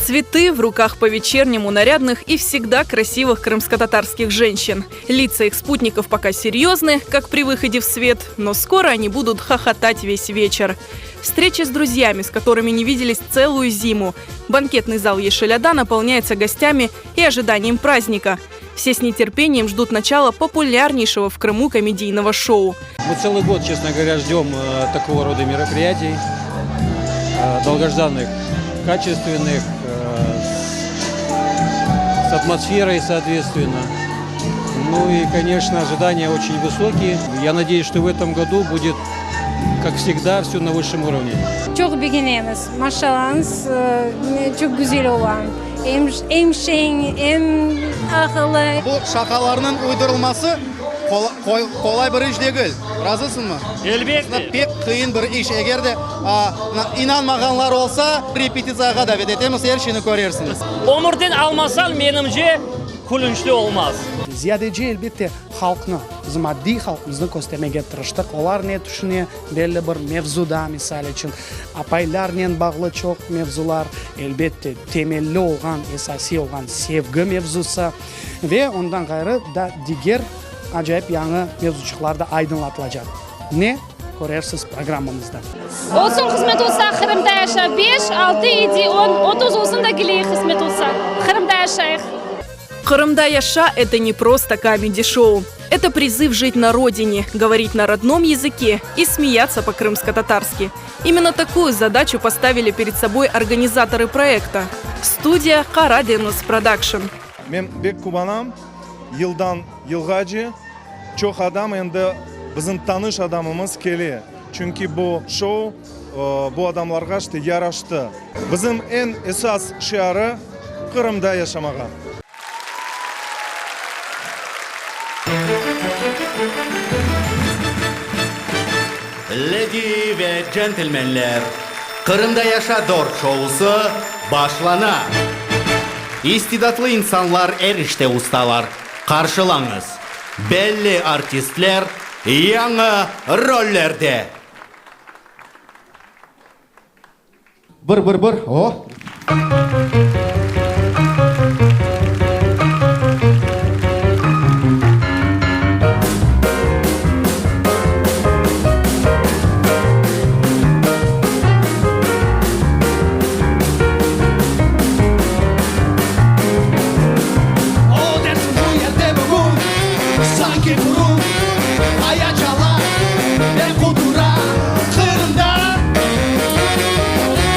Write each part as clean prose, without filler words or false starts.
Цветы в руках по-вечернему нарядных и всегда красивых крымскотатарских женщин. Лица их спутников пока серьезны, как при выходе в свет, но скоро они будут хохотать весь вечер. Встреча с друзьями, с которыми не виделись целую зиму. Банкетный зал Ешеляда наполняется гостями и ожиданием праздника. Все с нетерпением ждут начала популярнейшего в Крыму комедийного шоу. Мы целый год, честно говоря, ждем э, такого рода мероприятий, э, долгожданных, качественных, э, с атмосферой, соответственно. Ну и, конечно, ожидания очень высокие. Я надеюсь, что в этом году будет, как всегда, все на высшем уровне. Çoq begenemiz, maşallañız, çoq güzel ola, em em şeñ, em aqıllı. Bu şaqalarnıñ uydurılması qolay bir iş degil, razısıñmı? Elbette. Pek qıyın bir iş, eger de inanmağanlar olsa, repetitsiyağa davet etemiz, er şeyni körersiñiz. Ömürden almasañ, menimce, külünçli olmaz. Ziyadece, elbette, halqnı, bizim addiy halqımıznı köstermege tırıştıq. Olar ne tüşüne belli bir mevzuda, misal içün, apaylarnen bağlı çoq mevzular, elbette, temelli olğan, esasiy olğan sevgi mevzusı ve ondan ğayrı da diger acayip yañı mevzuçıqlar da aydınlatılacaq. Ne körersiz programmamızda. Olsun qısmet olsa Qırımda yaşa beş, altı, yedi, on, 30 olsun da keleyik qısmet olsa Qırımda yaşayıq. Qırımda yaşa, это не просто камеди-шоу. Это призыв жить на родине, говорить на родном языке и смеяться по-крымско-татарски. Именно такую задачу поставили перед собой организаторы проекта. Студия Karadeniz Production. Men bek quvanam, yıldan yılğace çoq adam endi bizim tanış adamımız kele, çünki bu şou bu adamlarğa işte yaraştı. Bizim eñ esas şiarı, Qırımda yaşamağa. Ledi ve centlmenler, Qırımda yaşa dort şousı başlana! İstidatlı insanlar er işte ustalar. Qarşılañız, belli artistler yañı rollerde! Bir, bir, bir, o! O dersiñ bu yerde bugün sanki burun aya çala ve qudura Qırımda,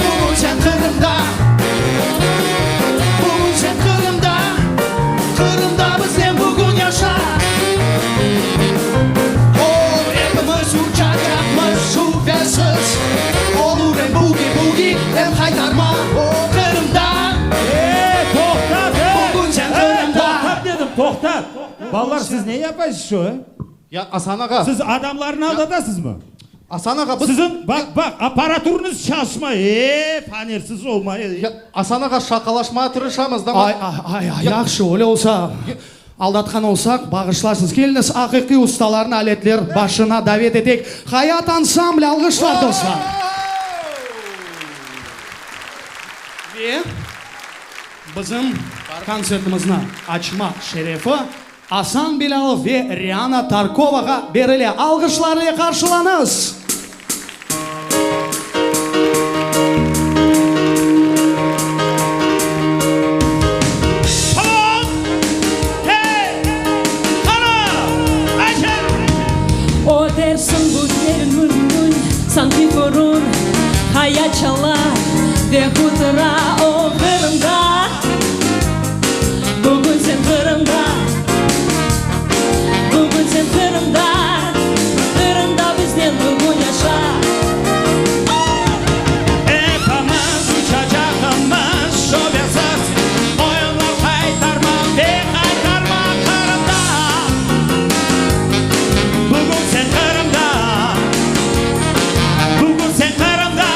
bugün sen Qırımda, bugün sen Qırımda, Qırımda biznen bugün yaşa. O, epimiz uçacaqmız şübesiz, olur em bugi-bugi, em haytarma, o, Qırımda, E, toqtat, e! bugün sen E, Qırımda. toqtat dedim, toqtat! Balalar, siz ne yapaysız şu, e? Ya, Asan ağa. Siz adamlarnı aldatasızmı? Asan ağa, biz. Siziñ, baq, baq, apparaturnız çalışmay, e, fanersiz olmay. Ya, Asan ağa, şaqalaşmağa tırışamız da. Ay, ay, ay, yahşı, öyle olsa, aldatqan olsaq, bağışlarsıñız. Keliñiz, aqiqiy ustalarnı aletler başına davet eteyik. Hayat ansambli, alğışlar, dostlar! Ve bizim kontsertimizni açmaq şerefi Asan Bilâlov ve Riana Tarkovağa berile. Alğışlar ile qarşılañız! O dersiñ bu yer mümkün, sanki furun, Hayat çala ve hutura o Qırımda. Bugün sen Qırımda, bugün sen Qırımda, Qırımda biznen bugün yaşa. Epimiz uçacaqmız şübesiz, Oyunlar qaytarma ve qaytarma Qırımda. Bugün sen Qırımda, bugün sen Qırımda,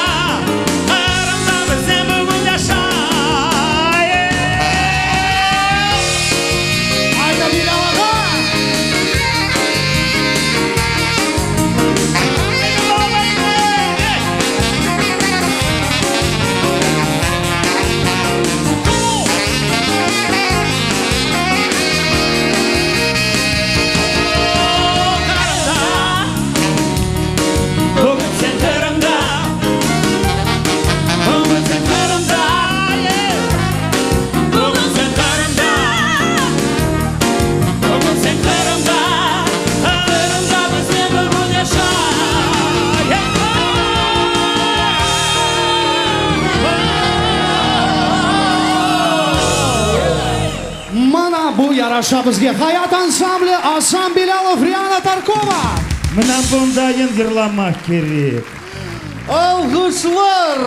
Qırımda biznen bugün yaşa. yaraşa bizge. Hayat ansambli, Asan Bilâlov, Riana Tarkova! Mına bundayın yırlamaq kerek. Alğışlar!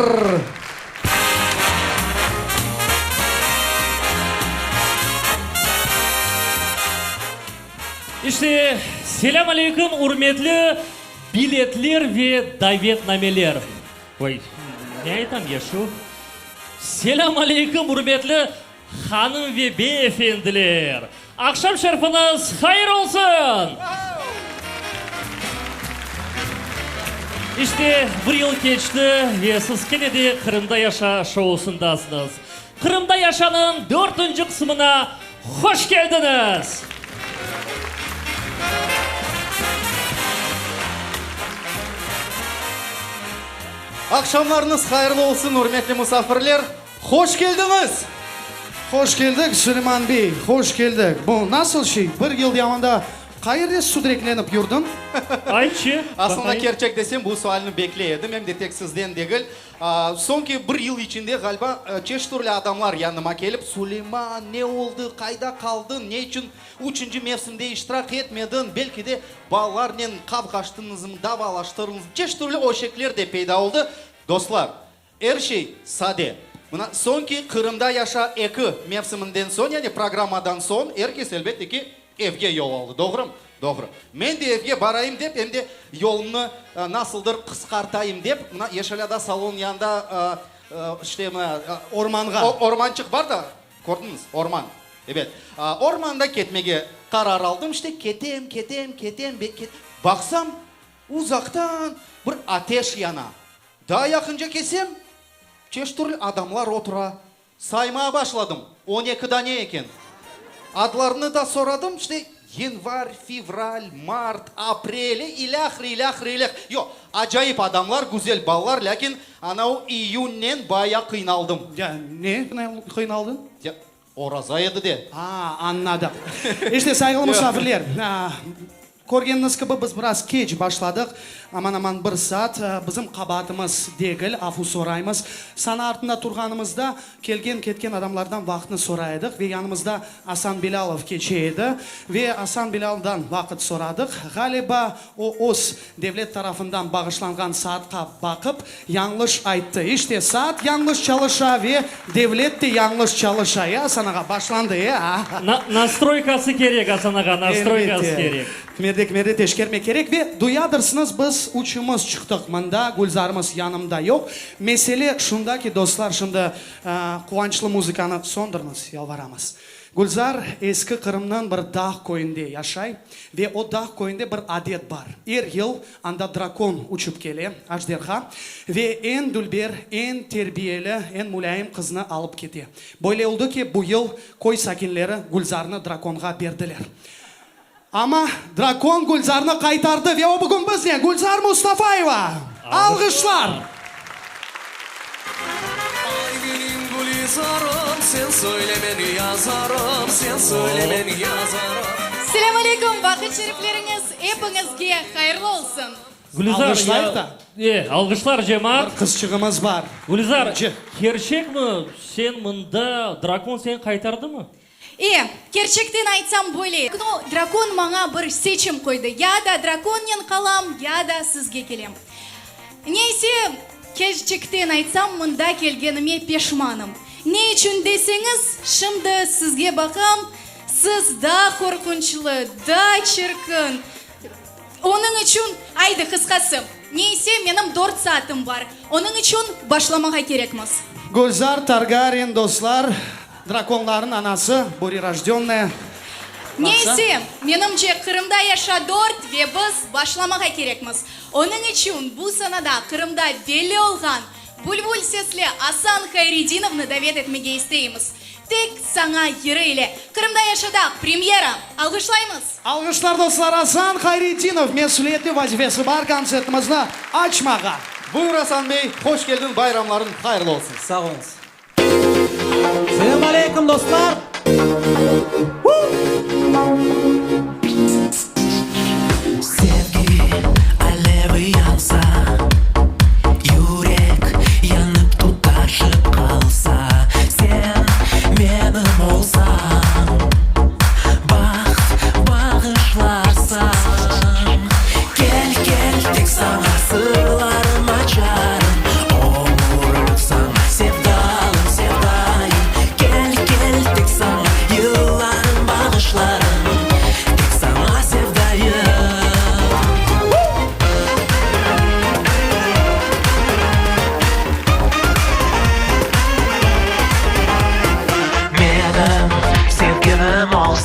İşte, selâm aleyküm, ürmetli biletler ve davetnameler! Oy, ne aytam ya şu? Selâm aleyküm, ürmetli hanım ve beyefendiler! Aqşam şerfiñiz hayır olsun! İşte, bir yıl keçti ve siz kene de Qırımda yaşa şousındasıñız. Qırımda yaşanıñ dörtünci qısmına hoş keldiñiz! Aqşamlarıñız hayırlı olsun, ürmetli musafirler! Hoş keldiñiz! Hoş keldik, Suleyman bey, hoş keldik. Bu nasıl şey, bir yıl devamında qayerde südreklenip yurdıñ? Aytçı, Aslında, baqayım. kerçek desem, bu sualni bekley edim, em de tek sizden degil. Soñki bir yıl içinde, ğaliba, çeşit türlü adamlar yanıma kelip, Suleyman, ne oldı, qayda qaldıñ, ne içün üçünci mevsimde iştirak etmediñ, belki de balalarnen qavğaştıñızmı, davalaştıñızmı, çeşit türlü öşekler de peyda oldı. Dostlar, Er şey sade. Mına, soñki Qırımda yaşa eki mevsiminden soñ, yani programmadan soñ, er kes, elbette ki, evge yol aldı. Doğrumı? Doğru. Men de evge barayım dep, em de yolumnı nasıldır qısqartayım dep, mına, Yeşilada salon yanında, işte, mına, Ormanğa. Ormançıq bar da, kördiñiz, orman. Ebet. Ormanda ketmege qarar aldım. İşte, ketem, ketem, ketem, baqsam, uzaqtan bir ateş yana. Daa yaqınca kelsem, çeşit türlü adamlar otura. Saymağa başladım, on eki dane eken. Adlarını da soradım, işte, yanvar, fevral, mart, aprel, e, ilâhre, ilâhre, ilâhre. Yoq, acayip adamlar, güzel balalar, lâkin anau iyünnen bayağı qıynaldım. Ya, ne qıynaldıñ? Ya, oraza edi de. A, añladım. İşte, sayğılı musafirler, körgeniñiz kibi, biz biraz keç başladıq, aman-aman bir saat. Bizim qabaatımız degil, afu soraymız. Sana artında turğanımızda, kelgen-ketken adamlardan vaqıtnı soray edik ve yanımızda Asan Bilâlov keçe edi. Ve Asan Bilâlovdan vaqıt soradıq. Ğaliba, o öz Devlet tarafından bağışlanğan saatqa baqıp, yañlış ayttı. İşte, saat yañlış çalışa ve devlet de yañlış çalışa. E, Asan ağa, başlandı, e, a? Nastroykası kerek, Asan ağa, nastroykası Elbette. kerek. Kimerde, kimerde teşkermek kerek. Ve duyadırsıñız, biz üçümiz çıqtıq mında, Gülzarımız yanımda yoq. Mesele şunda ki, dostlar, şimdi quvançlı muzıkanı söndürñiz, yalvaramız. Gülzar Eski Qırımnıñ bir dağ köyünde yaşay ve o dağ köyünde bir adet bar, er yıl anda drakon uçıp kele, ajderha, ve eñ dülber, eñ terbiyeli, eñ mulâyim qıznı alıp kete. Böyle oldı ki, bu yıl köy sakinleri Gülzarnı drakonğa berdiler. Amma drakon Gülzarnı qaytardı ve o bugün biznen, Gülzar Mustafayeva! Alğışlar! Ay menim Gülizarım, sen söyle men yazarım, sen söyle men yazarım. Selâm aleyküm, vaqıt şerifleriñiz epiñizge hayırlı olsun! Gülizar, Alğışlayıq da. E, alğışlar, cemaat. Bir qızçığımız bar. Gülizar, kerçekmi, sen mında, drakon seni qaytardımı? E, kerçekten aytsam böyle, no, drakon maña bir seçim qoydı, ya da drakonnen qalam, ya da sizge kelem. Neyse, kerçekten aytsam, mında kelgenime peşmanım. Ne içün deseñiz, şimdi sizge baqam, siz daa qorqunçlı, daa çirkin. Onıñ içün, aydı, qısqası, neyse, menim dört saatım bar, onıñ içün başlamağa kerekmiz. Gülzar Targaryen, dostlar, drakonlarnıñ anası, burirojdönnaya. Baqsa. Neyse, menimce, Qırımda yaşa dört ve biz başlamağa kerekmiz. Onıñ içün bu sanada Qırımda belli olğan bülbül sesli Asan Hayredinovnı davet etmege isteymiz. Tek saña yırı ile Qırımda yaşada premyera! Alğışlaymız! Alğışlar, dostlar, Asan Hayretdinov mesüliyetli vazifesi bar kontsertimizni açmağa. Buyur, Asan bey, hoş keldiñ, bayramlarıñ hayırlı olsun! Sağ oluñız. Selâm aleyküm, dostlar! Sevgi alevi yansa, yürek yanıp tutaşıp qalsa, sen menim olsañ.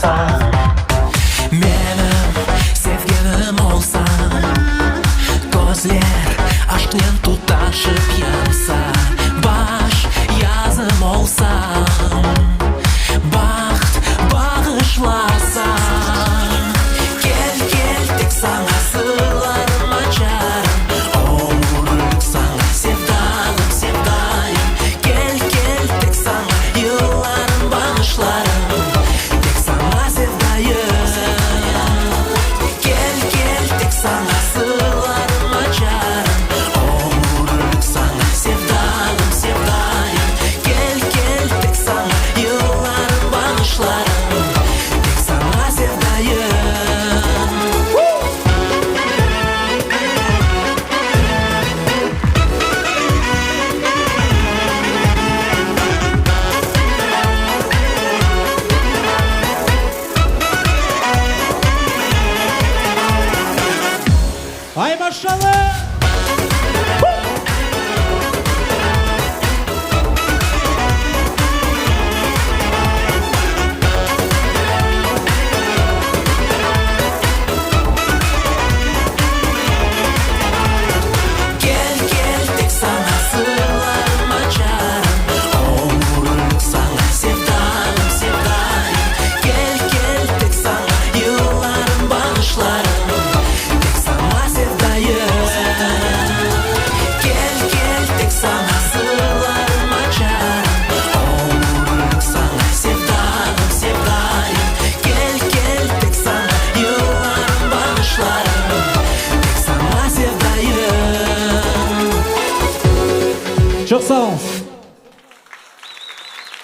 olsañ, Menim sevgenim olsañ, Közler aşqnen tutaşıp yansa, Baş yazım olsañ, Baht bağışlasañ. Kel, kel, tek saña sırlarım açarım, Ömürlik saña sevdalım, sevdayım. Kel, kel, tek saña yıllarım bağışlarım, Tek saña sevdayım. Kel, kel, tek saña sırlarım açarım, Ömürlik saña sevdalım, sevdayım. Kel, kel, tek saña yıllarım bağışlarım, Tek saña sevdayım. Ay maşallah! Kel, kel, tek saña sırlarım açarım, Ömürlik saña sevdalım, sevdayım. Kel, kel, tek saña yıllarım bağışlarım, Tek saña sevdayım. Kel, kel, tek saña sırlarım açarım, Ömürlik saña sevdalım, sevdayım. Kel, kel, tek saña yıllarım bağışlarım, Tek saña sevdayım. Çoq sağ oluñız.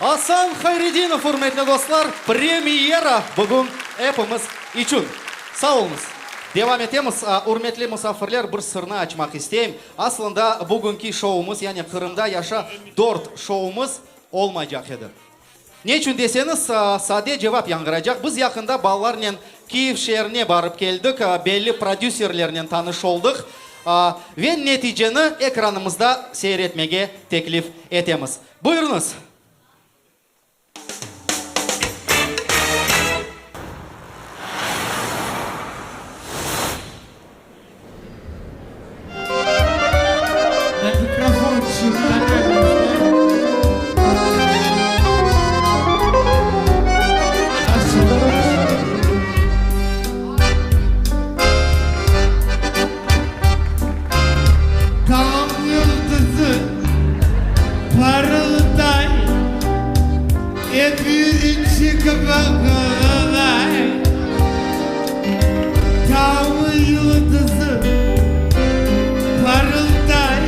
Asan Hayredinov, ürmetli dostlar, premyera bugün epimiz içün. Sağ oluñız. Devam etemiz. Ürmetli musafirler, bir sırnı açmaq isteyim. Aslında, bugünki şoumız, yani Qırımda yaşa dört şoumız olmaycaq edi. Ne içün deseñiz, sade cevap yañğıraycaq, biz yaqında balalarnen Kiyev şeerine barıp keldik, belli prodüserlernen tanış oldıq ve neticeni ekranımızda seyir etmege teklif etemiz. Buyurıñız! Tañ yıldızı parılday, Episi kibi qılay. Tañ yıldızı parılday,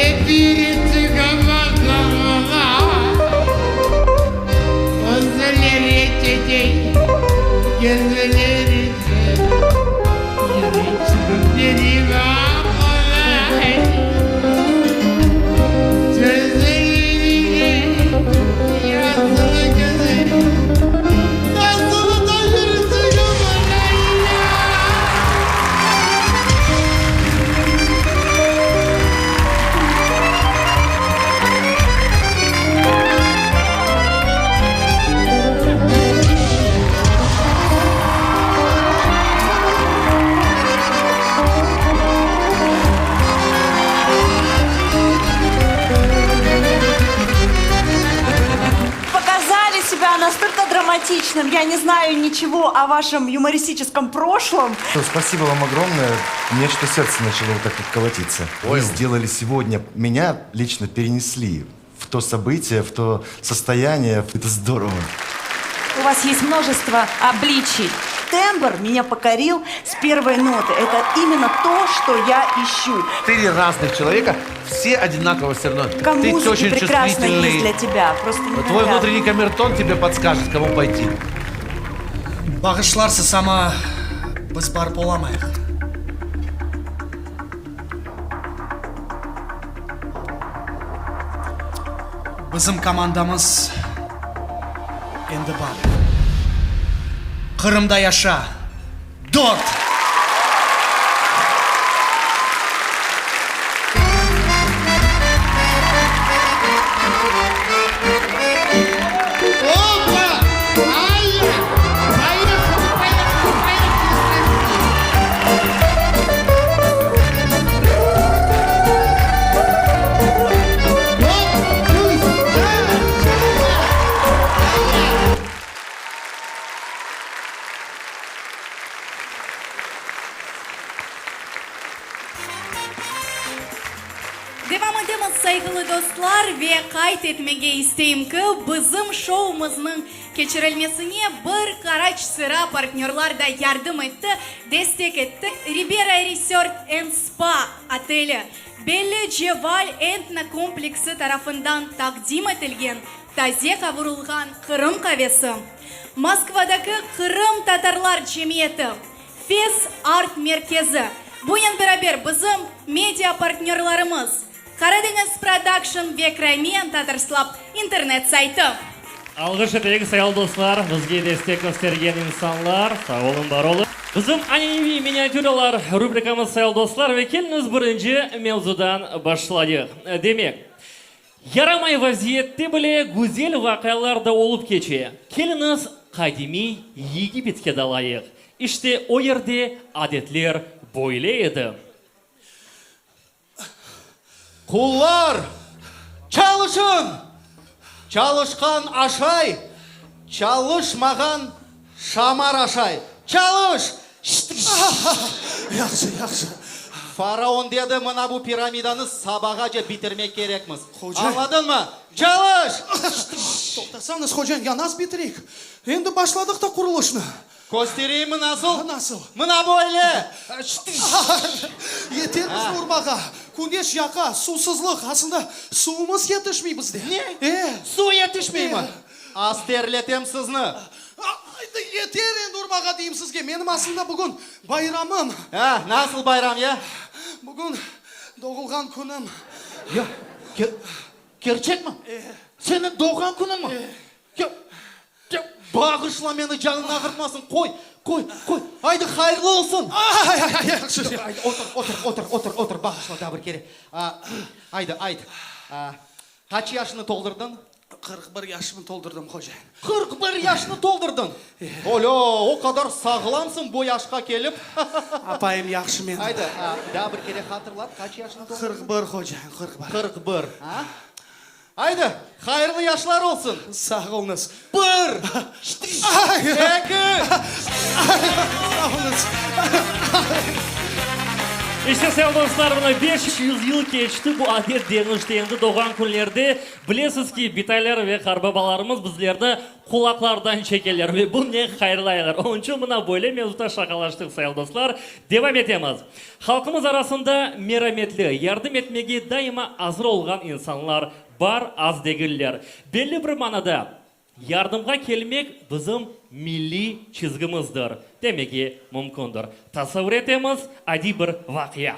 Episi kibi qılay. Közleri çeçek, gözleri Показали себя настолько драматичным. Я не знаю ничего о вашем юмористическом прошлом. Спасибо вам огромное. Мне что сердце начало вот так вот колотиться. Вы сделали сегодня, меня лично перенесли в то событие, в то состояние. Это здорово. У вас есть множество обличий. Тембр меня покорил с первой ноты. Это именно то, что я ищу. Четыре разных человека, все одинаково все равно. Как Ты музыки очень прекрасно чувствительный. есть для тебя. Просто Твой невероятно. внутренний камертон тебе подскажет, кому пойти. Bağışlarsız amma biz barıp olamayıq. Bizim komandamız endi bar. Qırımda yaşa! Dört! Opa! sayğılı dostlar, ve qayd etmege isteyim ki, bizim şoumıznıñ keçirilmesine bir qaraç sıra partnörlar da yardım etti, destek etti, Ribera Resort and Spa oteli, belli Ceval etno-kompleksi tarafından taqdim etilgen taze qavurılğan Qırım qavesi, Moskvadaki Qırımtatarlar cemiyeti, Fes art-merkezi, bunen beraber bizim media-partnörlarımız, Qaradeñiz Production ve Crimean Tatars Club internet saytı. Alğış eteyik, sayğılı dostlar, bizge destek köstergen insanlar, sağ olun, bar olun. Bizim ananeviy miniatüralar rubrikamız, sayğılı dostlar, ve keliñiz birinci mevzudan başlayıq. Demek, yaramay vaziyette bile güzel vaqialar da olıp keçe. Keliñiz qadimiy Yegipetke dalayıq. İşte o yerde adetler böyle edi. Qullar, çalışın! Çalışqan aşay, çalışmağan şamar aşay. Çalış! Yahşı, yahşı. Faraon dedi, mına bu piramidanı sabağace bitirmek kerekmiz. Hoca. Añladıñmı? Çalış! Toqtasañız, hocam, ya nasıl bitireyik? Endi başladıq ta qurulışnı. Köstereyimmi nasıl? Nasıl? Mına böyle! Yeter bizni urmağa. Küneş yaqa, suvsızlıq. Aslında suvumız yetişmey bizde. Ne? E. Suv yetişmeymi? Az terletem sizni. Aydı, yeter endi urmağa deyim sizge. Menim aslında bugün bayramım. A, nasıl bayram ya? Bugün doğulğan künüm. Ya, kerçekmi? E. Seniñ doğğan künüñmi? E. Ya, Ya, bağışla meni, canıñ ağırtmasın, qoy, qoy, qoy, aydı, hayırlı olsun! Ay-ay-ay, yahşı, yahşı. Aydı, otur, otur, otur, otur, otur, bağışla daa bir kere. Aydı, ayt, qaç yaşını toldurdıñ? 41 yaşımı toldurdım, hocayın. 41 yaşını toldurdıñ? Olâ, o qadar sağlamsıñ bu yaşqa kelip. Apayım yahşı menim. Aydı, daa bir kere hatırlat, qaç yaşını toldurdıñ? 41, hocayın, 41. 41, a? Aydı, hayırlı yaşlar olsun! Sağ oluñız. Bir, eki. Sağ oluñız. İşte, sayın dostlar, mına 500 yıl keçti, bu adet deñişti. Endi doğğan künlerde, bilesiz ki, bitaylar ve qartbabalarımız bizlerni qulaqlardan çekeler ve bunen hayırlaylar. Onıñ içün mına böyle mevzuda şaqalaştıq, sayın dostlar. Devam etemiz. Halqımız arasında merametli, yardım etmege daima azır olğan insanlar bar, az degiller. Belli bir manada, yardımğa kelmek bizim milliy çizgimizdir, demege mümkündir. Tasavvur etemiz, adiy bir vaqia.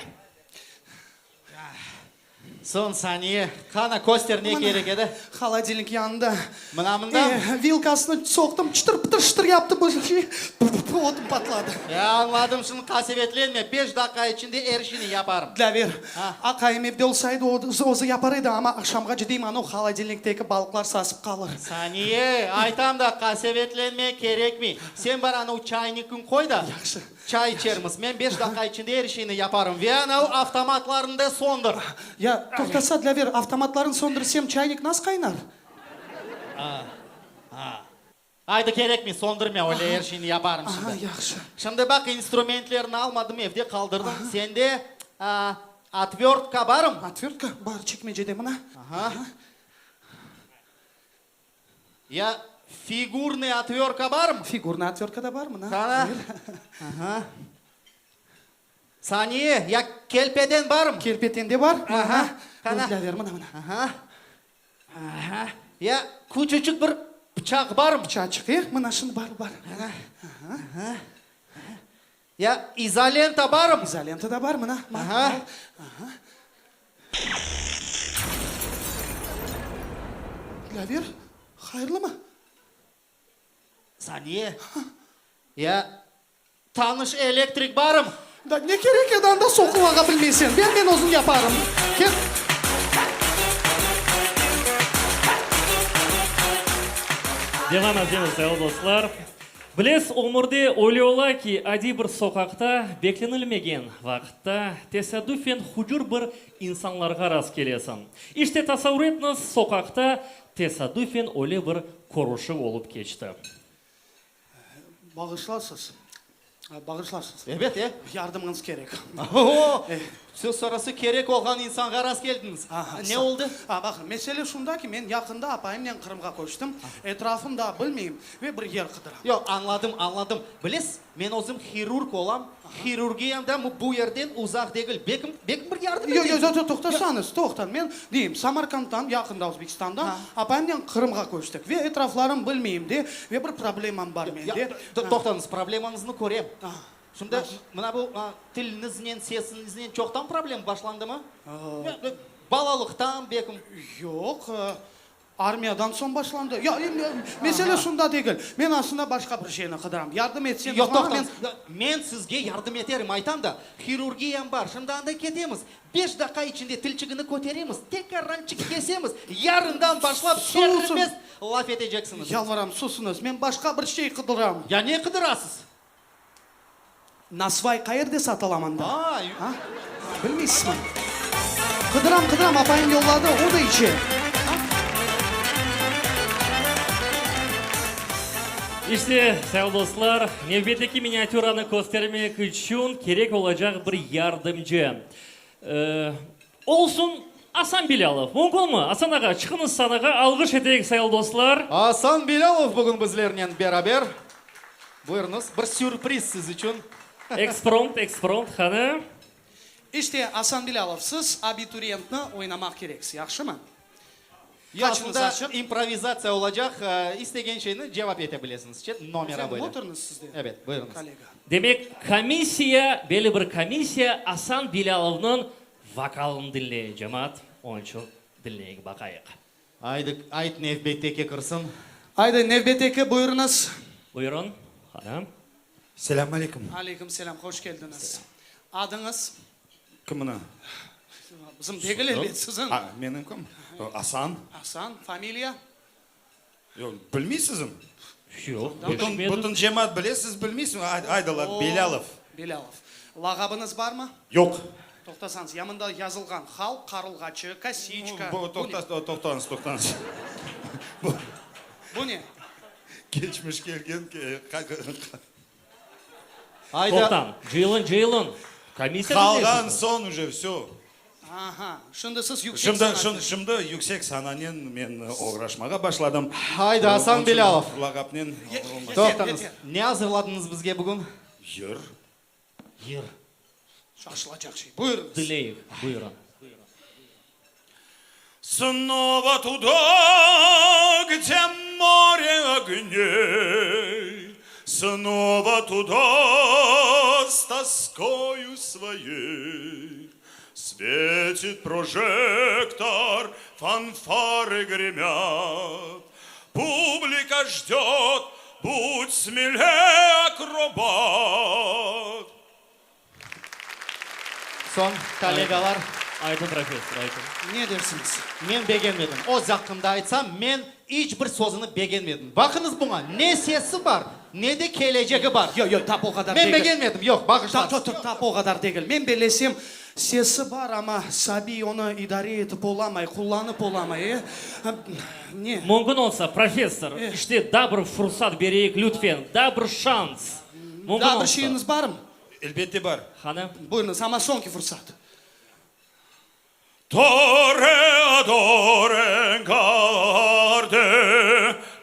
Soñ saniye, qana, köster ne kerek edi? Holodilnik yanında. Mına mındamı? E, vilkasını soqtım, çıtır-pıtır şıtır yaptı, bir şey, ötüm patladı. E, añladım, şimdi qasevetlenme, beş daqqa içinde er şeyni yaparım. Dlâver, aqayım evde olsaydı, o özü yapar edi, amma aqşamğace deyim, anau holodilnikteki balıqlar sasıp qalır. Saniye, aytam da, qasevetlenme, kerekmey. Sen bar anau çaynikni qoy da. Yahşı. Çay içermiz. Men beş daqqa içinde er şeyni yaparım. Ve anau avtomatlarnı da söndür. Ya, toqtasa, Dlâver, avtomatlarnı söndürsem, çaynik nas qaynar? A, a. Aydı, kerekmey, söndürme, öyle er şeyni yaparım şimdi. Aha, yahşı. Şimdi baq, instrumentlerni almadım, evde qaldırdım. Sende, a, otvörtka barmı? Otvörtka bar, çekmecede, mına. Aha. Ya figurnıy otvörka barmı? Figurnıy otvörka da bar, mına. Qana. Aha. Saniye, ya kelpeden barmı? Kelpeten de bar. Aha. Qana. Dur, Dlâver, mına, mına. Aha. Aha. Ya küçüçik bir pıçaq barmı? Pıçaçıq, e? Mına şimdi bar, bar. Qana. Aha. Ya izolenta barmı? İzolenta da bar, mına. Aha. Aha. Dlâver, hayırlımı? Saniye, ya tanış elektrik barmı? Da ne kerek edi anda soqulmağa bilmeysen? Ber men özüm yaparım. Kel. Devam etemiz, sayğılı dostlar. Bilesiz, ömürde öyle ola ki, adiy bir soqaqta beklenilmegen vaqıtta tesadüfen hucur bir insanlarğa rast kelesiñ. İşte, tasavvur etiñiz, soqaqta tesadüfen öyle bir körüşüv olıp keçti. Bağışlarsız, bağışlarsız. Ebet, e. Yardımıñız kerek. O-o! Söz sırası kerek olğan insanğa rast keldiñiz. Ne oldı? A, baqıñ, mesele şunda ki, men yaqında apayımnen Qırımğa köçtim, etrafım daa bilmeyim ve bir yer qıdıram. Yoq, añladım, añladım. Bilesiz, men özüm hirurg olam, hirurgiyam da bu yerden uzaq degil. Belkim, belkim bir yardım Yoq, eteyim? yoq, yoq, toqtasañız, toqtañ. Men deyim, Samarkanddan, yaqında Özbekistandan, apayımnen Qırımğa köçtik ve etraflarım bilmeyim de, ve bir problemam bar mende. Toqtañız, problemañıznı körem. Şimdi, mına bu tiliñiznen, sesiñiznen çoqtan problem başlandımı? Balalıqtan belkim? Yoq, armiyadan soñ başlandı. Ya, mesele şunda degil. Men aslında başqa bir şeyni qıdıram. Yardım etseñiz Yoq, maña, men. toqtañız. Men sizge yardım eterim, aytam da, hirurgiyam bar. Şimdi anda ketemiz. Beş daqqa içinde tilçigini köteremiz, tekrarrançik kesemiz, yarından başlap serbest laf eteceksiñiz. Yalvaram, susıñız. Men başqa bir şey qıdıram. Ya ne qıdırasız? Nasvay qayerde satıla mında? A? Bilmeysizmi? Qıdıram, qıdıram, apayım yolladı, o da içe. İşte, sayılı dostlar, nevbetteki miniatüranı köstermek içün kerek olacaq bir yardımcı. Olsun, Asan Bilâlov. Mümkünmi? Asan ağa, çıqıñız sanağa, alğış eteyik, sayılı dostlar. Asan Bilâlov bugün bizlernen beraber. Buyurıñız, bir sürpriz siz içün. Ekspromt, ekspromt, qani? İşte, Asan Bilâlov, siz abituriyentni oynamaq kereksiz, yahşımı? Yoq, aslında improvizatsiya olacaq, istegen şeyni cevap ete bilesiñiz, nomera böyle. Oturıñız siz de, Ebet, buyurıñız. kollega. Demek, komissiya, belli bir komissiya Asan Bilâlovnıñ vokalını diñley, cemaat, onıñ içün diñleyik, baqayıq. Aydı, ayt nevbetteki kirsin. Aydı, nevbetteki, buyurıñız. Buyurıñ, hanım. Selâm aleyküm. Aleyküm selâm, hoş keldiñiz. Adıñız? Kimni? Bizim degil elbet, siziñ. A, menim kim? Asan. Asan, familiya? Yoq, bilmeysizmi? Yoq, Bütün, bütün cemaat bile, siz bilmeysiñiz. Aydalar, Belâlov. Belâlov. Lağabıñız barmı? Yoq. Toqtasañız, ya mında yazılğan halq qarılğaçı, kosiçka. Bu, toqta, toqtañız, toqtañız. Bu ne? Keçmiş kelgen, Toqtañ, cıyılın, cıyılın. Komissiya Qalğan soñ uje vsö. Aha, şimdi siz yüksek Şimdi, sananen. şimdi, şimdi yüksek sananen men oğraşmağa başladım. Haydi, Asan Bilâlov. Lağapnen olmaz. Toqtañız, ne azırladıñız bizge bugün? Yır. Yır. Şaşılacaq şey. Buyurıñız. Diñleyik, buyurın. Snova tuda, gde more ogney, Snova tuda s toskою svoyey, Svetit projektor, fanfarı gremyat, Publika jdet, bud smeley, akrobat. Soñ, kollegalar. Aytın, professor, aytın. Ne dersiñiz? Men begenmedim. Öz aqqımda aytsam, men iç bir sözüni begenmedim. Baqıñız buña, ne sesi bar, ne de kelecegi bar. Yoq, yoq, tap o qadar Men degil. begenmedim, yoq, bağışlañız. Tap, tap, tap o qadar degil. Men bellesem, sesi bar, amma sabiy onı idare etip olamay, qullanıp olamay, e? Ne? Mümkün olsa, professor, işte daa bir fursat bereyik, lütfen, daa bir şans. Mümkün Daa bir olsa. şeyiñiz barmı? Elbette bar. Qani? Buyurıñız, amma soñki fursat. Toreador engarde,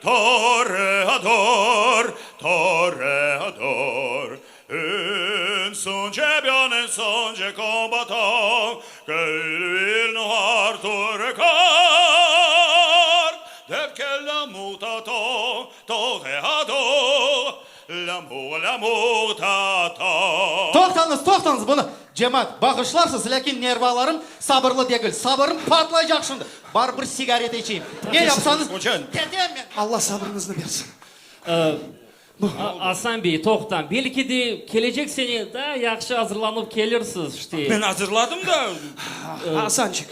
toreador, toreador, En son champion, en son combatant, Que il noir te regarde, Dep que l'amour t'attend, toreador, L'amour, l'amour t'attend. Toqtañız, toqtañız, bunı, cemaat, bağışlarsız, lâkin nervalarım sabırlı degil, sabırım patlaycaq şimdi. Bar bir sigaret içeyim. Ne yapsañız, ketem men. Alla sabırıñıznı bersin. Asan bey, toqtañ, belki de kelecek sene daa yahşı azırlanıp kelirsiz, işte. Men azırladım da. Asançik,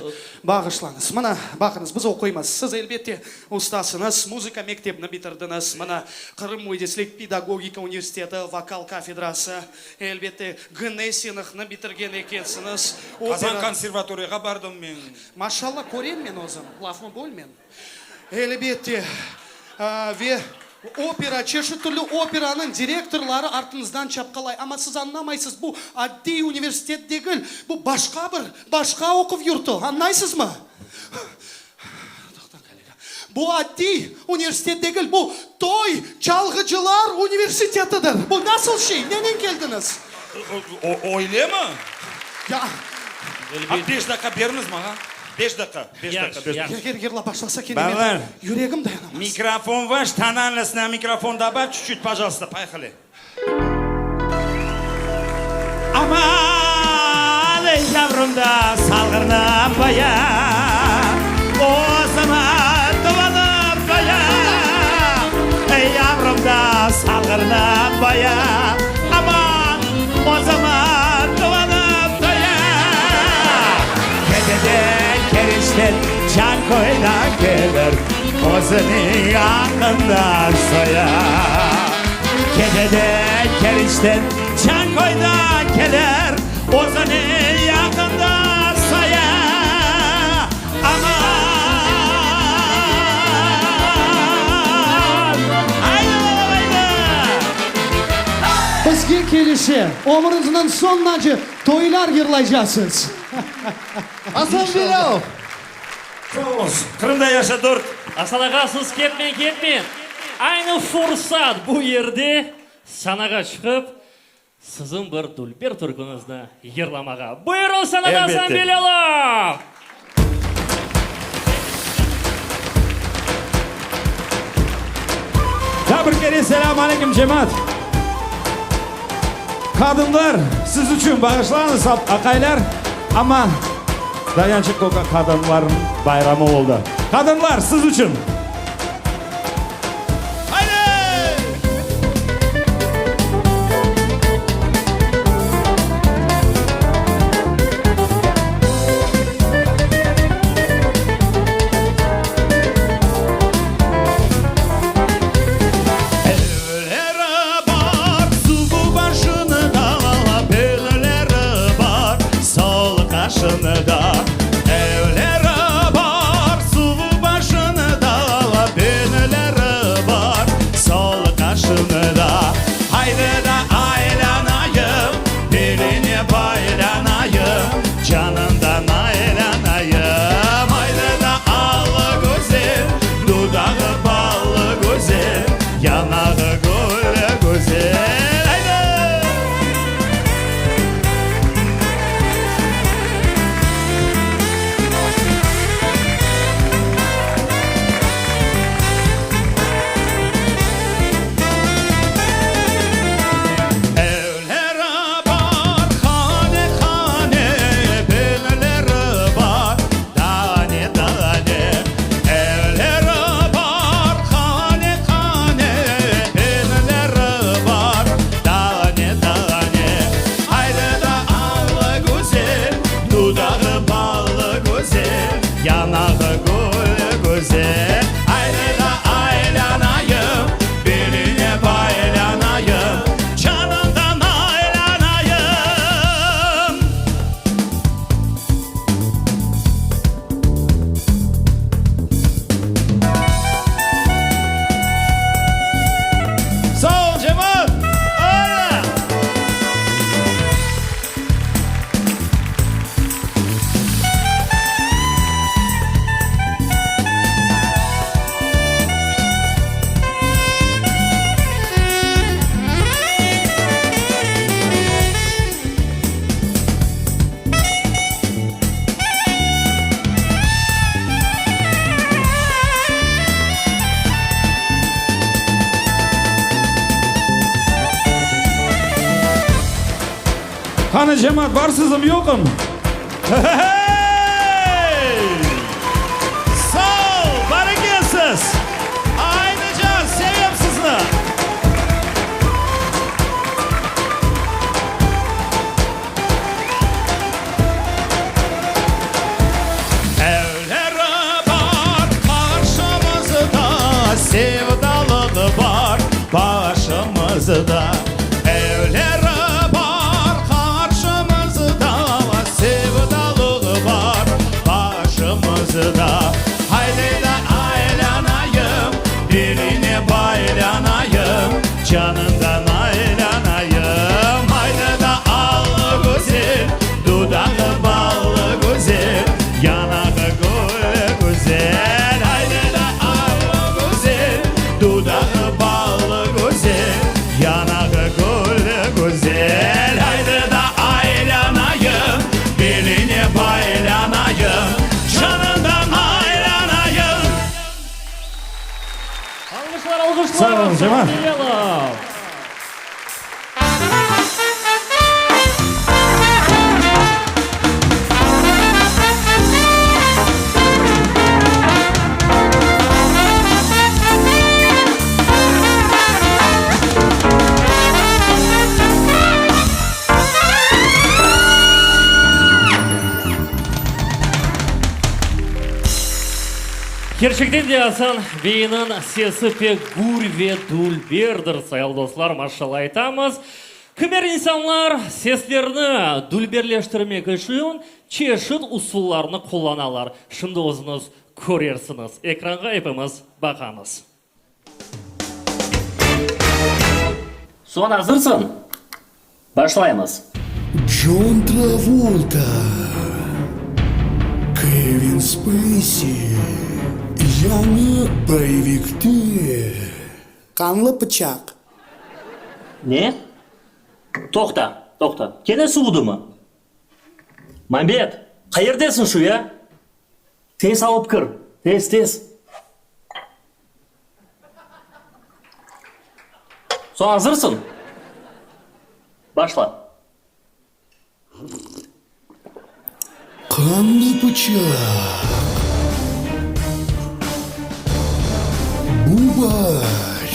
bağışlañız. Mına, baqıñız, biz oquymız. Siz, elbette, ustasıñız, muzıka mektebini bitirdiñiz. Mına, Qırım müendislik pedagogika universiteti vokal kafedrası, elbette, Gnesinıhnı bitirgen ekensiñiz. Qazan konservatoriyağa bardım men. Maşalla, körem men özüm, lafımı bölmeñ. Elbette, ve. Opera, çeşit türlü operanıñ direktorları artıñızdan çapqalay. Amma siz añlamaysız, bu addiy universitet degil, bu başqa bir, başqa oquv yurtu, añlaysızmı? Toqtañ, kollega. Bu addiy universitet degil, bu toy çalğıcılar universitetidir. Bu nasıl şey? Nenen keldiñiz? Öylemi? Ya. A, beş daqqa beriñiz maña. Beş daqqa, beş daqqa, beş daqqa. Eger yırlap başlasa kene men Balalar, yüregim dayanamaz. Mikrofon vaş, tonalnost na mikrofon добавь чуть-чуть, пожалуйста, поехали. Aman, ey yavrum da salğırnıñ baya, O zaman tuvalıp baya, Ey yavrum da salğırnıñ baya, Aman, o zaman tuvalıp baya. Keteden, Keriçten, Canköyden kelir, Özüniñ aqqında soya. Keteden, Keriçten, Canköyden kelir, Özüniñ aqqında soya. Aman, aydı balam, aydı! Bizge kelişe, ömüriñizniñ soñunace toylar yırlaycaqsız. Asan Bilâlov! Sağ oluñız. Qırımda yaşa dört. Asan ağa, siz ketmeñ, ketmeñ. Aynı fursat bu yerde sanağa çıqıp, siziñ bir dülber türküñizni yırlamağa. Buyurıñ, sanada Asan Elbette. Bilâlov! Daa bir kere selâm aleyküm, cemaat! Qadınlar, siz içün bağışlañız, aqaylar, amma dayançıq toka qadınlarnıñ bayramı oldı. Qadınlar, siz içün! Evleri bar, suvu başında, Belleri bar, sol qaşında. Evleri bar, suvu başında, Belleri bar, sol qaşında. Haydi da aylanayım, Beline baylanayım, Canından aylanayım. Haydi da allı güzel, Dudağı ballı güzel, Yanağı gül güzel. Haydi! Evleri bar, hane-hane, Belleri bar, dane-dane. Evleri bar, hane-hane, Belleri bar, dane-dane. Haydi da allı güzel, Dudağı ballı güzel, Yanağı gül güzel. Haydi da aylanayım, Beline baylanayım, Canından aylanayım. Sağ ol, cemaat! Öyle! Qani, cemaat, barsızım, yoqım? He-he-hey! Sağ ol, barekesiz! Aynıca, sevem sizni! Evleri bar qarşımızda, Sevdalığı bar başımızda. Evleri bar qarşımızda, Sevdalığı bar başımızda. Haydi da aylanayım, Beline baylanayım. Canından aylanayım. Aydı da allı güzel, Dudağı ballı güzel, Yanağı gül güzel. Aydı da allı güzel, Dudağı ballı güzel, Yanağı gül güzel. Aydı da aylanayım, Beline baylanayım, Canından aylanayım. Alğışlar, alğışlar, Sağ olun, cemaat. Bilâlov. Kerçekten de Asan beyniñ sesi pek gür ve dülberdir, sayılı dostlar, maşalla aytamız. Kimer insanlar seslerini dülberleştirmek içün çeşit usullarnı qullanalar. Şimdi özüñiz körersiñiz. Ekranğa epimiz baqamız. Soñ azırsıñ? Başlaymız. Con Travolta, Kevin Speysi yañı boyevikte. Qanlı pıçaq. Ne? Toqta, toqta. Kene suvudımı? Mambet, qayerdesiñ şu ya? Tez alıp kir, tez, tez. Soñ azırsıñ? Başla. Qanlı pıçaq. Bu baar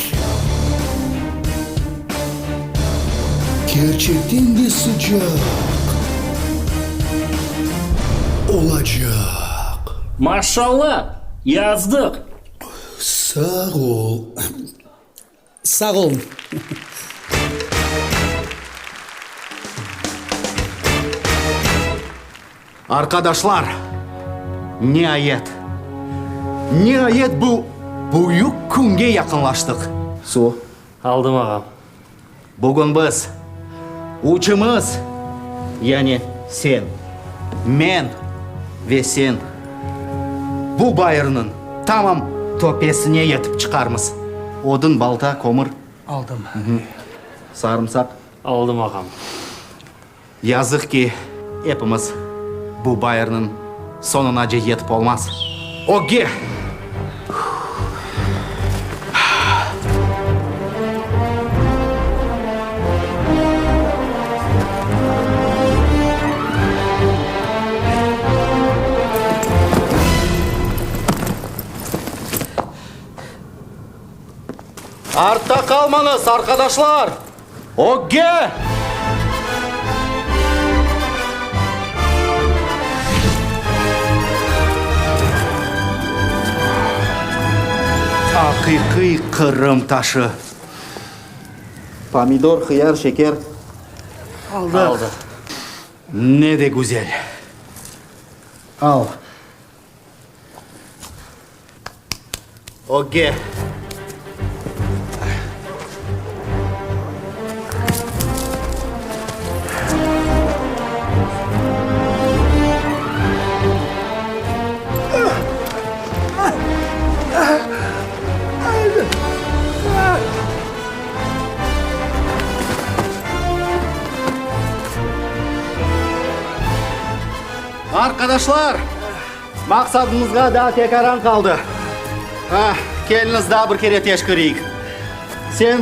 kerçekten de sıcaq olacaq. Maşalla! Yazdıq! Sağ ol. Sağ olun. Arqadaşlar, niayet, niayet bu büyük künge yaqınlaştıq. Su. Aldım, ağam. Bugün biz, üçümiz, yani sen, men ve sen, bu bayırnıñ tamam töpesine yetip çıqarmız. Odun, balta, kömür. Aldım. Sarımsaq. Aldım, ağam. Yazıq ki, epimiz bu bayırnıñ soñunace yetip olmaz. Ögge! Artta qalmañız, arqadaşlar! Ögge! Aqiqiy Qırım taşı. Pomidor, hıyar, şeker. Aldıq. Ne de güzel. Al. Ögge. Arqadaşlar! Maqsadımızğa daa pek aran qaldı. Ah, keliñiz daa bir kere teşkireyik. Sen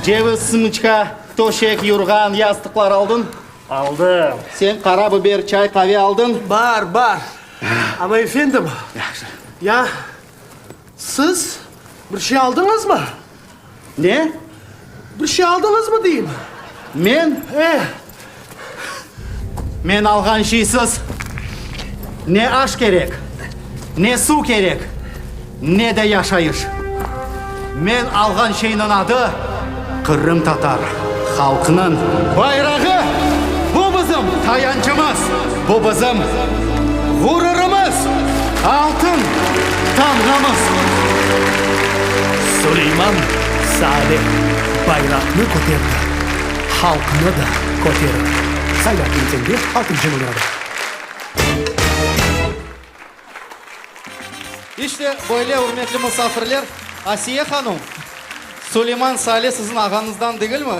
ceviz, sımıçka, töşek, yurğan, yastıqlar aldıñ? Aldım. Sen qara biber, çay, qave aldıñ? Bar, bar. Amma, efendim, ya siz bir şey aldıñızmı? Ne? Bir şey aldıñızmı deyim? Men? E. Men alğan şeysiz ne aş kerek, ne suv kerek, ne de yaşayış. Men alğan şeyniñ adı, qırımtatar halqınıñ bayrağı! Bu bizim tayançımız, bu bizim ğururımız, altın tamğamız! Suleyman sade. Bayraqnı köterdi, halqnı da köterir. Saylav bülletende altıncı nomerada. İşte, böyle, ürmetli musafirler, Asiye hanum, Suleyman Sale siziñ ağañızdan degilmi?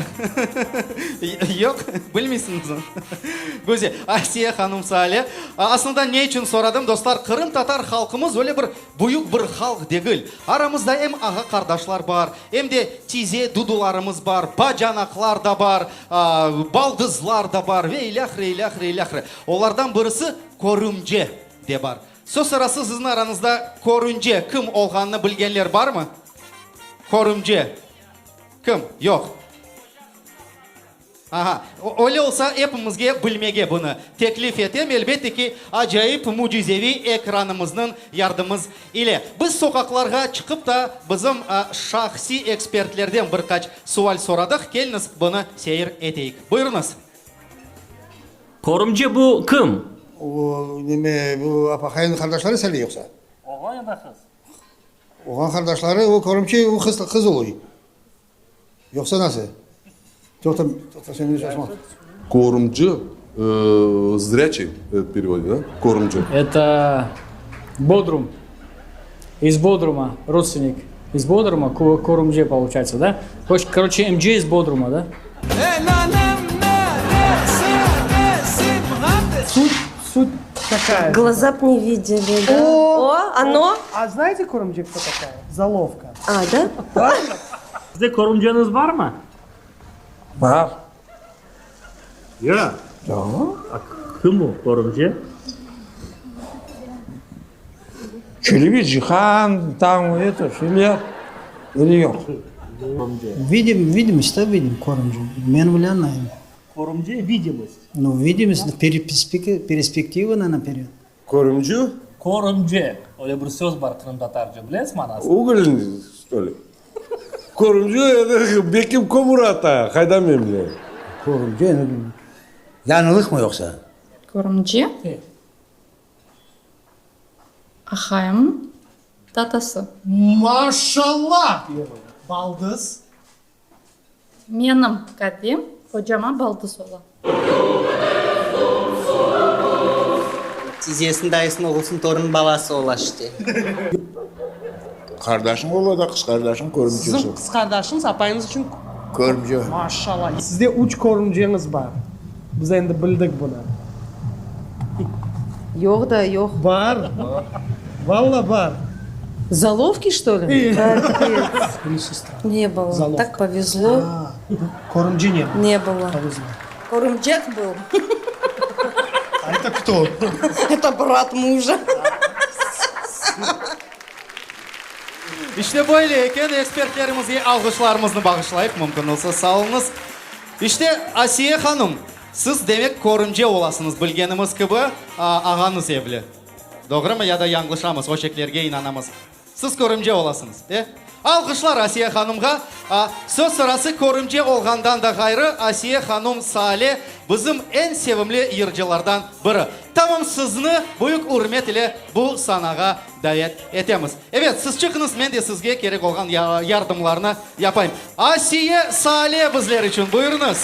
Yoq, bilmeysiñizmi? Güzel. Asiye hanum Sale. Aslında, ne içün soradım, dostlar, qırımtatar halqımız öyle bir büyük bir halq degil. Aramızda em ağa-qardaşlar bar, em de tize dudularımız bar, bacanaqlar da bar, baldızlar da bar ve ilâhre, ilâhre, ilâhre. Olardan birisi körümce de bar. Söz sırası siziñ arañızda körünce kim olğanını bilgenler barmı? Körümce. Kim? Yoq. Aha. Öyle olsa epimizge bilmege bunı teklif etem, elbette ki, acayip mücizeviy ekranımıznıñ yardımız ile. Biz soqaqlarğa çıqıp da bizim şahsiy ekspertlerden bir qaç sual soradıq. Keliñiz, bunı seyir eteyik. Buyurıñız. Körümce bu kim? O, neme, bu apaqaynıñ qardaşları sende yoqsa? Oğlan ya da qız? Oğlan qardaşları, o körümce, o qız, qız oluy. Yoqsa nasıl? Toqta, toqta, sen meni şaşma. Körümci, zrячий в переводе, да? Körümci. Это Bodrum. Из Bodruma, rodственник. Из Bodruma, Körümce получается, да? Короче, emce из Bodruma, да? Суть, суть какая? Глаза б не видели, да? О, О, оно? А знаете, Körümce кто такая? Золовка. А, да? Sizde körümceñiz barmı? Bar. Ya? Da. A kim o körümce? Çelebi Cihan, tam eto, şeyler, öyle yoq. Vidim, vidimost, da, vidim, körümce. Men bilemeyim. Körümce, vidimost. Nu, vidimost, perspektiva napered. Körümci? Körümce, öyle bir söz bar qırımtatarca, bilesiz manasını? Ugol, çto li? Körümce, endi belki kömür ata, qaydan men bileyim. Körümce, yañılıqmı yoqsa? Körümce? Aqayımnıñ tatası. Maşallah! Baldız. Menim kadem qocama baldız ola. Tizesiniñ, dayısınıñ, oğlusınıñ, torunıñ balası ola işte. Qardaşıñ ola da, qız qardaşıñ körümcesi. Siziñ qız qardaşıñız apayıñız içün Körümce. Maşallah. Sizde üç körümceñiz bar. Biz endi bildik bunı. Yoq da, yoq. Bar. Valla bar. Золовки, что ли? Капец. Или сестра. Не было. Золовка. Так повезло. Körümce не было. Не было. Повезло. Körümcek был. А это кто? Это брат мужа. İşte böyle eken, ekspertlerimizge alğışlarımıznı bağışlayıq, mümkün olsa, sağ oluñız. İşte, Asiye hanım, siz, demek, körümce olasıñız, bilgenimiz kibi, ağañız evli. Doğrumı ya da yañlışamız, o şeklerge inanamız. Siz körümce olasıñız, e? Alğışlar Asiye hanımğa. Söz sırası, körümce olğandan da ğayrı, Asiye hanum Sale bizim eñ sevimli yırcılardan biri. Tamam sizni büyük ürmet ile bu sanağa davet etemiz. Evet, siz çıqıñız, men de sizge kerek olğan yardımlarnı yapayım. Asiye Sale bizler içün, buyurıñız.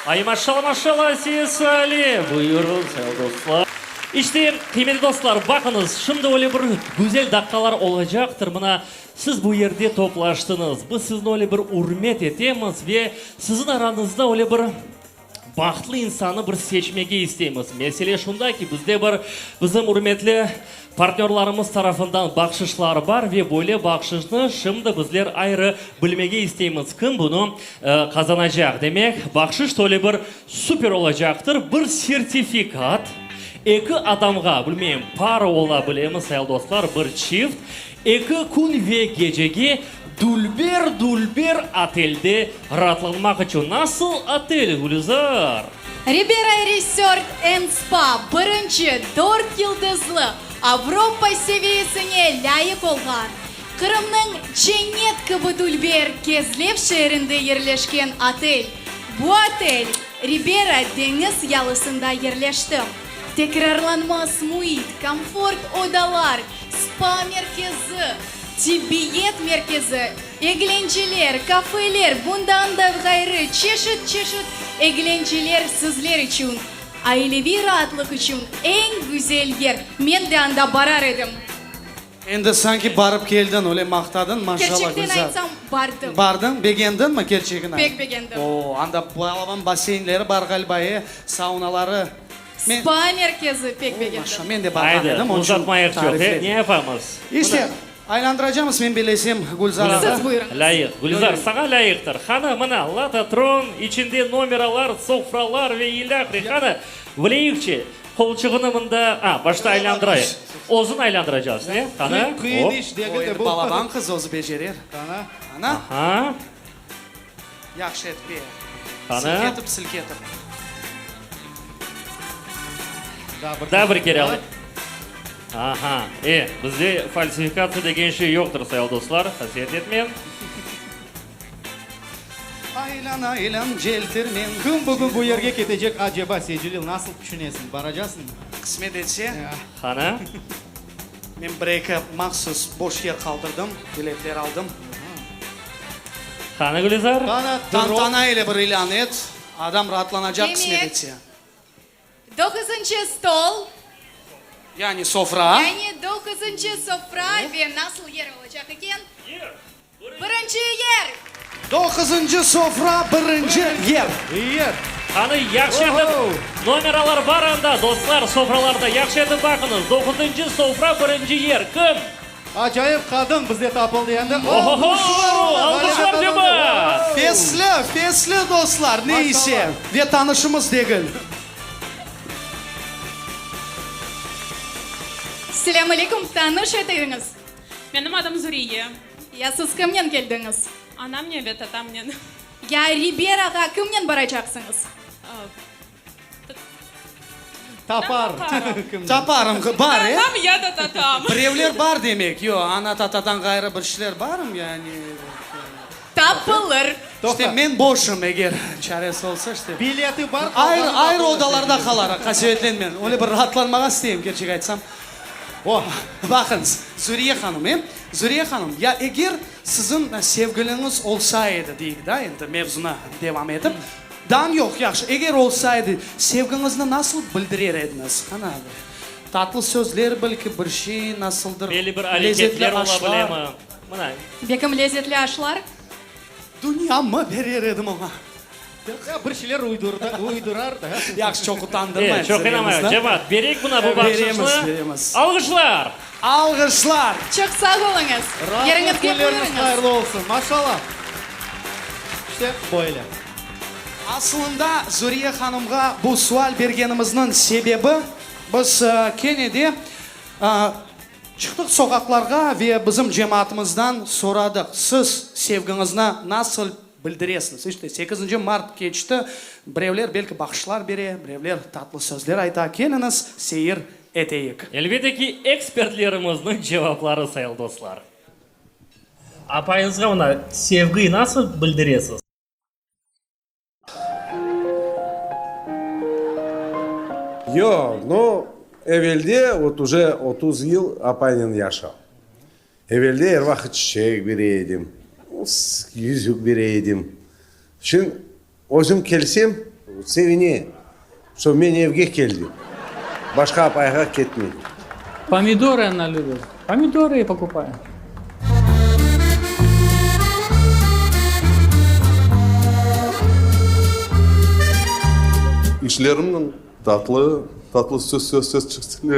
Ay maşalla maşalla Asiye Sali! Buyurıñ, sayılı dostlar. İşte, qıymetli dostlar, baqıñız, şimdi öyle bir güzel daqqalar olacaqtır. Mına, siz bu yerde toplaştıñız. Biz sizni öyle bir ürmet etemiz ve siziñ arañızda öyle bir Bahtlı insanı bir seçmege isteymiz. Mesele şunda ki, bizde bir bizim ürmetli partnörlarımız tarafından bahşışlar bar ve böyle bahşışnı şimdi bizler ayrı bilmege isteymiz, kim bunı qazanacaq. Demek, bahşış öyle bir süper olacaqtır, bir sertifikat eki adamğa, bilmeyim, para ola bilemi, sayılı dostlar, bir çift, eki kün ve gecege Dülber-dülber otelde raatlanmaq içün nasıl otel, Gülizar? Ribera Resort and Spa birinci dört yıldızlı Avropa seviyesine lâyıq olğan, Qırımnıñ cennet kibi dülber Kezlev şeerinde yerleşken otel. Bu otel Ribera deñiz yalısında yerleşti. Tekrarlanmaz müit, komfort odalar, spa merkezi, Tibbiyet merkezi, eglenceler, kafeler, bundan da ğayrı çeşit-çeşit eglenceler sizler içün. Aileviy raatlıq içün eñ güzel yer. Men de anda barar edim. Endi sanki barıp keldiñ, öyle maqtadıñ, maşallah, Kerçekten Gülzar. aytsam, bardım. Bardıñ, begendiñmi, kerçegini ayt? Pek begendim. O, anda balaban basseynleri bar ğaliba, e, saunaları. Men. Spa merkezi pek begendim. Maşa, men de barğan Aydı, edim, onıñ içün uzatmayıq çoq, tarif e, edim. ne yapamız? İşte, aylandıracamız, men bellesem, Gülzar ağa. Siz buyurıñız. Lâyıq, Gülzar, saña lâyıqtır. Qani, mına, lototron, içinde nomeralar, sofralar ve ilâhre. Qani, bileyikçi, qolçuğını mında, a, başta aylandırayıq. Özün aylandıracağız, ne? Qani, Qıyın hop. iş degil O de endi bu. balaban qız, özü becerer. Qana. Ana. Aha. Yahşı etip, e. Qani. Silketip, silketip. Daa bir kere alayıq. Aha, e, bizde falsifikatsiya degen şey yoqtır, sayılı dostlar, qasevet etmeñ. Aylan, aylan, celtirmen. Kim bugün bu yerge ketecek aceba, Secelil, nasıl tüşünesiñ, baracasıñmı? Qısmet etse. Qani? Men bir-eki mahsus boş yer qaldırdım, biletler aldım. Qani, Gülizar? Tantana ile bir ilân et, adam raatlanacaq, qısmet Demek, etse. Doquzıncı stol. Yani sofra. Yani doquzıncı sofra ve nasıl yer olacaq eken? Birinci yer! Doquzıncı sofra, birinci yer. Yer. Qani, yahşı etip, nomeralar bar anda, dostlar, sofralarda, yahşı etip baqıñız. Doquzıncı sofra, birinci yer. Kim? Acayip qadın bizde tapıldı endi. Ohoho! Alqışlar cemaat! Fesli, fesli dostlar, ne ise, ve tanışımız degil. Selâm aleyküm, tanış etiñiz. Menim adım Zuriye. Ya siz kimnen keldiñiz? Anamnen ve tatamnen. Ya Riberağa kimnen baracaqsıñız? Tapar. Taparım, bar, e? Anam ya da tatam. Birevler bar demek. Yoq, ana-tatadan ğayrı bir şeyler barmı yani? Tapılır. İşte, men boşım, eger çaresi olsa, işte. Bileti bar, Ayrı, qalğanı ayrı tapılır. odalarda qalarıq, qasevetlenmeñ. Öyle bir raatlanmağa isteyim, kerçek aytsam. O, baqıñız, Zuriye hanım, e? Zuriye hanım, ya eger siziñ sevgiliñiz olsa edi, deyik da, endi mevzunı devam etip, Dam yoq, yahşı. Eger olsa edi, sevgiñizni nasıl bildirer ediñiz? Qana, tatlı sözler, belki, bir şey, nasıldır, Belli bir lezetli areketler ola aşlar. bilemi? Mına. Bekim lezetli aşlar? Dünyamı berer edim oña. Ya bir şeyler uydurar da. Yahşı, çoq utandırmayıq E, çoq inanmayıq. Cemaat, bereyik mına bu Beremiz, bahşışnı. beremiz. Alğışlar! Alğışlar! Çoq sağ oluñız. Rahatlıq Yeriñizge künleriniz buyurıñız. hayırlı olsun. Maşallah. İşte böyle. Aslında, Zuriye hanımğa bu sual bergenimizniñ sebebi, biz kene de çıqtıq soqaqlarğa ve bizim cemaatımızdan soradıq, siz sevgiñizni nasıl bildiresiñiz? İşte, sekizinci mart keçti, birevler belki bahşışlar bere, birevler tatlı sözler ayta. Keliñiz, seyir eteyik. Elbette ki, ekspertlerimizniñ cevapları, sayılı dostlar. Apayıñızğa mına sevgi nasıl bildiresiz? Yoq, no, evelde, vot uje 30 yıl apaynen yaşam. Evelde er vaqıt çiçek bere edim, yüzük bere edim. Şimdi özüm kelsem. Sevine, şo men evge keldim, başqa apayğa ketmedim. Pomidorı ona lübit. Pomidorı ey pokupayım. İşlerimniñ tatlı, tatlı söz, söz, söz çıqsın,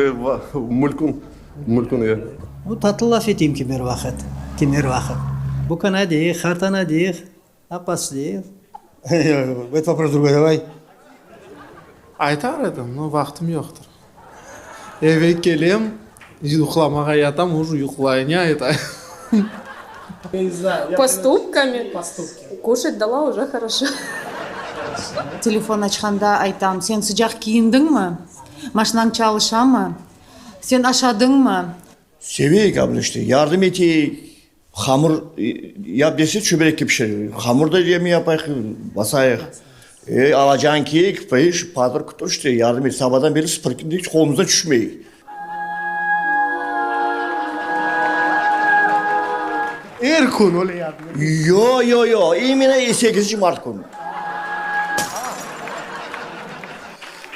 mülkün, mülkün, e. Bu tatlı laf eteyim kimer vaqıt, kimer vaqıt. Bu kana deyik, qartana deyik, apası deyik. Это вопрос другой, давай. Aytar edim, no vaqtım yoqtır. Eve kelem, yuqlamağa yatam, uje yuqlayım, ne aytayım. Поступками. Кушать дала уже хорошо. Telefon açqanda aytam, sen sıcaq kiyindiñmi? Maşinañ çalışamı? Sen aşadıñmı? Seveyik abla işte, yardım eteyik, hamur yap dese çöberek de pişireyik, hamur da demi yapayıq, basayıq. E, alacağın keyik, pış, patır kütür işte, yardım et, sabadan beri sıpırki hiç qolumızdan tüşmey. Er kün öyle yardım etesiñ? Yo, yo, yo, imенно sekizinci mart künü.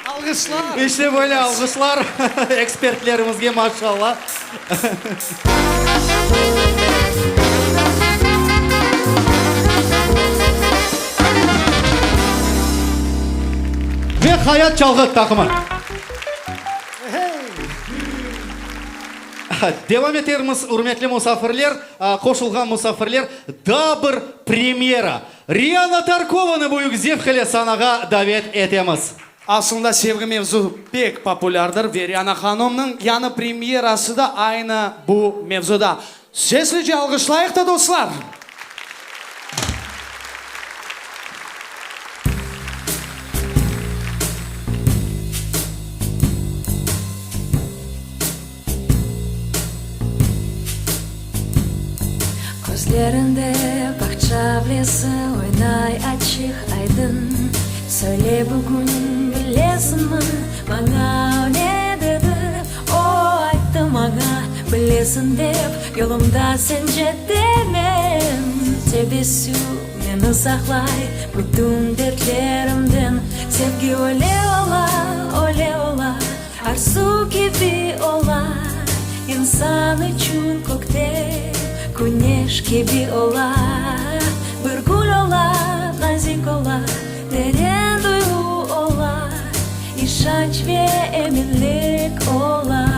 Alğışlar! İşte böyle alğışlar ekspertlerimizge, maşallah. Ve Hayat çalğı taqımı. Devam etermiz, ürmetli musafirler, qoşulğan musafirler, daa bir premyera. Riana Tarkovanı büyük zevq ile sanağa davet etemiz. Aslında sevgi mevzu pek populârdır ve Riana hanımnıñ yañı premyerası da aynı bu mevzuda. Seslice alğışlayıq da, dostlar! Közlerinde bağça avlesi oynay açıq-aydın. Söyle bugün bilesiñmi, maña o ne dedi? O ayttı maña, bilesiñ dep, yolumda sen cetemen. Tebessüm meni saqlay bütün dertlerimden. Sevgi öyle ola, öyle ola. Arzu kibi ola, insan içün kökte küneş kibi ola, bir gül ola, nazik ola, teren duyğu ola, işanç ve eminlik ola.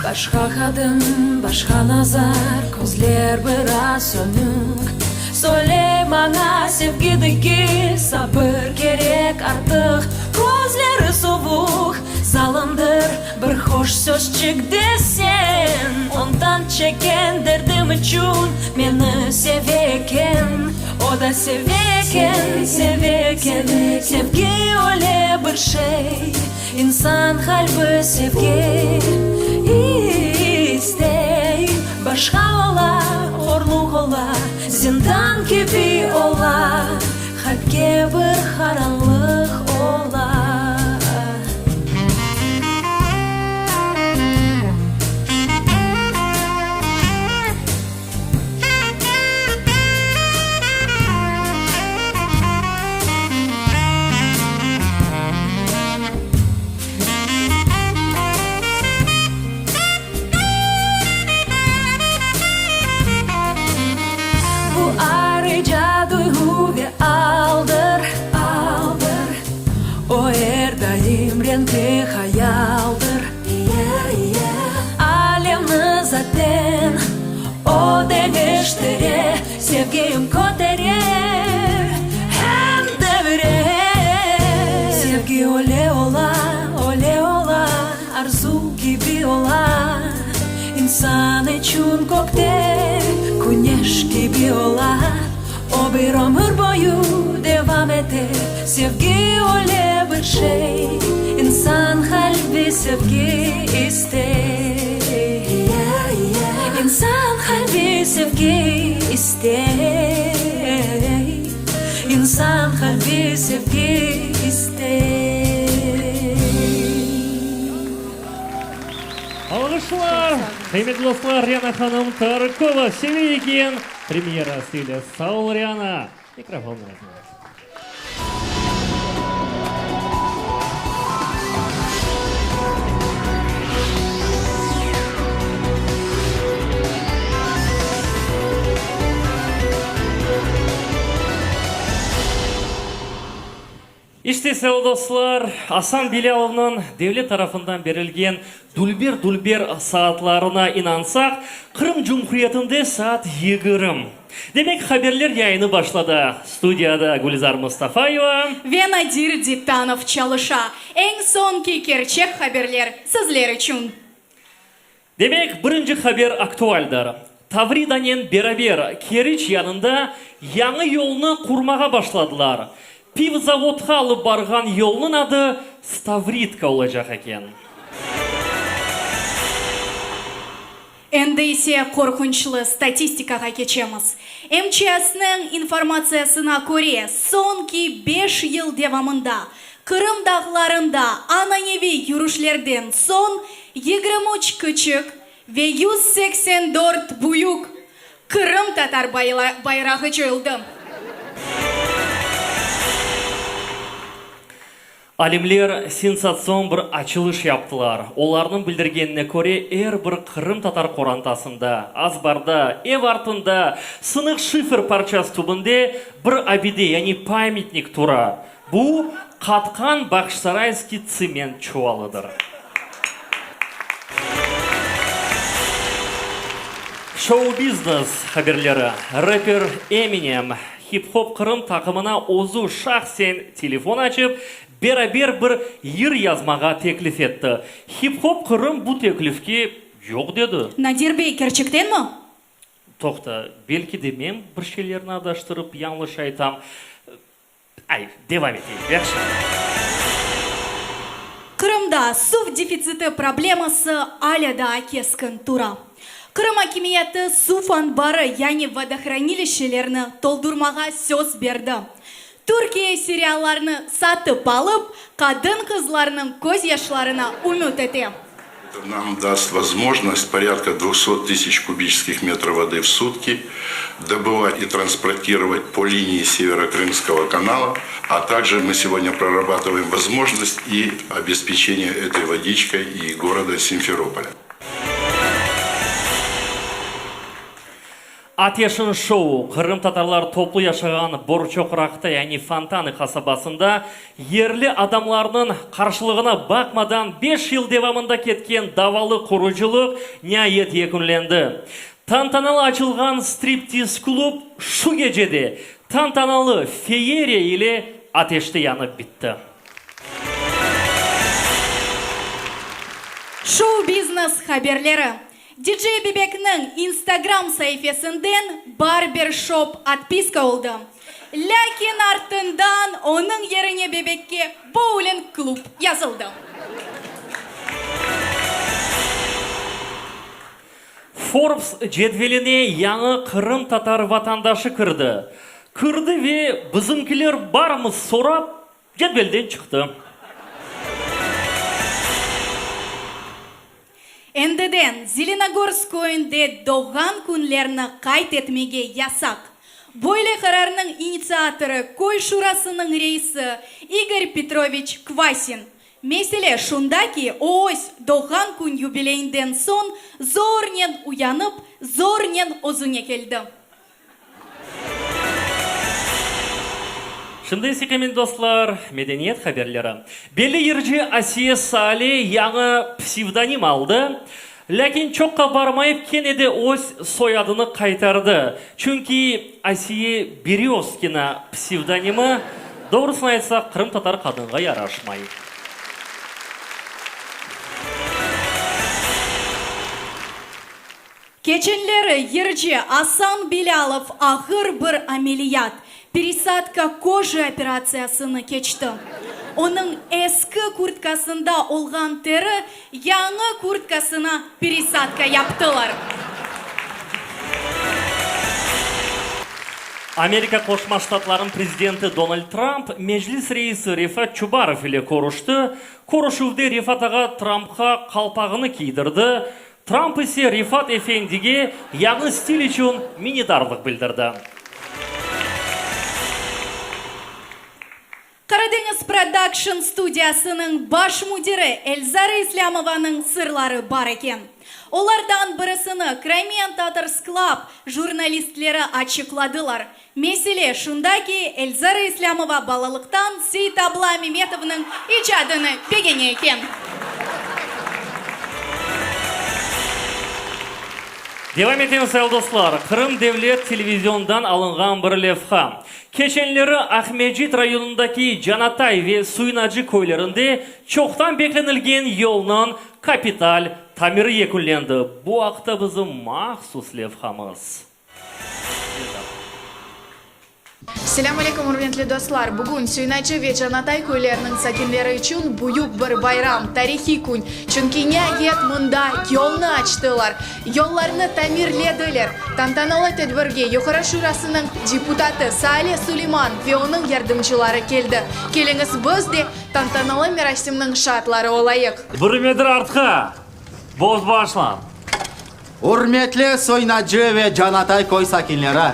Başqa qadın, başqa nazar, közler biraz sönük. Söyle maña, sevgi degil, sabır kerek artıq. Közleri suvuq, zalımdır, bir hoş sözçik desen. Ondan çekken derdim içün meni seve eken. O da seve eken, seve eken. Sevgi öyle bir şey, insan qalbi sevgi istey. Başqa ola, horluq ola, zindan kibi ola, Qalpke bir qaranlıq ola. Bu ayrıca duyğu ve aldır, aldır. O er daim renkli hayaldır, Alemni zaten o deñiştire, Sevgim kötere hem devire. Sevgi öyle ola, öyle ola. Arzu kibi ola, insan içün kökte küneş kibi ola. O bir ömür boyu devam ete, sevgi öyle bir şey, insan qalbi sevgi istey. İnsan qalbi sevgi istey. İnsan qalbi sevgi istey. Alğışlar! Qıymetli dostlar, Riana hanım Tarıkova Seve eken premyerası ile. Sağ ol, Riana! Mikrofon özüñde. İşte, sevgili dostlar, Asan Bilâlovnıñ devlet tarafından berilgen dülber-dülber saatlarına inansaq, Qırım Cumhuriyetinde saat 20. Demek, haberler yayını başladı. Studiyada Gülizar Mustafayeva. Ve Nadir Dittanov çalışa. Eñ soñki kerçek haberler sizler içün. Demek, birinci haber aktualdir. Tavridanen beraber Keriç yanında yañı yolnı qurmağa başladılar. Pivzavodqa alıp barğan yolnıñ adı Stavridka olacaq eken. Endi ise qorqunçlı statistikağa keçemiz. MÇSniñ informatsiyasına köre, soñki beş yıl devamında Qırım dağlarında ananeviy yürüşlerden soñ 23 küçük ve 184 büyük qırımtatar bayrağı coyuldı. Alimler sensatsion bir açılış yaptılar. Olarnıñ bildirgenine köre, er bir qırımtatar qorantasında, azbarda, ev artında, sınıq şifer parçası tübünde bir abide, yani pamyatnik tura. Bu, qatqan Bağçasarayskiy tsement çuvalıdır. Şou-biznes haberleri, Reper Eminem, Hip-hop Qırım taqımına özü şahsen telefon açıp, beraber bir yır yazmağa teklif etti. Hip-hop Qırım bu teklifke yoq dedi. Nadir bey, kerçektenmi? Toqta, belki de men bir şeylerni adaştırıp yañlış aytam. Ay, devam eteyik, yahşı. Qırımda suv defitsiti probleması alâ daa keskin tura. Qırım akimiyeti suv anbarı, yani vodohranilişçelerni toldurmağa söz berdi. Türkiye seriallarnı satıp alıp, qadın-qızlarnıñ közyaşlarına ümüt ete. Нам даст возможность порядка 200 тысяч кубических метров воды в сутки добывать и транспортировать по линии Северо-Крымского канала, а также мы сегодня прорабатываем возможность и обеспечение этой водичкой и города Симферополя. Ateşin şou, qırımtatarlar toplu yaşağan Borçoqraqta, yani Fontanı qasabasında yerli adamlarnıñ qarşılığına baqmadan beş yıl devamında ketken davalı qurucılıq niayet yekünlendi. Tantanalı açılğan striptiz-klub şu gece de tantanalı feyeriya ile ateşte yanıp bitti. Şou-biznes haberleri. DJ Bebekniñ Instagram saifesinden Barbershop otpiska oldı. Lâkin artından onıñ yerine Bebekke Bowling Club yazıldı. Forbes cedveline yañı qırımtatar vatandaşı kirdi. Kirdi ve bizimkiler barmı sorap, cedvelden çıqtı. Endiden Zelenogorsk köyünde doğğan künlerni qayd etmege yasaq. Böyle qararnıñ initsiatorı köy şurasınıñ reisi İgor Petroviç Kvasin. Mesele şunda ki, o öz doğğan kün yubileyinden soñ zornen uyanıp, zornen özüne keldi. Şimdi ise, qıymetli dostlar, medeniyet haberleri. Belli yırcı Asiye Sale yañı psevdonim aldı, lâkin çoqqa barmayıp kene de öz soyadını qaytardı, çünki Asiye Berezkina psevdonimi, doğrusını aytsaq, qırımtatar qadınğa yaraşmay. Keçenleri yırcı Asan Bilâlov ağır bir ameliyat, peresadka koji operatsiyasını keçti. Onıñ eski kurtkasında olğan teri yañı kurtkasına peresadka yaptılar. Amerika Qoşma Ştatlarınıñ prezidenti Donald Trump Meclis reisi Refat Çubarov ile körüşti. Körüşüvde Refat ağa Trumpqa qalpağını kiydirdi, Tramp ise Refat efendige yañı stil içün minnetdarlıq bildirdi. Qaradeñiz Production studiyasınıñ baş müdiri Elzara İslâmovanıñ sırları bar eken. Olardan birisini Crimean Tatars Club jurnalistleri açıqladılar. Mesele şunda ki, Elzara İslâmova balalıqtan Seytabla Memetovnıñ icadını begene eken. Devam etemiz, sayılı dostlar. Qırım devlet televizionından alınğan bir levha. Keçenleri Aqmescit rayonındaki Canatay ve Suyunacı köylerinde çoqtan beklenilgen yolnıñ kapital tamiri yekünlendi. Bu aqta bizim mahsus levhamız. Selâm aleyküm, ürmetli dostlar! Bugün Süynaçı ve Canatay köyleriniñ sakinleri içün büyük bir bayram, tarihiy kün. Çünki niayet mında yolnı açtılar, yollarnı tamirlediler. Tantanalı tedbirge Yuqarı Şurasınıñ deputatı Saale Suleyman ve onıñ yardımcıları keldi. Keliñiz, biz de tantanalı merasimniñ şaatları olayıq. Bir metr artqa, boz başlan. Ürmetli Soynacı ve Canatay köy sakinleri!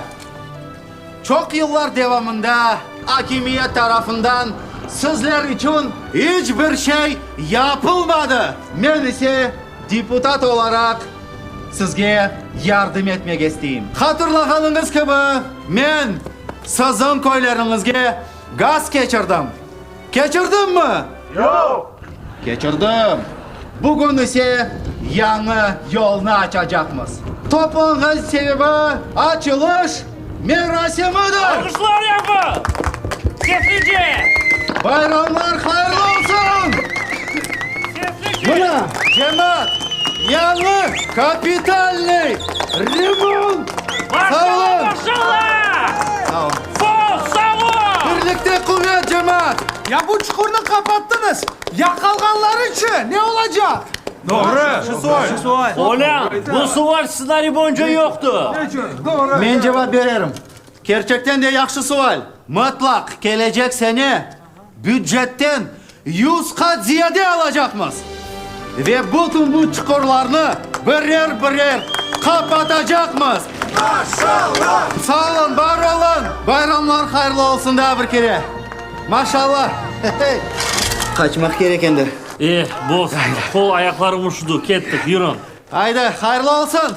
Çoq yıllar devamında akimiyet tarafından sizler içün iç bir şey yapılmadı. Men ise deputat olaraq sizge yardım etmek isteyim. Hatırlağanıñız kibi, men siziñ köyleriñizge gaz keçirdim. Keçirdimmi? Yoq! Keçirdim. Bugün ise yañı yolnı açacaqmız. Toplanğan sebebi açılış merasimidir! Alqışlar yapın! Seslice! Bayramlar hayırlı olsun! Seslice! Mına, cemaat, yañı kapitalnıy remont! Sağ olun! Maşalla, maşalla! Sağ olun. Sağ, sağ ol! Birlikte quvet, cemaat! Ya bu çuqurnı qapattıñız, ya qalğanlarıçı, ne olacaq? Doğru, yahşı sual. Olân, bu sual stsenariy boyunca yoqtı. Doğru. Men cevap bererim. Kerçekten de yahşı sual. Mıtlaq kelecek sene bücetten yuz qat ziyade alacaqmız. Ve bütün bu çuqurlarnı birer-birer qapatacaqmız. Maşallah! Sağ olun, bar olun! Bayramlar hayırlı olsun daa bir kere! Maşallah! Hey! Qaçmaq kerek endi. Eh, boz, qol ayaqlarım üşüdi, kettik, yürüñ. Aydı, hayırlı olsun!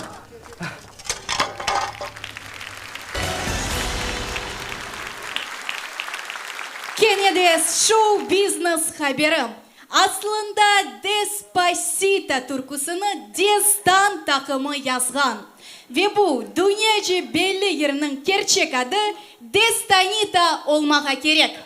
Kene de şou-biznes haberi. Aslında Despasito türküsini Destan taqımı yazğan. Ve bu dünyaca belli yırnıñ kerçek adı Destanita olmağa kerek.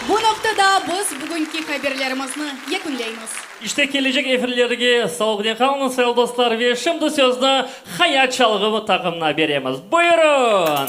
Bu noqtada biz bugünki haberlerimizni yekünleymiz. İşte, kelecek efirlerge sağlıqnen qalıñız, sayılı dostlar, ve şimdi sözni Hayat çalğı taqımına beremiz. Buyurın!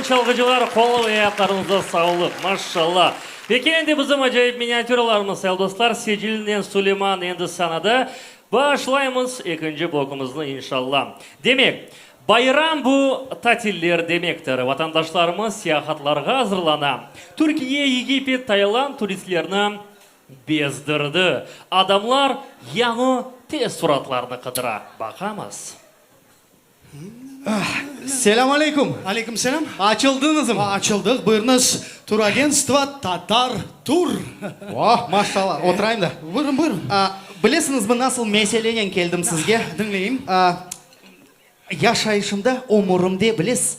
olsun, çalğıcılar, qol ve ayaqlarıñızğa sağlıq, maşşalla! Ve kene de bizim acayip miniatüralarımız, sayılı dostlar, Secilnen Suleyman endi sanada. Başlaymız ekinci blokumıznı, inşalla. Demek, bayram bu tatiller demektir. Vatandaşlarımız seyahatlarğa azırlana. Türkiye, Egipet, Tayland turistlerni bezdirdi. Adamlar yañı teessuratlarnı qıdıra. Baqamız. Selâm aleyküm. Aleyküm selâm. Açıldıñızmı? Açıldıq. Buyurıñız, turagentstvo Tatar Tur. Oh, maşallah. Oturayım da. Buyurın, buyurın. Bilesiñizmi, nasıl meselenen keldim sizge? Diñleyim. Yaşayışımda, ömürimde, bilesiz,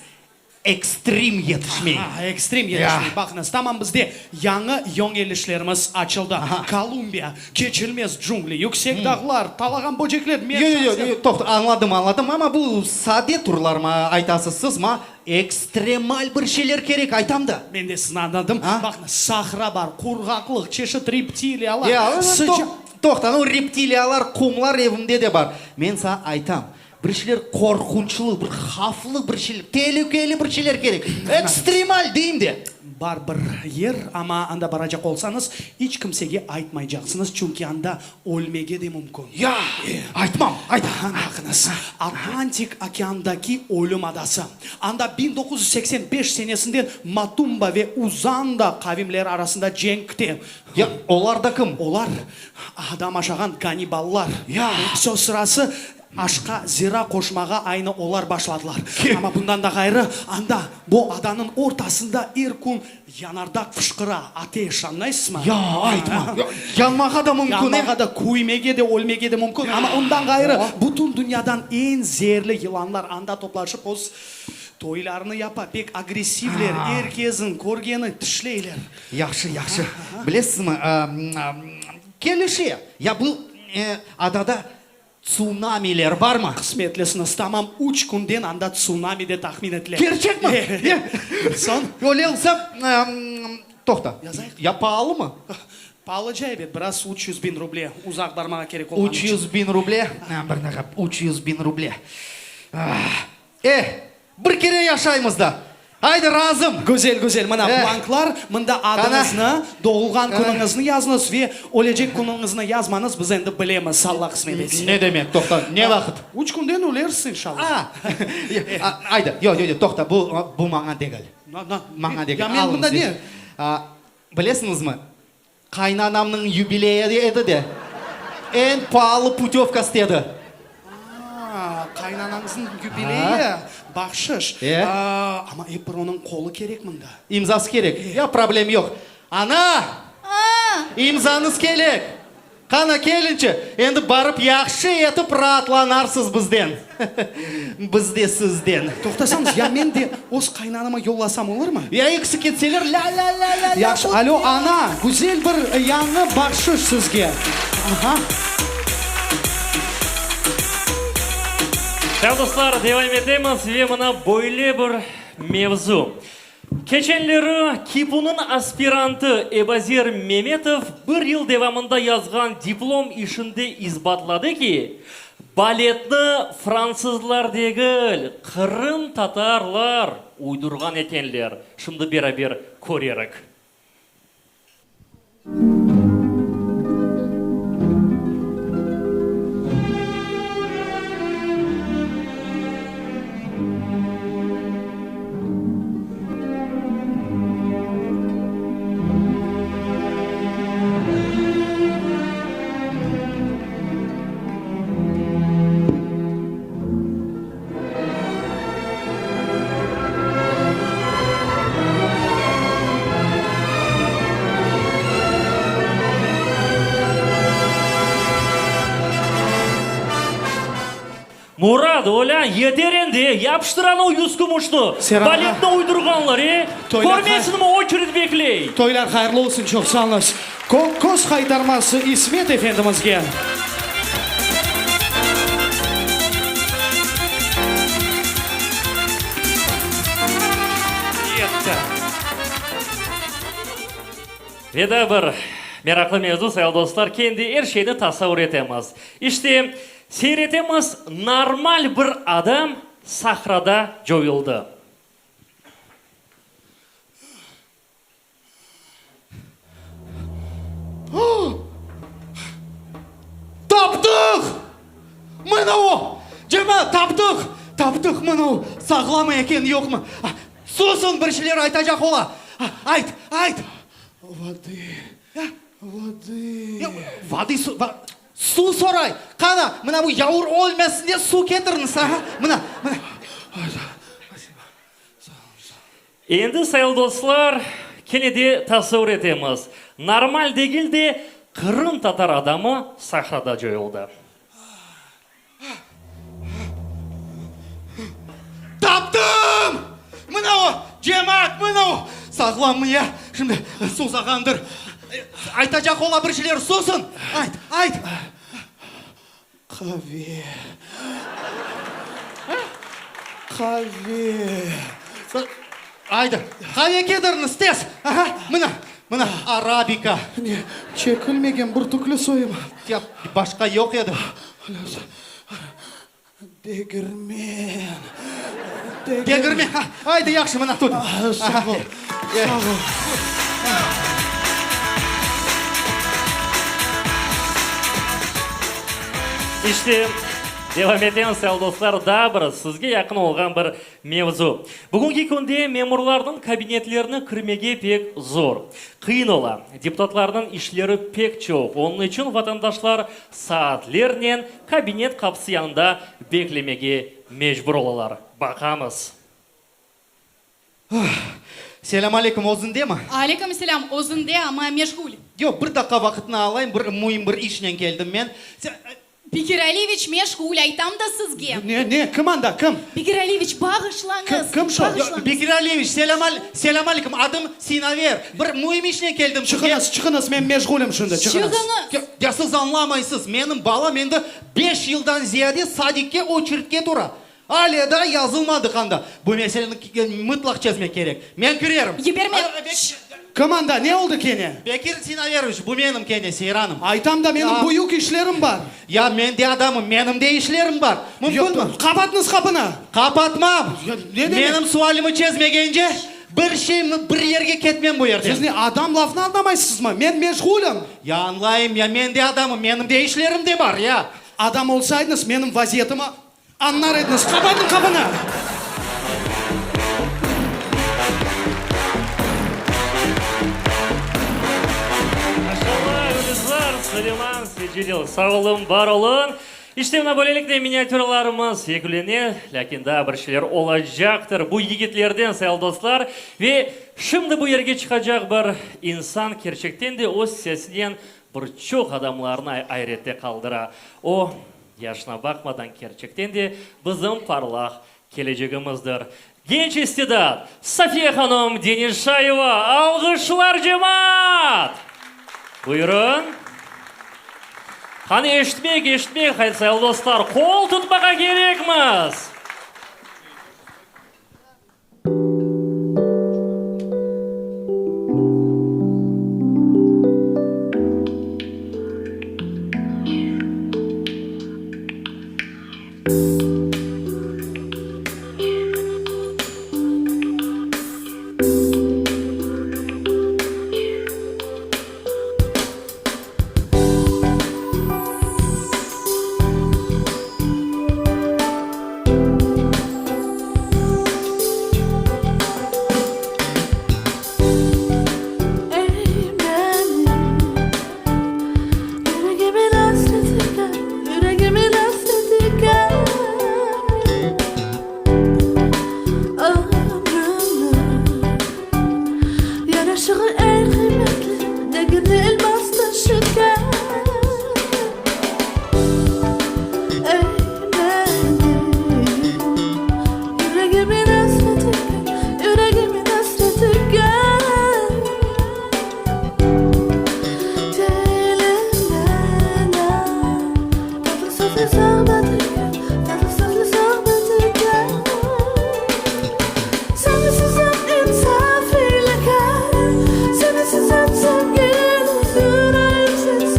Ekstrim yetişmey. Aha, ekstrim yetişmey. Baqıñız, tamam bizde yañı yöñelişlerimiz açıldı. Kolumbiya, keçilmez cungli, yüksek dağlar, talağan böcekler, men Yoq, yoq, şahsen. yoq, toqta, añladım, añladım, amma bu sade turlar mı aytasız siz, ma ekstremal bir şeyler kerek, aytam da. Men de sizni añladım. Baqıñız, sahra bar, qurğaqlıq, çeşit reptiliyalar, Ya, sıca. Toqta, nu reptiliyalar, qumlar evimde de bar. Men saña aytam, Bir şeyler qorqunçlı, bir havflı bir şeyler, telükeli bir şeyler kerek. Ekstremal deyim de. Bar bir yer, amma anda baracaq olsañız, iç kimsege aytmaycaqsıñız, çünki anda ölmege de mümkün. Ya, aytmam, ayt. Baqıñız, Atlantik okeandaki Ölüm adası. Anda 1985 senesinden Matumba ve Uzanda qavimleri arasında cenk kite. Ya, olar da kim? Olar, adam aşağan kanniballar. Ya! Söz sırası, Aşqa zira qoşmağa aynı olar başladılar. Amma bundan da ğayrı, anda, bu adanıñ ortasında er kün yanardağ fışqıra, ateş, añlaysızmı? Ya, aytma! Yanmağa da mümkün, e? Yanmağa da, küymege de, ölmege de mümkün. Amma ondan ğayrı, bütün dünyadan eñ zeerli yılanlar anda toplaşıp öz toylarını yapa. Pek agressivler, er kesin körgeni tişleyler. Yahşı, yahşı. Bilesizmi, kelişe. Ya bu adada Tsunamiler barmı? Qısmetlisiñiz, tamam üç künden anda tsunami de tahmin etile. Kerçekmi? Soñ? Öyle olsa, toqta. Yazayıq. Ya paalımı? Paalıca, ebet, biraz, 300 biñ ruble, uzaq barmağa kerek olğanı içün. 300 biñ ruble? Bir daqiqa, 300 biñ ruble. Eh, bir kere yaşaymız da. Aydı, razım. Güzel, güzel. Mına, blanklar, mında adıñıznı, doğulğan künüñizni yazıñız ve ölecek künüñizni yazmañız, biz endi bilemiz, Alla qısmet etse. Ne demek, toqta, ne vaqıt? Üç künden ölersiz, inşalla. A, aydı, yoq, yoq, yoq, toqta, bu, bu maña degil. Maña degil, Ya men mında ne? Bilesiñizmi, Qaynanamnıñ yubileyi edi de, eñ paalı putövka istedi. A, qaynanañıznıñ yubileyi, bahşış. E? Amma ep bir onıñ qolu kerek mında. İmzası kerek. Ya, problem yoq. Ana! İmzañız kerek. Qana, kelinçi, endi barıp yahşı etip raatlanarsız bizden. Biz de sizden. Toqtasañız, ya men de öz qaynanama yollasam olurmı? Ya ekisi ketseler, lâ-lâ-lâ-lâ-lâ. Yahşı, alo, ana, güzel bir yañı bahşış sizge. Aha. Sayın dostlar, devam etemiz ve mına böyle bir mevzu. Keçenleri KİPUnıñ aspirantı Ebazer Memetov bir yıl devamında yazğan diplom işinde isbatladı ki, baletni fransızlar degil, qırımtatarlar uydurğan ekenler. Şimdi beraber körerik. Murat, olân, yeter endi, yapıştır anau yüzkümüşni, baletni uydurğanlar, e? Körmeysiñmi, oçerit bekley. Toylar hayırlı olsun, çoq sağ oluñız. Köz qaytarması İsmet efendimizge. Yetti. Ve daa bir meraqlı mevzu, sayılı dostlar, kendi er şeyni tasavur etemiz. İşte, seyir etemiz, normal bir adam sahrada coyuldı. Taptıq! Taptıq mına o, sağlamı eken, yoqmı? Susıñ, bir şeyler aytacaq ola. Ayt, ayt! Vadı, vadı. Vadı, suv soray. Qana, mına bu yavur ölmesin dep suv ketiriñiz, aha, mına, mına. Endi, sayılı dostlar, kene de tasavur etemiz, normal degil de, qırımtatar adamı sahrada coyuldı. Taptım! Mına o, cemaat, mına o! Sağlammı ya? Şimdi suzağandır. Aytacaq ola bir şeyler, susıñ! Ayt, ayt! Qave. Qave. Aydı, qave ketiriniz, tez! Aha, mına, mına, arabika. Ne, çekilmegen bürtükli soyumı? Ya, başqa yoq edi. Degirmen. Degirmen, ha, aydı, yahşı, mına, tut. Sağ ol, sağ ol. İşte, devam etemiz, sayılı dostlar, daa bir sizge yaqın olğan bir Mevzu. Bugünki künde memurlarnıñ kabinetlerine kirmege pek zor, qıyın ola. Deputatlarnıñ işleri pek çoq, onıñ içün vatandaşlar saatlernen kabinet qapısı yanında beklemege mecbur olalar. Baqamız. Selâm aleyküm, özündemi? Aleyküm selâm, özünde, amma meşğul. Yoq, bir daqqa vaqıtını alayım, bir müim bir işnen keldim men. Bekir Aliyeviç meşğul, aytam da sizge. Ne, ne, kim anda, kim? Bekir Aliyeviç, bağışlañız, Kim, kim şu? bağışlañız. Bekir Aliyeviç, selâm, selâm aleyküm, adım Sinaver, bir müim işnen keldim sizge. Çıqıñız, çıqıñız, men meşğulim şimdi, çıqıñız. Çıqıñız. Ya siz añlamaysız, menim balam endi beş yıldan ziyade sadikke oçeritke tura. Alâ daa yazılmadıq anda. Bu meseleni mıtlaq çezmek kerek. Men kirerim. Yiberme. Kim anda? Ne oldı kene? Bekir Sinaveroviç, bu menim kene, Seyranım. Aytam da, menim büyük işlerim bar. Ya men de adamım, menim de işlerim bar. Mümkünmi? Qapatñız qapını! Qapatmam! Ne demek? Menim sualimi çezmegence, bir şey, bir yerge ketmem bu yerden. Siz ne, adam lafını añlamaysızmı? Men meşğulim. Ya añlayım, ya men de adamım, menim de işlerim de bar, ya. Adam olsaydıñız, menim vaziyetimi Añlar ediñiz, qapatıñ qapını! Maşallah, Gülizar, Suleyman, Secelil, sağ oluñ, bar oluñ. İşte, mına böylelikle miniatüralarımız yekünlene, lâkin daa bir şeyler olacaqtır bu yigitlerden, sayılı dostlar. Ve şimdi bu yerge çıqacaq bir insan kerçekten de öz sesinen bir çoq adamlarnı ayrette qaldıra. O, Yaşına baqmadan kerçekten de bizim parlaq kelecegimizdir. Genç istidat, Safiye hanım Denişayeva, alğışlar cemaat! Buyurın. Qani eşitmeyik, eşitmeyik, haydi sayılı dostlar, qol tutmağa kerekmiz! Ey menim yüregimin asreti gel, yüregimin asreti gel. Ömrümniñ yaraşığı eñ qıymetli, degerli elmaz taşı gel. Ey menim yüregimin asreti gel, yüregimin asreti gel. Tilinden tatlı sözlü sohbeti gel, tatlı sözlü sohbeti gel. Seni süzen insaf ile gel, seni süzen sevgilim, yüreğim sensiz.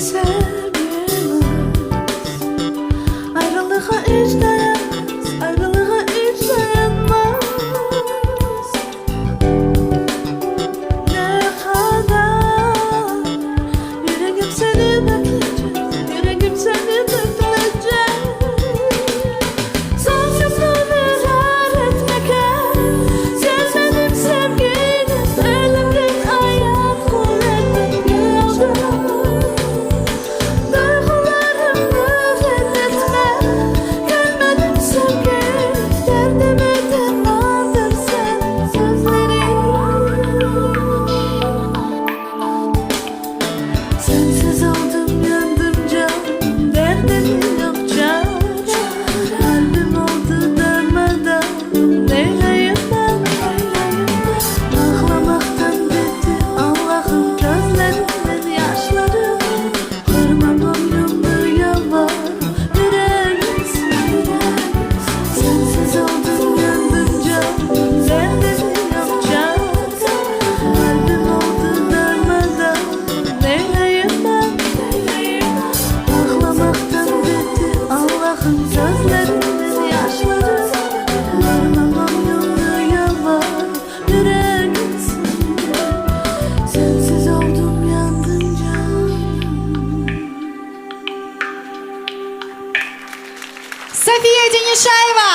Sevgimiz ayrılığa iç dayanmaz, ayrılığa iç dayanmaz. Ne qadar yüregim seni bekleycek, yüregim seni bekleycek. Sensiz ömür etmege, sen benim sevgilim, elimden ayaq-qol etip qaldım. Duyğularımnı red etme, kelmedim sevgim, derdime dermandır sen sözleriñ. Sensiz oldım, yandım canım, derdim yoq çare, Qalbim oldı darma-dağın, neyleyim ben, neyleyim ben? Ağlamaqtan bitti, Allahım, közlerimniñ yaşları, Qırmam ömrümni yalvarım, yüregim sende. Sensiz oldım, yandım canım, derdim yoq çare, Qalbim oldı darma-dağın, neyleyim ben, neyleyim ben? Ağlamaqtan bitti, Allahım, közlerimniñ yaşları, Qırmam ömrümni yalvarım, yüregim sende. Sensiz oldım, yandım canım. Safiye Denişayeva!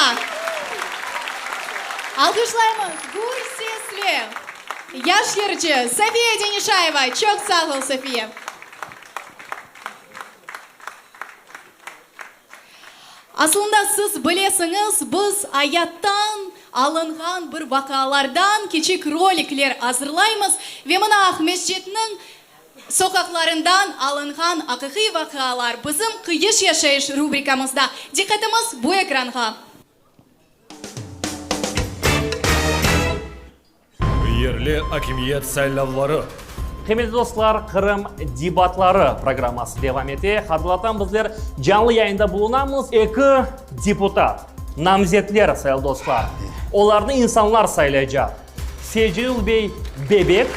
Alqışlaymız gür sesle yaş yırcı Safiye Denişayeva! Çoq sağ ol, Safiye! Aslında siz bilesiñiz, biz ayattan alınğan bir vaqialardan kiçik rolikler azırlaymız ve mına Aqmescitniñ soqaqlarından alınğan aqiqiy vaqialar bizim Qıyış yaşayış rubrikamızda. Diqqatımız bu ekranğa. Yerli akimiyet saylavları. Qıymetli dostlar, Qırım debatları programması devam ete. Hatırlatam, bizler canlı yayında bulunamız. Eki deputat, namzetler, sayılı dostlar. Olarnı insanlar saylaycaq. Secelil bey Bebek,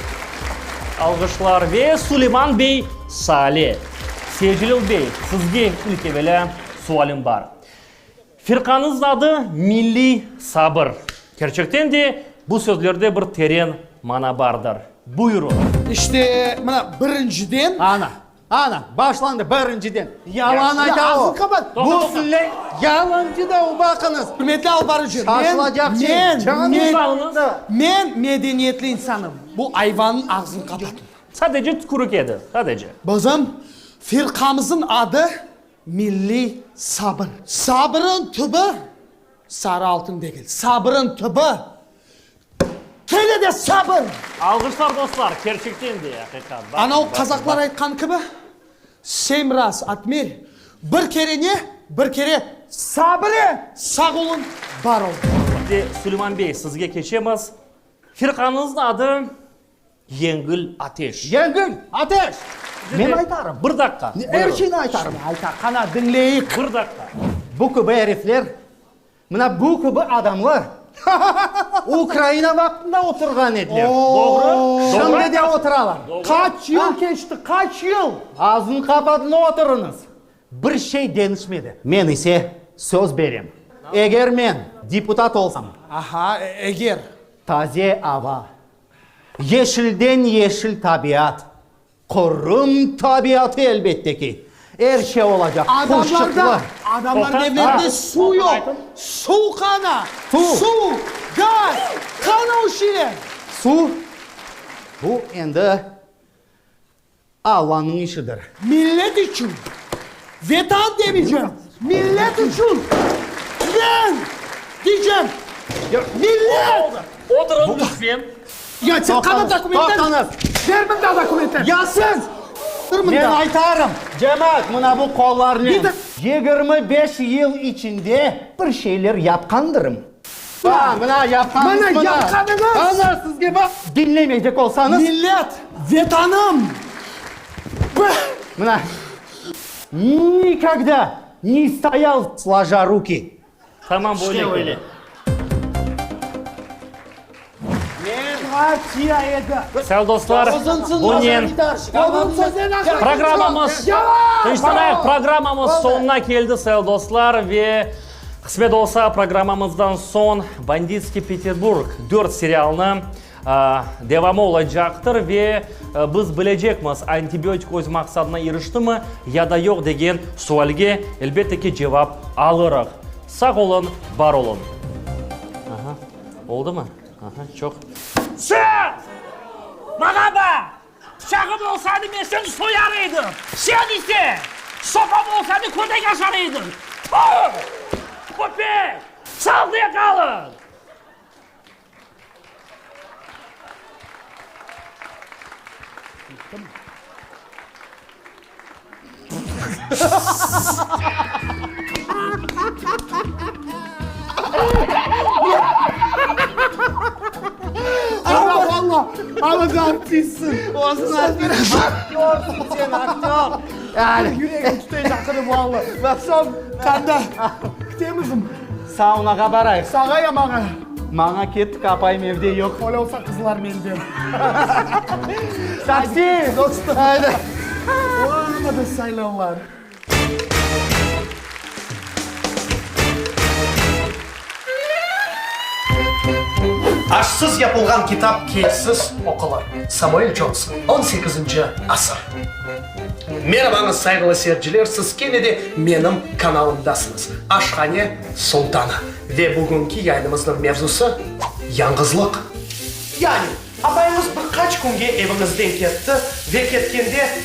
alğışlar, ve Suleyman bey Sale. Secelil bey, sizge ilk evelâ sualim bar. Firqañıznıñ adı Milliy sabır. Kerçekten de, bu sözlerde bir teren mana bardır. Buyurıñ. İşte, mına, birinciden. Ana, ana, başlandı, birinciden. Yalan ayta o. Ağzını qapat. Bu yalancı da o, baqıñız. Ürmetli alıp barıcı, men, men, men, men medeniyetli insanım. Bu ayvannıñ ağzını qapatın. Sadece tükürik edi, sadece. Bizim firqamızın adı Milliy sabır. Sabırın tübü sarı altın degil. Sabırın tübü kene de sabır! Alğışlar dostlar, kerçekten de aqiqat. Ana o qazaqlar aytqan kibi, Sem raz otmer, bir kere ne, bir kere sabır e! Sağ olun, bar olun. Şimdi Suleyman bey, sizge keçemiz. Firqañıznıñ adı Yengil ateş. Yengil ateş! Men aytarım. Bir daqqa. Er şeyni aytarım. Ayta, qana, diñleyik. Bir daqqa. Bu kibi erifler, mına bu kibi adamlar Ukraina vaqtında oturğan ediler. Doğru. Şimdi de oturalar. Qaç yıl keçti, qaç yıl? Ağzını qapatın, oturıñız. Bir şey deñişmedi. Men ise söz berem, eger men deputat olsam. Aha, eger. Taze ava, Yeşilden yeşil tabiat, Qırım tabiatı elbette ki, er şey olacaq, Adamlarda, adamlarnıñ evlerinde suv yoq, suv qana, suv, gaz, qana o şeyler. Suv, bu endi Allanıñ işidir. Millet içün, Vetan demeycem, millet içün men deycem, millet! Oturıñ lütfen. Ya sen qana dokumentler? Toqtañız! Ber mında dokumentler! Ya siz! Dur mında! Men aytarım, cemaat, mına bu qollarnen 25 yıl içinde bir şeyler yapqandırım. Ba, mına yapqanıñız Mına mına. yapqanıñız! Ana sizge baq! Diñlemeycek olsañız. Millet, Vetanım! Mına, nikogda ne stoyal sложа ruki. Tamam böyle öyle. Men partiya edi. Sağ dostlar, bunen. Programmamız, tınçlanayıq, programmamız soñuna keldi, sayılı dostlar, ve qısmet olsa, programmamızdan soñ Banditskiy Peterburg dört serialını devamı olacaqtır ve biz bilecekmiz, antibiotik öz maqsadına iriştimi ya da yoq degen sualge, elbette ki, cevap alırıq. Sağ olun, bar olun. Aha, oldumı? Aha, çoq. Sen! Maña baq! Pıçağım olsaydı, men seni soyar edim! Sen ise, sopam olsaydı, kötek aşar ediñ! Tüh! Köpek! Sağlıqnen qalıñ! Amma valla, amma da artistsin. Olsun artist. Aktörsın sen, aktör. Yani. Yüregim tutaycaq qırım valla. Soñ, qanda? Kütemizmi? Saunağa barayıq. Sağa ya maña? Maña kettik, apayım evde yoq. Öyle olsa qızlar menden. Taksi! Dostum. Haydi. Olmadı saylavlar. Aşsız yapılğan kitap keyfsiz oqulır. Samuel Conson, on sekizinci asır. Merabañız, sayğılı seyirciler, siz kene de menim kanalımdasıñız, Aşhane Sultanı. Ve bugünki yayınımıznıñ mevzusı, yañğızlıq. Yani, apayıñız bir qaç künge eviñizden ketti ve ketkende,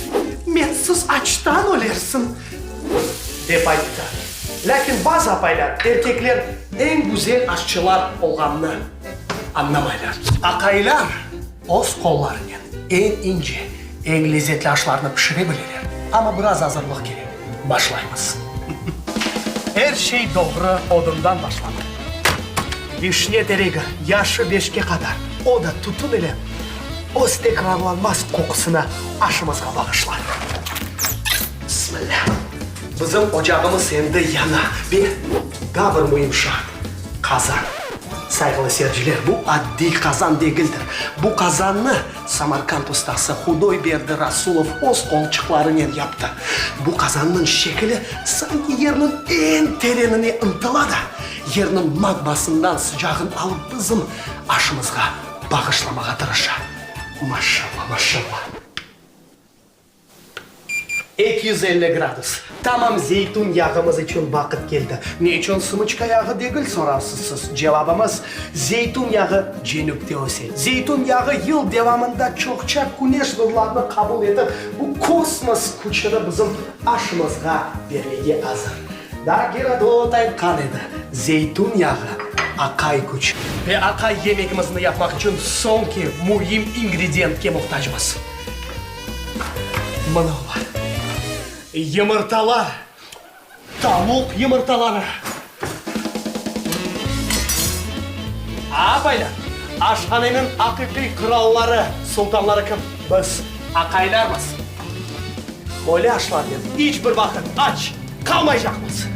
Mensiz açtan ölersiñ, dep ayttı. Lâkin bazı apaylar, erkekler eñ güzel aşçılar olğanını añlamaylar. Aqaylar öz qollarınen eñ ince, eñ lezetli aşlarnı pişire bileler, amma biraz azırlıq kerek. Başlaymız. Er şey doğru odundan başlanır. Vişne teregi yaşı beşke qadar, o da tütün ile öz tekrarlanmaz qoqusını aşımızğa bağışlar. Bismillâ! Bizim ocağımız endi yana ve daa bir müim şart, qazan. Sayğılı seyirciler, bu addiy qazan degildir. Bu qazannı Samarkand ustası Hudoyberdi Rasulov öz qolçıqlarınen yaptı. Bu qazannıñ şekili sanki yerniñ eñ terenine ıntıla da, yerniñ magmasından sıcağın alıp bizim aşımızğa bağışlamağa tırışa. Maşalla, maşalla! 250 gradus. Tamam zeytün yağımız içün vaqıt keldi. Ne içün sımıçka yağı degil, sorarsız siz. Cevabımız, zeytün yağı cenüpte öse. Zeytün yağı yıl devamında çoqça küneş nurlarını qabul etip, bu kosmos küçüni bizim aşımızğa bermege azır. Daa Gerodot aytqan edi, zeytün yağı, aqay küç. Ve aqay yemegimizni yapmaq içün soñki müim ingrediyentke muhtacmız. Mına olar, yımırtalar, tavuq yımırtaları. Apaylar, aşhaneniñ aqiqiy qıralları, sultanları kim? Biz, aqaylarmız. Böyle aşlarnen iç bir vaqıt aç qalmaycaqmız.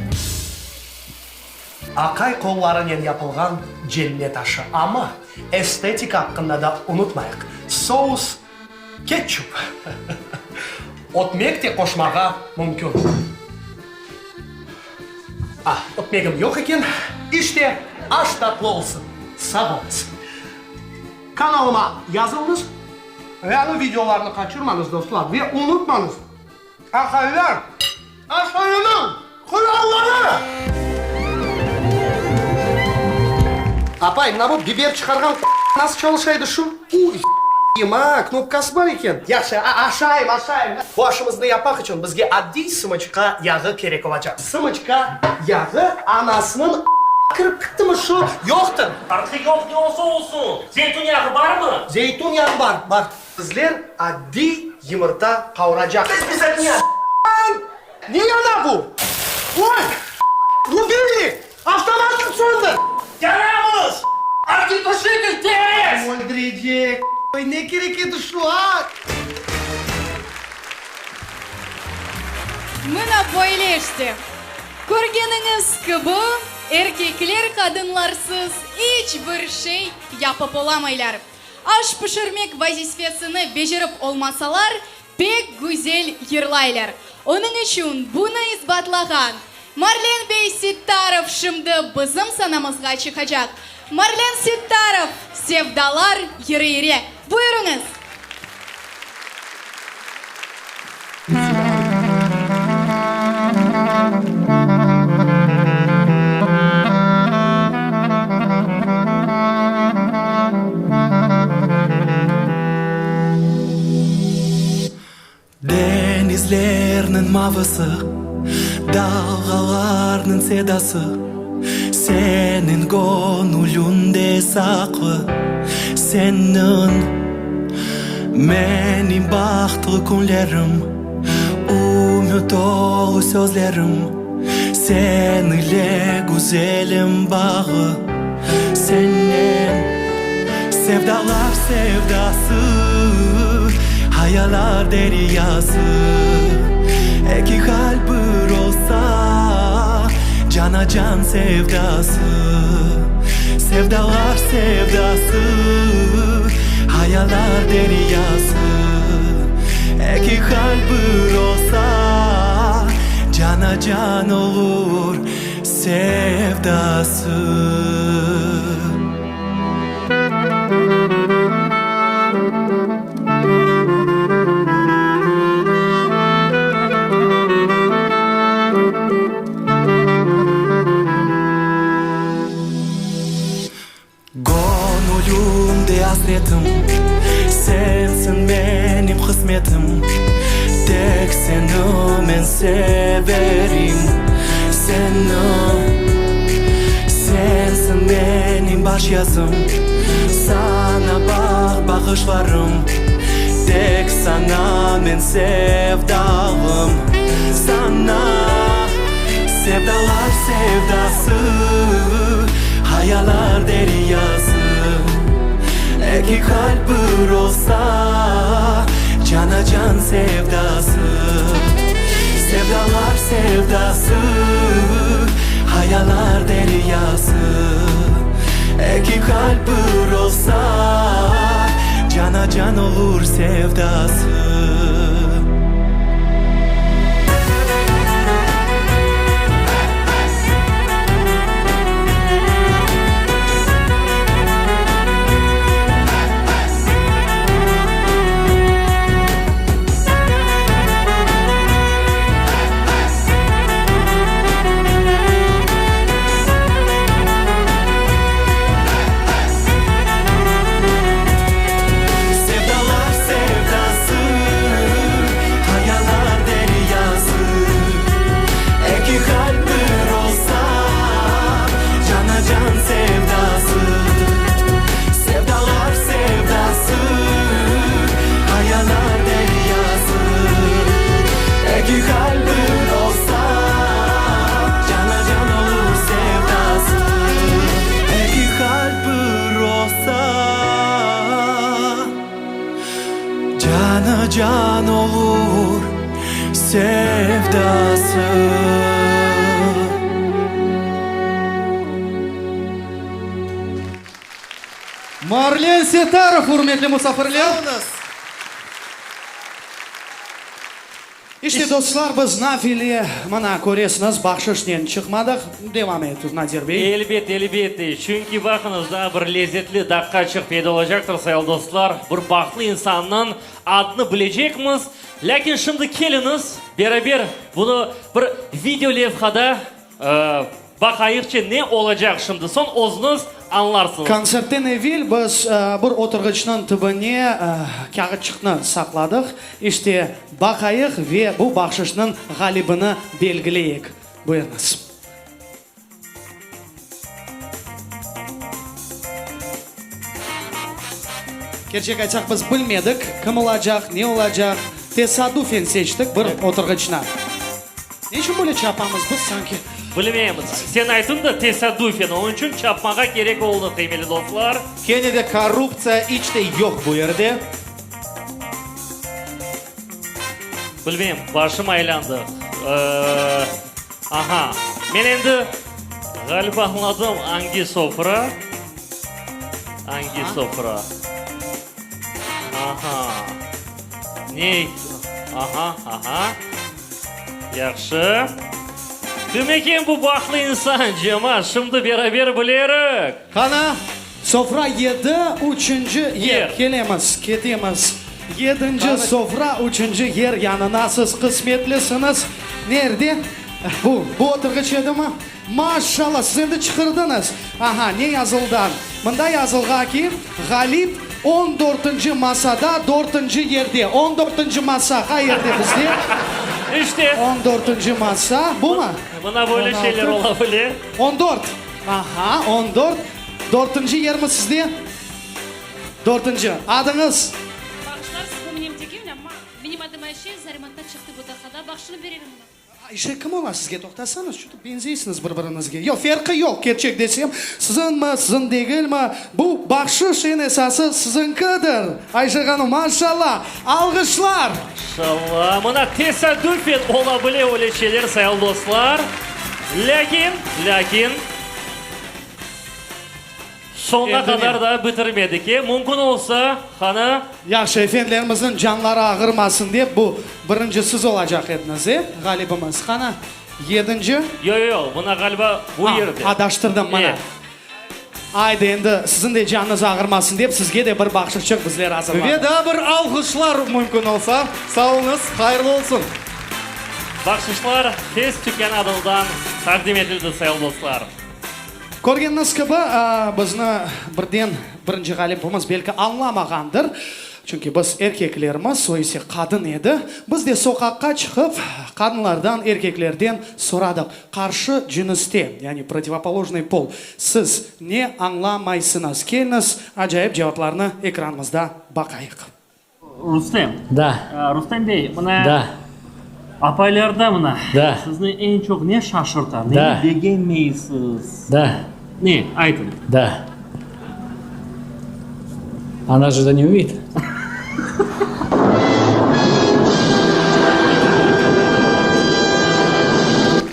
Aqay qollarınen yapılğan cennet aşı, amma estetika aqqında da unutmayıq, sous Ketçup. Ötmek de qoşmağa mümkün. Ah, ötmegim yoq eken. İşte, aş tatlı olsun. Sağ oluñız. Kanalıma yazılıñız, yañı videolarnı qaçırmañız, dostlar, ve unutmañız, aqaylar aşhaneniñ quralları! Apay, mına bu biber çıqarğan nasıl çalışa edi şu? Uy, a, knopkası bar eken. Yahşı, aşayım, aşayım. Bu aşımıznı yapmaq içün bizge adiy sımıçka yağı kerek olacaq. Sımıçka yağı anasınıñ kirip kittimi şu? Yoqtır. Farqı yoq, ne olsa olsun. Zeytun yağı barmı? Zeytun yağı bar, bar. Bizler adiy yımırta qavuracaqmız. Ne yana bu? Oy! Rubelnik! Avtomatnı söndür! Yanamız! Ognetuşitel tez! Öldürecek! Ne kerek edi şu, a? Mına böyle işte. Körgeniñiz kibi, erkekler qadınlarsız iç bir şey yapıp olamaylar. Aş pişirmek vazifesini becerip olmasalar, Pek güzel yırlaylar. Onıñ içün bunı isbatlağan Marlen bey Sittarov şimdi bizim sanamızğa çıqacaq. Marlen Sittarov, Sevdalar yırı ile. Buyurıñız! Deñizlerniñ mavısı, dalğalarnıñ sedası, Seniñ göñülüñde saqlı, seniñ. Menim bahtlı künlerim, ümüt tolu sözlerim, Sen ile, güzelim, bağlı, sennen. Sevdalar sevdası, hayalar deryası, Eki qalp bir olsa, cana-can sevdası. Sevdalar sevdası, hayalar deryası, Eki qalp bir olsa, cana-can olur sevdası. Göñülümde asretim, Sensiñ menim qısmetim, Tek seni men severim, Seni. Sensiñ menim baş yazım, Saña baht bağışlarım, Tek saña men sevdalım, Saña. Sevdalar sevdası, hayalar deryası, Eki qalp bir olsa, cana-can sevdası. Sevdalar sevdası, hayalar deryası, Eki qalp bir olsa, cana-can olur sevdası. Sevdalar sevdası, hayalar deryası, Eki qalp bir olsa, cana-can sevdası. Sevdalar sevdası, hayalar deryası, Eki qalp bir olsa, cana-can olur sevdası. Eki qalp bir olsa, cana-can olur sevdası. Marlen Setarov, ürmetli musafirler! İşte, dostlar, biz nafile, mına, köresiñiz, bahşışnen çıqmadıq. Devam et, Nadir bey. Elbet, elbette. Çünki, baqıñız, daa bir lezetli daqqaçıq peyda olacaqtır, sayılı dostlar. Bir bahtlı insannıñ adını bilecekmiz. Lâkin şimdi keliñiz, beraber bunı bir video levhada Baqayıqçı, ne olacaq şimdi? Soñ özüñiz añlarsıñız. Kontsertten evel biz bir oturğıçnıñ tübüne kâğıtçıqnı saqladıq. İşte, baqayıq ve bu bahşışnıñ ğalibini belgileyik. Buyurıñız. Kerçek aytsaq, biz bilmedik, kim olacaq, ne olacaq. Tesadufen seçtik bir oturğıçnı. Ne içün böyle çapamız biz sanki? Bilmeymiz. Sen aytıñ da, tesadüfen, onıñ içün çapmağa kerek oldı, qıymetli dostlar. Kene de korruptsiya iç de yoq bu yerde. Bilmeyim, başım aylandı. Aha, men endi ğaliba añladım, angi sofra, angi sofra. Aha, ne? Aha, aha. Yahşı. Kim eken bu bahtlı insan, cemaat, şimdi beraber bilerik. Qana, sofra yedi, üçünci yer. Kelemiz, ketemiz. Yedinci sofra, üçünci yer yanına siz qısmetlisiñiz. Nerde? Bu, bu oturğıç edimi? Maşşalla, siz endi çıqırdıñız. Aha, ne yazıldan? Mında yazılğa ki, ğalip on dörtünci masada, dörtünci yerde. On dörtünci masa qayerde bizde? İşte. On dörtünci masa, bumı? Mına böyle şeyler ola bile. 14. Aha, 14. Dörtünci yermi sizde? Dörtünci. Adıñız? Bağışlarsız, bu menim degil, amma menim adım Ayşe, Zarimat'ta çıqtı bu daqada. Bağışını berelim ona. Ayşe, kim ola sizge? Toqtasañız, şu beñzeysiñiz bir-biriñizge. Yoq, ferqı yoq, kerçek desem, siziñmi, siziñ degilmi, bu bahşış eñ esası siziñkidir, Ayşe hanım, maşallah! Alğışlar! Maşallah! Mına tesadüfen ola bile öyle şeyler, sayılı dostlar. Lâkin, lâkin. Soñuna qadar da bitirmedik, e? Mümkün olsa, qani? Yahşı, efendilerimizniñ canları ağırmasın dep, bu birinci siz olacaq ediñiz, e, ğalibimiz. Qani, yedinci? Yoq, yoq, mına ğaliba bu yerde. A, adaştırdım, mına. E. Aydı, endi siziñ de canıñız ağırmasın dep, sizge de bir bahşışçıq bizler azırladıq. Ve daa bir alğışlar mümkün olsa. Sağ oluñız, hayırlı olsun. Bahşışlar tez tükânı adından taqdim etildi, sayılı dostlar. Körgeniñiz kibi, bizni birden birinci ğalibimiz belki añlamağandır, çünki biz erkeklermiz, o ise qadın edi. Biz de soqaqqa çıqıp, qadınlardan, erkeklerden soradıq, qarşı cınıste, yani protivopolojnıy pol, siz ne añlamaysıñız? Keliñiz, acayip cevaplarnı ekranımızda baqayıq. Rustem. Da. Rustem bey, mına. Da. Apaylarda mına. Da. Sizni eñ çoq ne şaşırta? Da. Neni begenmeysiz? Da. Ne? Aytıñ. Da. Ona же это не увидит.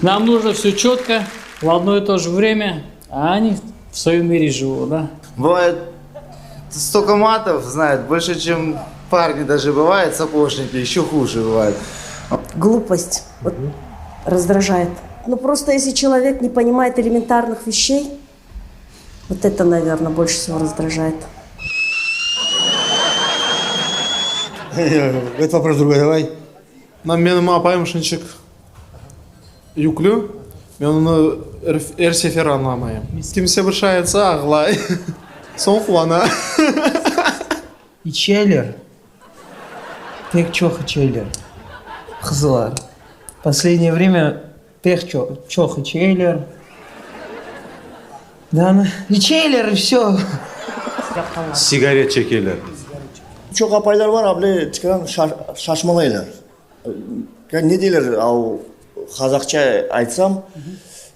Нам нужно все четко, в одно и то же время, а они в своем мире живут, да? Бывает, столько матов знает, больше, чем парни даже бывает, сапожники, еще хуже бывает. Глупость вот, раздражает. Ну просто если человек не понимает элементарных вещей, вот это, наверное, больше всего раздражает. Этот вопрос другой давай. Mına menim apayım şunçıq yüklü, men onı er sefer añlamayım. Kimse bir şey aytsa, ağlay, soñ quvana. İçeler, pek çoq içeler, qızlar. Posledneye vremya pek çoq, çoq içeler. Da, içeler i vsyo. Sigaret çekeler. Çoq apaylar bar, able tikaran şaşmalaylar. Ne deyler, al qazaqça aytsam,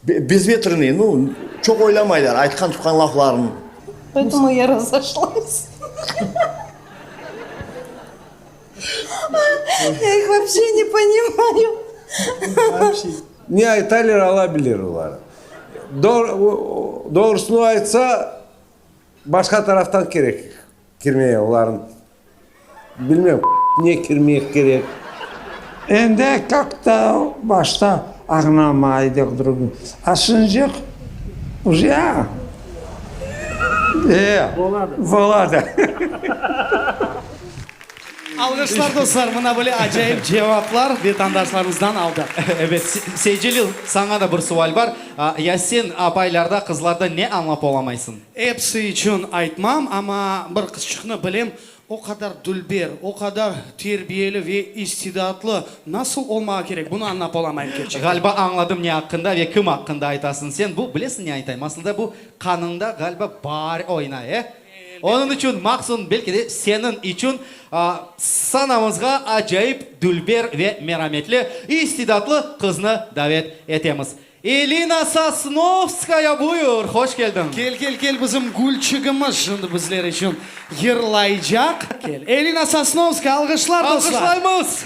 bezvetrnıy, nu, çoq oylamaylar aytqan-tutqan lafların. Poetomu ya razoшлась. Я их вообще не понимаю. Ne aytalar, ala bilir olar. Doğrusını aytsa, başqa taraftan kerek kirmeye olarnıñ. Bilmem, ne kirmek kerek. Endi kak-to başta añlamaydıq drug, a şıncıq uje e, boladı. Alğışlar, dostlar, mına böyle acayip cevaplar vetandaşlarımızdan aldıq. Ebet, Seycelil, saña da bir sual bar. Ya sen apaylarda, qızlarda ne añlap olamaysıñ? Episi içün aytmam, amma bir qızçıqnı bilem, o qadar dülber, o qadar terbiyeli ve istidatlı nasıl olmağa kerek, bunı añlap olamayım kerçekten. Ğaliba añladım ne aqqında ve kim aqqında aytasıñ sen. Bu, bilesiñ ne aytayım, aslında bu qanıñda ğaliba bar oynay, e? Onıñ içün, mahsun, belki de seniñ içün sanamızğa acayip dülber ve merametli, istidatlı qıznı davet etemiz. Elina Sosnovskaya, buyur, hoş keldiñ! Kel, kel, kel, bizim gülçigimiz şimdi bizler içün yırlaycaq. Kel, Elina Sosnovskaya, alğışlar, dostlar! Alğışlaymız!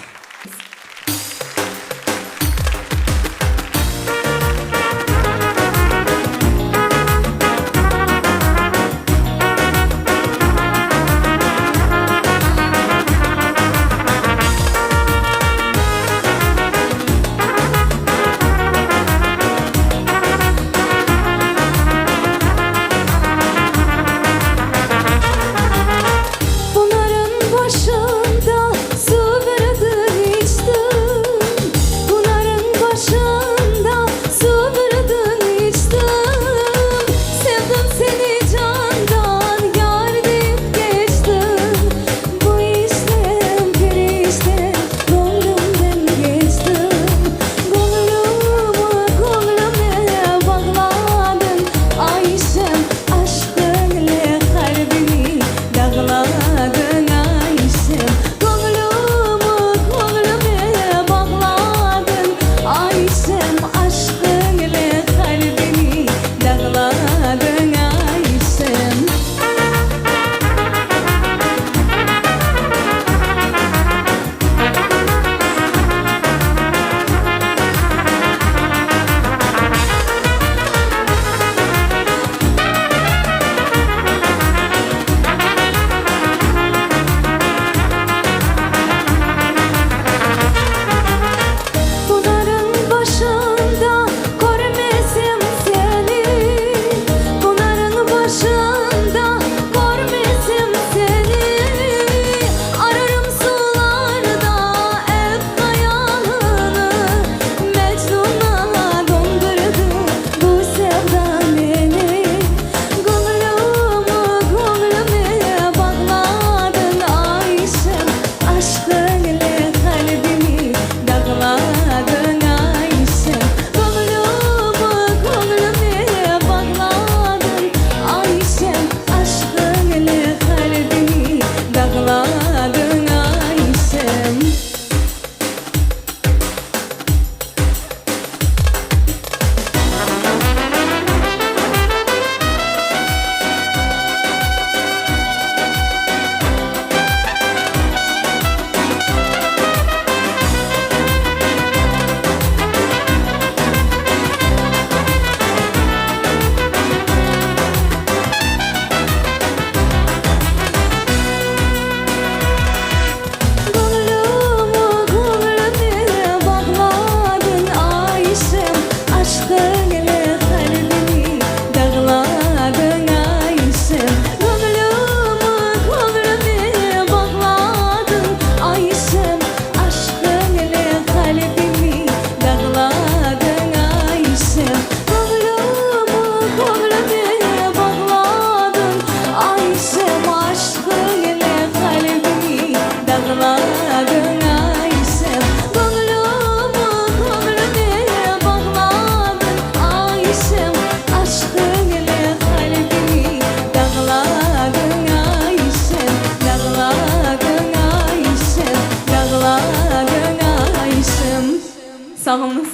Sağ oluñız.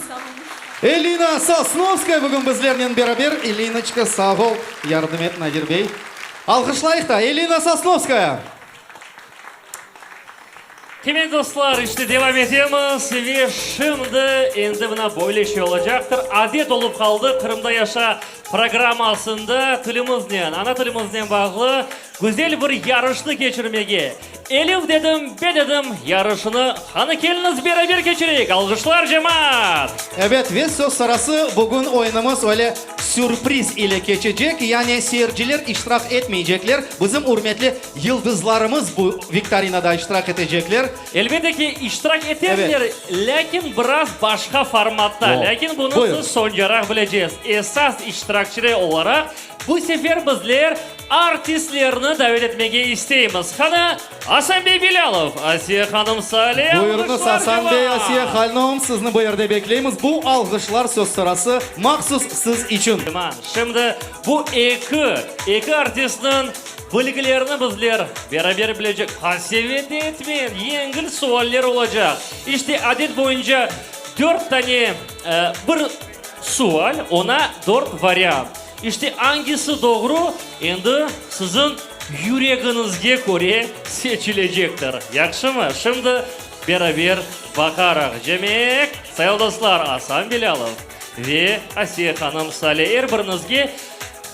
Elina Sosnovskaya bugün bizlernen beraber. Elinoçka, sağ ol. Yardım et, Nadir bey. Alğışlayıq da, Elina Sosnovskaya! Qıymetli dostlar, işte devam etemiz ve şimdi endi mına böyle şey olacaqtır. Adet olıp qaldı, Qırımda yaşa programmasında tilimiznen, ana tilimiznen bağlı güzel bir yarışnı keçirmege. Elif dedim, be dedim yarışını qanı keliñiz beraber keçireyik. Alğışlar, cemaat! Ebet, ve söz sırası, bugün oyunımız öyle sürpriz ile keçecek, yani seyirciler iştirak etmeycekler, bizim ürmetli Yıldızlarımız bu viktorinada iştirak etecekler. Elbette ki, iştirak eterler, lâkin biraz başqa formatta. Lâkin bunı siz soñcaraq bilecegiz. Esas iştirakçiler olaraq bu sefer bizler artistlerni davet etmege isteymiz. Qani, Asan bey Bilâlov, Asiye hanım Sale, Buyurıñız, alğışlar Asan bey, cemaat! Asiye hanım, sizni bu yerde bekleymiz. Bu alğışlar söz sırası mahsus siz içün. Cemaat, şimdi bu eki, eki artistniñ Bilgilerni bizler beraber bilecek. Qasevet etmeñ, yengil sualler olacaq. İşte, adet boyunca dört tane bir sual, oña dört variant. İşte, angisi doğru, endi siziñ yüregiñizge köre seçilecektir. Yahşımı? Şimdi beraber baqarıq. Demek, sayılı dostlar, Asan Bilâlov ve Asiye hanım Sale, er biriñizge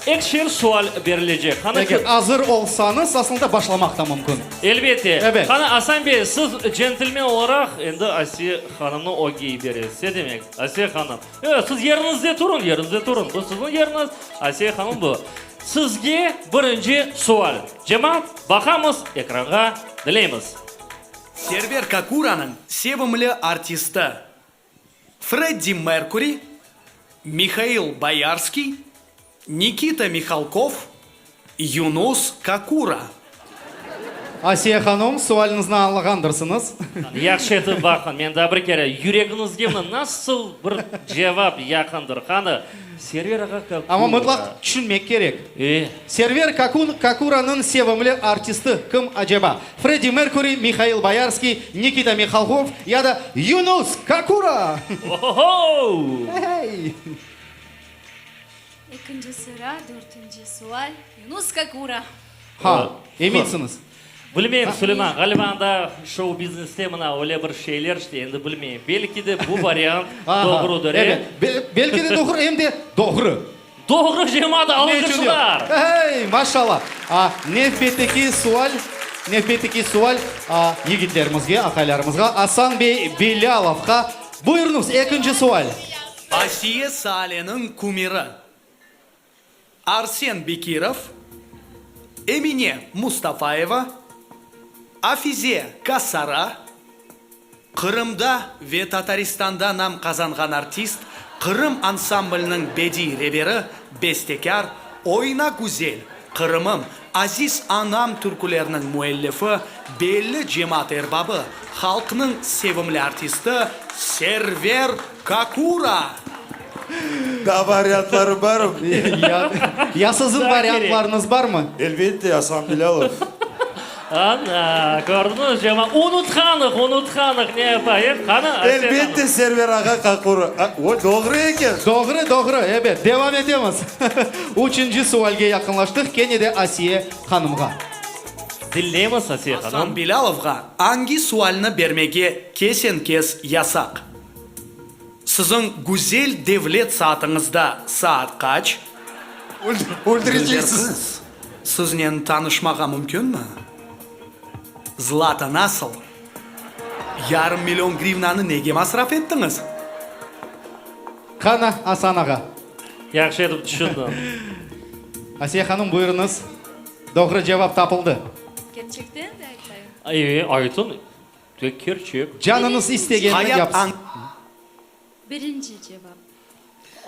Ekşer sual berilecek. Qani Eger azır olsañız, aslında başlamaq da mümkün. Elbette. Ebet. Qani, Asan bey, siz centlmen olaraq, endi Asiye hanımnı ögge yiberesiz, ne demek, Asiye hanım? E, siz yeriñizde turıñ, yeriñizde turıñ, bu siziñ yeriñiz, Asiye hanım bu. Sizge birinci sual. Cemaat, baqamız ekranğa, diñleymiz. Server Kakuranıñ sevimli artisti. Freddi Merkuri, Mihail Boyarskiy, Nikita Mihalkov, Yunus Kakura. Asiye hanım, sualiñizni añlağandırsıñız. Yahşı etip baqıñ, men daa bir kere, yüregiñizge mına nasıl bir cevap yaqındır? Qani, Server ağa Kakura. Amma mıtlaq tüşünmek kerek. E. Server Kakun, Kakuranıñ sevimli artisti kim aceba? Freddi Merkuri, Mihail Boyarskiy, Nikita Mihalkov ya da Yunus Kakura? Ohoho! Hey! Ekinci sıra, dörtünci sual, Yunus Kakura. Ha, eminsiñiz? Bilmeyim, Suleyman, ğaliba anda şou-bizneste mına öyle bir şeyler işte, endi bilmeyim. Belki de bu variant doğrudır, e? Evet, belki de doğru, em de doğru. Doğru, cemaat, alğışlar! Hey, maşallah! Nevbetteki sual, nevbetteki sual yigitlerimizge, aqaylarımızğa, Asan bey Bilâlovqa. Buyurıñız, ekinci sual. Asiye Saleniñ kumiri Arsen Bekirov, Emine Mustafayeva, Afize Kasara, Qırımda ve Tataristanda nam qazanğan artist, Qırım ansambliniñ bediy reberi, bestekâr, Oyna güzel, Qırımım, Aziz anam türküleriniñ müellifi, belli cemaat erbabı, halqnıñ sevimli artisti Server Kakura! Daa variantları barmı? Ya siziñ variantlarıñız barmı? Elbette, Asan Bilâlov. Ana, kördiñiz, cemaat, unutqanıq, unutqanıq, ne yapayıq, qani, Asen hanım. Elbette, Server ağa Kakura. O, doğru eken. Doğru, doğru, ebet. Devam etemiz. Üçünci sualge yaqınlaştıq, kene de Asiye hanımğa. Diñleymiz, Asiye hanım. Asan Bilâlovğa angi sualni bermege kesen-kes yasaq? Siziñ güzel devlet saatıñızda saat qaç? Öldüreceksiz. Dülber qız, siznen tanışmağa mümkünmi? Zlata nasıl? Yarım million grivnanı nege masraf ettiñiz? Qana, Asan ağa. Yahşı etip tüşündim. Asiye hanım, buyurıñız. Doğru cevap tapıldı. Kerçekten de aytayım. E, aytıñ. Tek kerçek. Canıñız istegenini yapsın. Birinci cevap.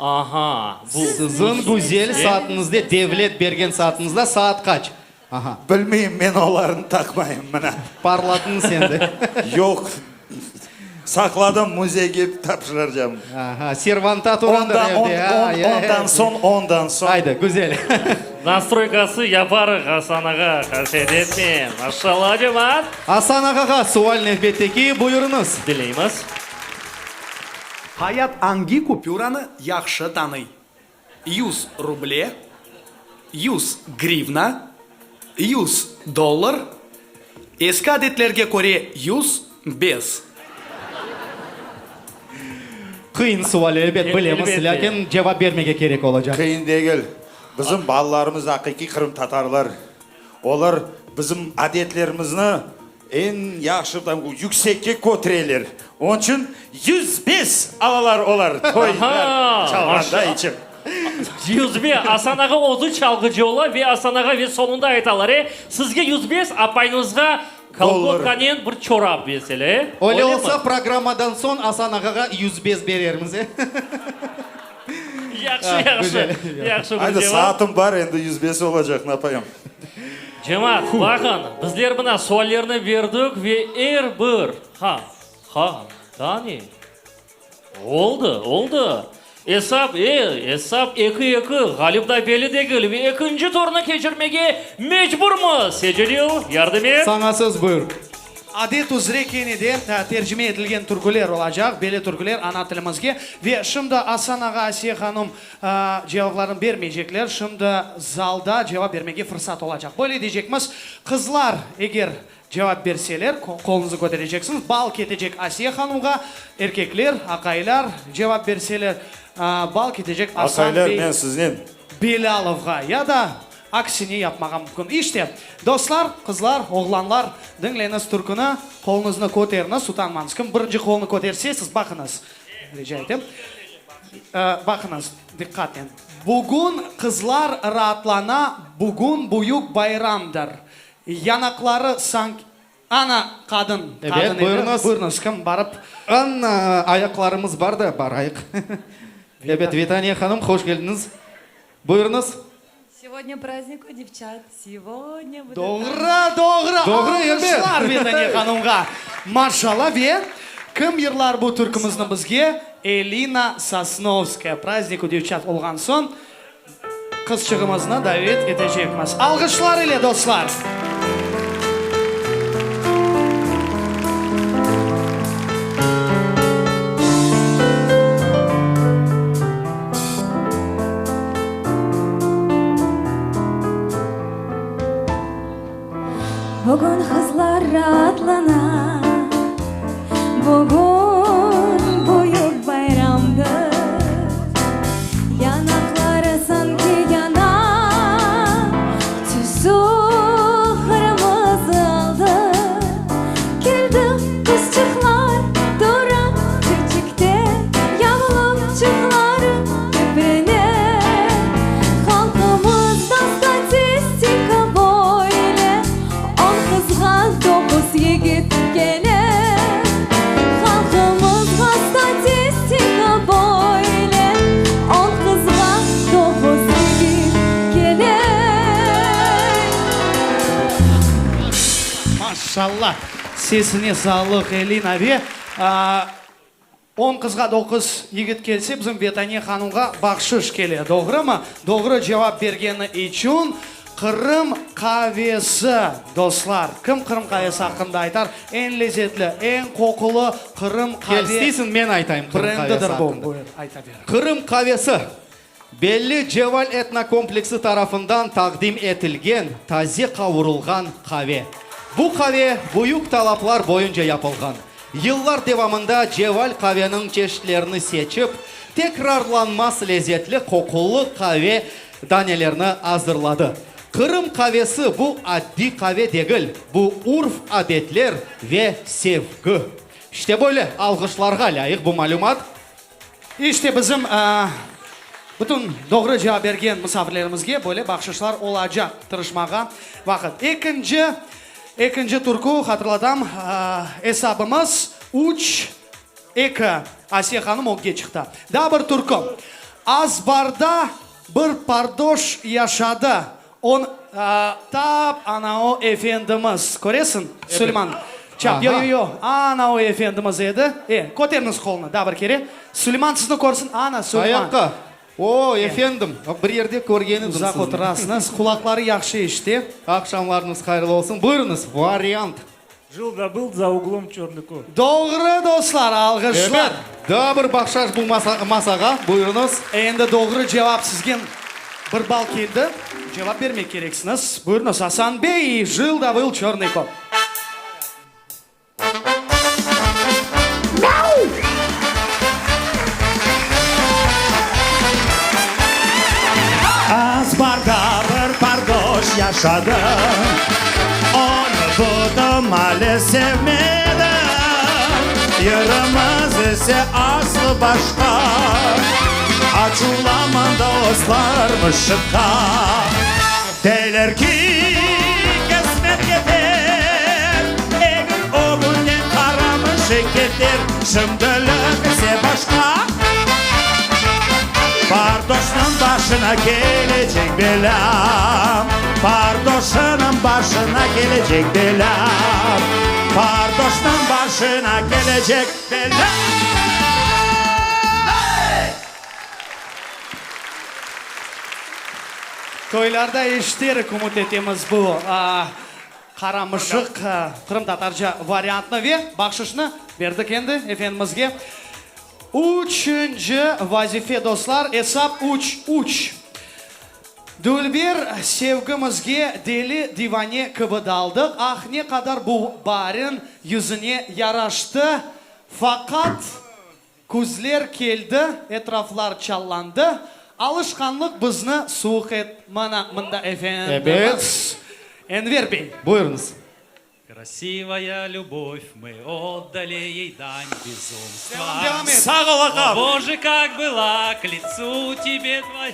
Aha, bu. Siziñ güzel saatıñızda, devlet bergen saatıñızda saat qaç? Aha. Bilmeyim, men olarnı taqmayım, mına. Parladıñız endi. Yoq, saqladım, müzeyge tapşıracağım. Aha, servanta turandır evde. Ondan soñ, ondan soñ. Aydı, güzel. Nastroykası yaparıq, Asan ağa, qasevet etme. Maşallah, cemaat. Asan ağağa sual nevbetteki, buyurıñız. Diñleymiz. Hayat angi kupüranı yahşı tanıy? Yuz ruble, yuz grivna, yuz dollar, eski adetlerge köre 105. Qıyın sual, elbet, bilemiz, lâkin cevap bermege kerek olacaq. Qıyın degil. Bizim balalarımız aqiqiy qırımtatarlar. Olar bizim adetlerimizni eñ yahşı, yüksekke kötüreler. Onıñ içün 105 alalar olar toyda çalğanda içip. 105. Asan ağa özü çalğıcı ola ve Asan ağa ve soñunda aytalar, e, sizge 105, apayıñızğa kolgotkanen bir çorap berseler, e? Öyle olsa, programmadan soñ Asan ağağa 105 berermiz, e? Yahşı, yahşı. Yahşı bir Aydı, cevap. saatım bar, endi 105 olacaq, napayım. Cemaat, baqın, bizler mına suallerni berdik ve er bir, ha, ha, daa ne? Oldı, oldı. Esap, e, esap eki-eki, ğalip da belli degil ve ekinci turnı keçirmege mecburmız. Secelil, yardım et. Saña söz, buyur. Adet üzre kene de tercime etilgen türküler olacaq, belli türküler ana tilimizge. Ve şimdi Asan ağa, Asiye hanım cevaplarını bermeycekler, şimdi zalda cevap bermege fırsat olacaq. Böyle deycekmiz, qızlar eger cevap berseler, qoluñızı kötereceksiñiz, bal ketecek Asiye hanımğa, erkekler, aqaylar cevap berseler, bal ketecek Asan Aqaylar, bey men siznen. Belâlovğa ya da aksine yapmağa mümkün. İşte, dostlar, qızlar, oğlanlar, diñleñiz türküni, qoluñıznı köteriñiz, utanmañız. Kim birinci qolunı köterse, siz baqıñız, rica etem. Baqıñız, diqqatnen. Bugün qızlar raatlana, bugün büyük bayramdır. Yanaqları sanki. Ana, qadın, Ebet, qadın edi. buyurıñız. Buyurıñız, kim barıp. Ana, ayaqlarımız bar da, barayıq. Ebet, Vitaniya hanım, hoş keldiñiz. Buyurıñız. Segodnya prazdnik u devçat, segodnya bu Doğru, doğru, Doğru, elbet. Alqışlar Vitaniya hanımğa. Maşallah, ve kim yırlar bu türkümizni bizge? Elina Sosnovskaya. Prazdnik u devçat olğan soñ, Qızçığımıznı davet etecekmiz. Alğışlar ile, dostlar! Bugün qızlar raatlana, Bugün büyük bayramdır. Yanaqları sanki yana, Tüsü qırmızı aldı. Keldi qızçıqlar, tura çeçekte, Yavluqçıqları teprene. Halqımızda statistika böyle, On qızğa doquz yigit kele. Halqımızğa statistika böyle, On qızğa doquz yigit kele. Maşallah! Sesine sağlıq, Elina ve On qızğa doquz yigit kelse, bizim Vetaniye hanımğa bahşış kele, doğrumı? Doğru cevap bergeni içün Qırım qavesi, dostlar. Kim Qırım qavesi aqqında aytar? Eñ lezetli, eñ qoqulı Qırım qave Kel, isteysiñ, men aytayım Qırım qavesi brendidir bu. aqqında. Buyur, ayta ber. Qırım qavesi, belli Ceval etnokompleksi tarafından taqdim etilgen taze qavurılğan qave. Bu qave büyük talaplar boyunca yapılğan. Yıllar devamında Ceval qaveniñ çeşitlerini seçip, tekrarlanmaz lezetli qoqulı qave danelerini azırladı. Qırım qavesi bu addiy qave degil, bu urf-adetler ve sevgi. İşte böyle, alğışlarğa lâyıq bu malümat. İşte bizim bütün doğru cevap bergen musafirlerimizge böyle bahşışlar olacaq. Tırışmağa vaqıt. Ekinci, ekinci türkü, hatırlatam, esabımız üç, eki. Asiye hanım ögge çıqtı. Daa bir türkü. Azbarda bir pardoş yaşadı. On, tap ana o efendimiz. Köresiñ, Suleyman? Çap, yo, yo, yo, ana o efendimiz edi. E, köteriñiz qolunı daa bir kere. Suleyman sizni körsin. Ana, Suleyman. Ayaqqa. O, efendim, bir yerde körgen edim Uzaq sizni. oturasıñız, qulaqları yahşı eşite. Aqşamlarıñız hayırlı olsun. Buyurıñız, variant. Jıl da bıl za uglom çörnıy kot. Doğru, dostlar, alğışlar. Ebet, daa bir bahşaş bu masağa, buyurıñız. Endi doğru cevap sizgen bir bal keldi. Cevap bermek kereksiñiz. Buyurıñız, Asan bey, Jıl da bıl çörnıy kot. Azbarda bir pardoş yaşadı, Onı bütün male sevmedi. Yırımız ise aslı başqa, Açuvlanmañ, dostlar, mışıqqa. Deyler ki, kesmek yeter, Egir ögünden qara mışıq keter, Şimdilik ise başqa. Pardoşnıñ başına kelecek belâ, Pardoşınıñ başına kelecek belâ, Pardoşnıñ başına kelecek belâ. Toylarda eşiterik, ümüt etemiz, bu Qara mışıq qırımtatarca variantnı ve bahşışnı berdik endi efendimizge. Üçünci vazife, dostlar, esap üç, üç. Dülber sevgimizge deli divane kibi daldıq, ah, ne qadar bu baarin yüzüne yaraştı, faqat. Küzler keldi, etraflar çallandı, Alışqanlıq bizni suvuq et. Mana mında efendimiz Enver bey. Buyurıñız. Krasivaya lübov, mı otdali ey dань bezumstva. Devam, devam et. Sağ ol, ağam. O Boje, kak byla k litsu tebe tvoya.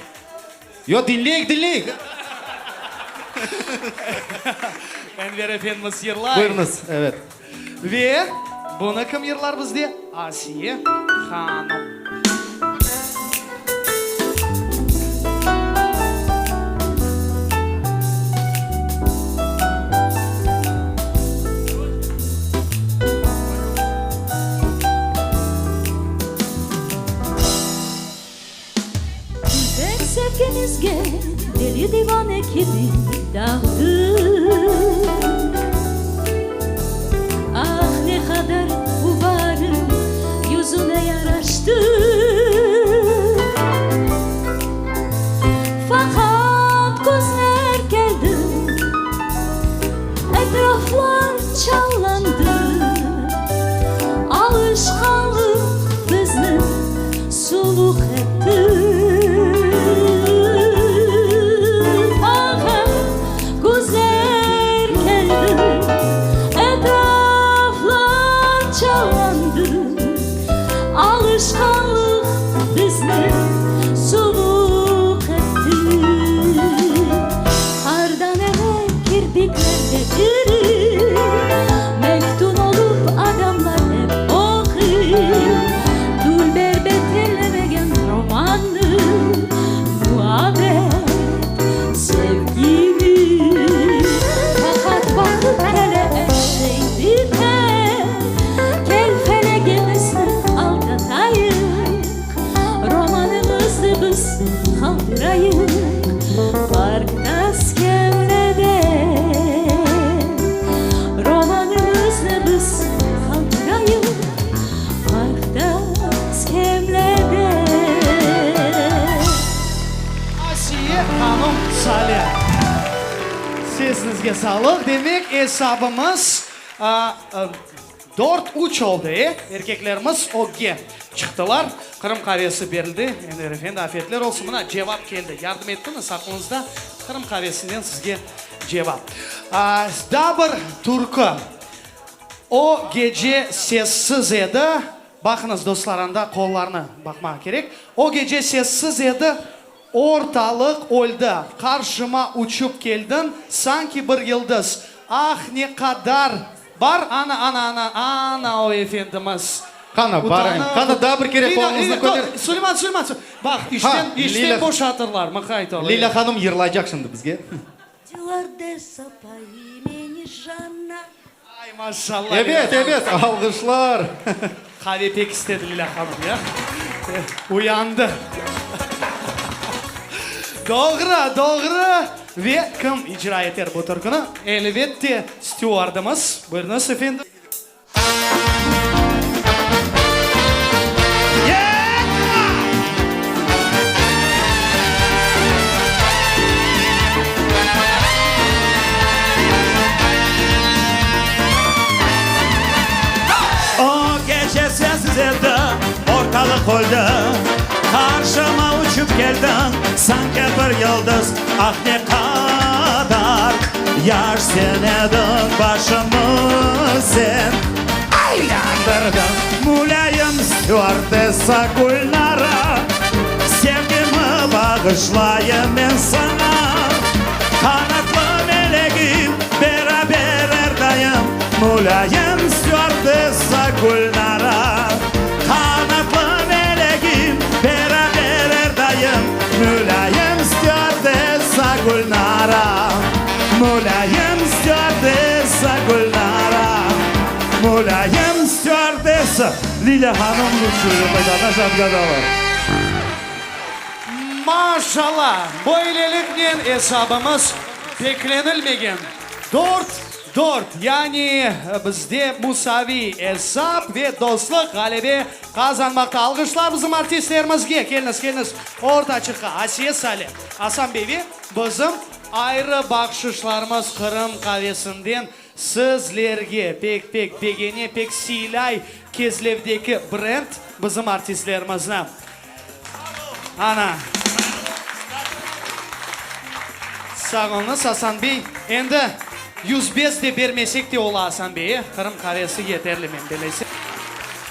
Yo, diñleyik, diñleyik. Enver efendimiz yırlay. Buyurıñız, evet. Ve bunı kim yırlar bizde? Asiye hanım. Dülber sevgimizge deli divane kibi daldıq. Ah, ne qadar bu baarıñ yüzüne yaraştı. Faqat küzler keldi, etraflar çallandı. Alışqanlıq bizni Suvuq etti faqat küzler keldi, Etraflar çallandı, Alışqanlıq bizni suvuq etti. Qardan ele kirpikler de iri, Meftun olıp adamlar ep oquy. Dülber beterlemegen romannı, Muabbet, sevgini. Faqat vaqıt kele, er şey bite, Kel felegimizni aldatayıq, Romanımıznı biz qaldırayıq, Parkta skemlede. Romanımıznı biz qaldırayıq. Parkta skemlede. Asiye hanım Sale. Sesiñizge sağlıq. Demek, esabımız dört, üç oldı, e? Erkeklerimiz ögge çıqtılar. Qırım qavesi berildi. Enver efendi, afiyetler olsun. Mına, cevap keldi. Yardım ettiñiz, aqlıñızda Qırım qavesinden sizge cevap. Daa bir türkü. O gece sessiz edi, baqıñız, dostlar, anda qollarnı baqmağa kerek. O gece sessiz edi, ortalıq öldi. Qarşıma uçıp keldiñ, sanki bir yıldız. Ah, ne qadar bar, ana, ana, ana, ana o efendimiz. Qana, barayım. Qana, daa bir kere qoluñıznı köter. Suleyman, Suleyman, baq, işten, işten boşatırlar, mıqayt ol. Lilâ hanım yırlaycaq şimdi bizge. Stюардесса по имени Жанна. Ay, maşallah! Ebet, ebet, alğışlar! Qave pek istedi Lilâ hanım, ya? Uyandı. Doğru, doğru! Ve kim icra eter bu türküni? Elbette, stüardımız. Buyurıñız, efendim. O gece sensiz evde ortalıq öldi, Qarşıma uçıp keldiñ sanki bir yıldız, Ah, ne qadar yaş sen ediñ, başımı sen aylandırdıñ. Mulâyim stüardessa Gülnara, Sevgimi bağışlayım men saña, Qanatlı melegim, beraber er daim, Mulâyim stüardessa Gülnara, Qanatlı melegim, beraber er daim, Mulâyim stüardessa Gülnara, Mulâyim stüardessa Gülnara, Mulâyim stüardessa, Lilâ hanım lutşuyu, naşa otgadala. Maşalla! Böyleliknen esabımız beklenilmegen dört, dört, yani bizde musaviy esap ve dostluq ğalebe qazanmaqta. Alğışlar bizim artistlerimizge! Keliñiz, keliñiz ortaçıqqa. Asiye Sale, Asan bey ve bizim ayrı bahşışlarımız Qırım qavesinden sizlerge. Pek-pek begene, pek siylay Kezlevdeki brend bizim artistlerimizni. Ana. Sağ oluñız, Asan bey. Endi 105 de bermesek de ola, Asan bey, e? Qırım qavesi yeterli, men belesem.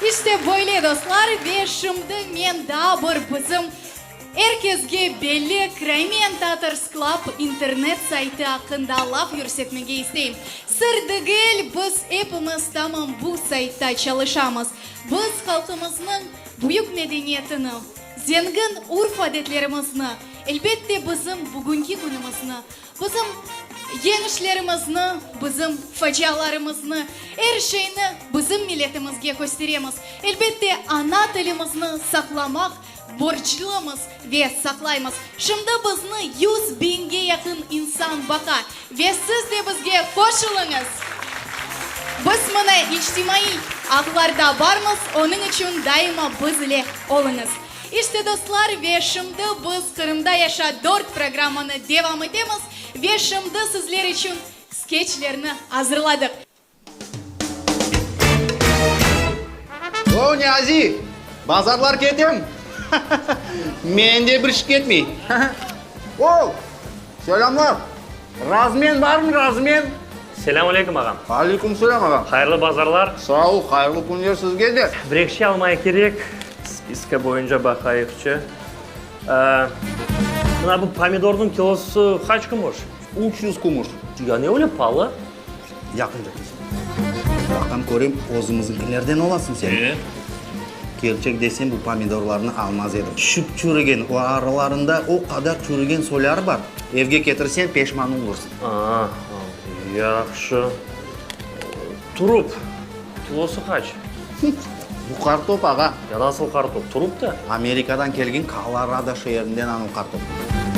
İşte böyle, dostlar, ve şimdi men daa bir bizim er kesge belli Crimean Tatars Club internet saytı aqqında laf yürsetmege isteyim. Sır degil, biz epimiz tamam bu saytta çalışamız. Biz halqımıznıñ büyük medeniyetini, zengin urf-adetlerimizni, elbette bizim bugünki künümizni, bizim yeñişlerimizni, bizim facialarımıznı, er şeyni bizim milletimizge kösteremiz. Elbette, ana tilimizni saqlamaq borclumız ve saqlaymız. Şimdi bizni 100 biñge yaqın insan baqa ve siz de bizge qoşulıñız! Biz mına içtimaiy ağlarda barmız, onıñ içün daima biz ile oluñız. İşte, dostlar, ve şimdi biz Qırımda yaşa dört programmanı devam etemiz ve şimdi sizler içün skeçlerni azırladıq. O, Niyazi, bazarlar ketem. Mende bir iş ketmey. O, selâmlar. Razmen barmı, Razmen? Selâm aleyküm, ağam. Aleyküm selâm, ağam. Hayırlı bazarlar. Sağ ol, hayırlı künler sizge de. Bir eki şey almaya kerek. Spiska boyunca baqayıqçı. Mına bu pomidornıñ kilosı qaç kumuş? 300 kumuş. Ya ne öyle palı? Yaqınca kes. Baqam körem, özümizniñkilerden olasıñ sen. E? Kerçek desem, bu pomidorlarnı almaz edim. Şıp çürügen, o aralarında o qadar çürügen soyları bar. Evge ketirseñ, peşman olursıñ. A, yahşı. Turup, kilosı qaç? Bu qartop, ağa. Ya nasıl qartop? Turup da? Amerikadan kelgen Kolorado şeerinden anav qartop.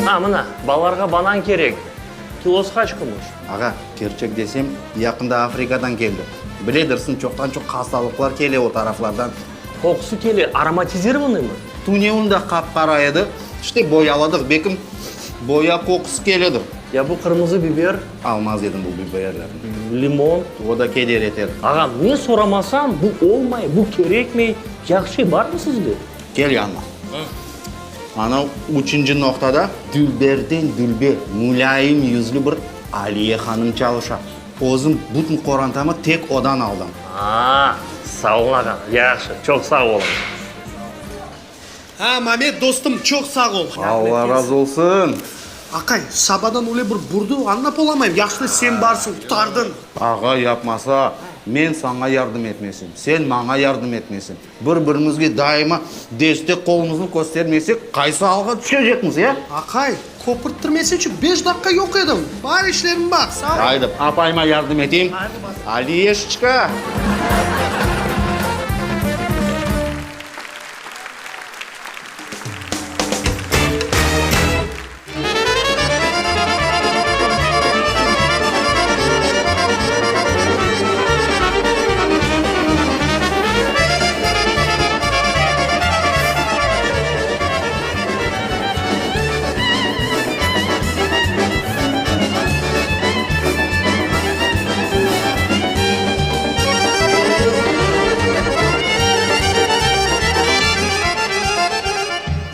A, mına, balalarğa banan kerek. Kilosı qaç kumuş? Ağa, kerçek desem, yaqında Afrikadan keldi. Biledirsiñ, çoqtan-çoq hastalıqlar kele o taraflardan. Qoqusı kele, aromatizirovanıy mı? Tünevin de qap-qara edi. İşte, boyaladıq, belkim, boya qoqusı keledir. Ya bu qırmızı biber? Almaz edim bu biberlerni. Limon? O da keder eter. Ağam, ne soramasam, bu olmay, bu kerekmey. Yahşı şey barmı sizde? Kel yanıma. Ana üçünci noqtada dülberden dülber, mulâyim yüzlü bir Aliye hanım çalışa. Özüm bütün qorantamı tek odan aldım. A, sağ olun, ağam, yahşı, çoq sağ oluñ. Ha, Mamet dostum, çoq sağ ol. Alla razı olsun. Aqay, sabadan öyle bir burdı, añlap olamayım. Yahşı sen barsıñ, qurtardıñ. Ağa, yapmasa, men saña yardım etmesem, sen maña yardım etmesiñ. Bir-birimizge daima destek qolumıznı köstermesek, qaysı alğa tüşecekmiz, ya? Aqay, köpürttirmeseçi, beş daqqa yoq edim. Bar işlerim bar, sağ ol. Aydı, apayıma yardım eteyim. Aliyeşçka!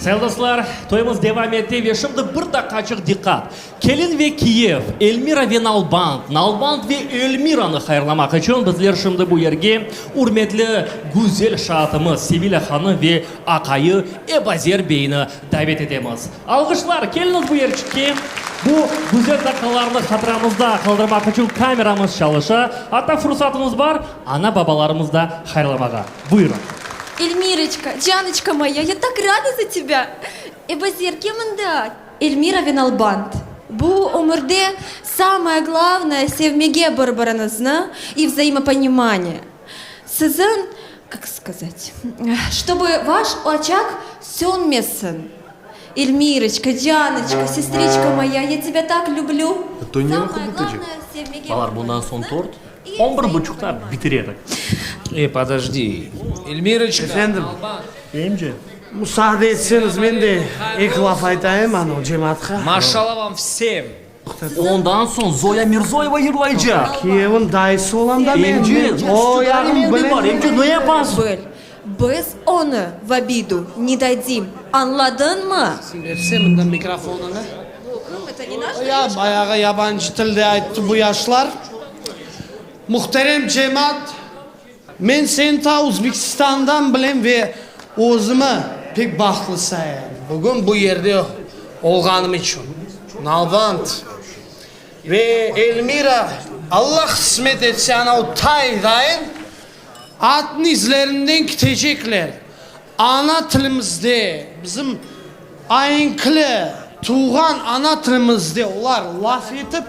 Sayılı dostlar, toyumız devam ete ve şimdi bir daqqaçıq diqqat! Kelin ve kiyev, Elmira ve Nalband, Nalband ve Elmiranı hayırlamaq içün bizler şimdi bu yerge ürmetli güzel şaatımız Sevilâ hanım ve aqayı Ebazer beyni davet etemiz. Alğışlar, keliñiz bu yerçikke! Bu güzel daqqalarnı hatıramızda qaldırmaq içün kameramız çalışa, atta fursatıñız bar, ana-babalarımız da hayırlamağa. Buyurıñ. Elmiroçka, canoçka moya, ya tak rada za tebâ! Ebazer, kel mında! Elmira ve Nalband, bu ömürde samoye glavnoye sevmege bir-biriñizni i vzaimoponimaniye. Siziñ, kak skazat, ştobı vaş oçaq sönmesin. Elmiroçka, canoçka, sestriçka moya, ya tebâ tak lüblü. Toy ne Samoye vaqıt bitecek? glavnoye sevmege Balar, bundan soñ tort on bir buçuqta bitiredik. Ey, podojdi, Elmiroçka, Efendim? Nalband. Emce. Musaade etseñiz, men de eki laf aytayım anau cemaatqa. Maşallah vam vsem! Ondan soñ Zoya Mirzoyeva yırlaycaq. Kiyevniñ dayısı olam da men. Emce, O yağın bilem. Emce, ne yapasıñ? Bil, biz onı v obidu ne dadim, añladıñmı? Sen berse mında mikrofonını. Ya bayağı yabancı tilde ayttı bu yaşlar. Muhterem cemaat, Men seni ta Uzbekistandan bilem ve özümi pek bahtlı sayam, bugün bu yerde olğanım içün. Nalband ve Elmira, Allah qısmet etse, anau tay dayın atnıñ izlerinden kitecekler. Ana tilimizde, bizim aenkli, tuvğan ana tilimizde olar laf etip,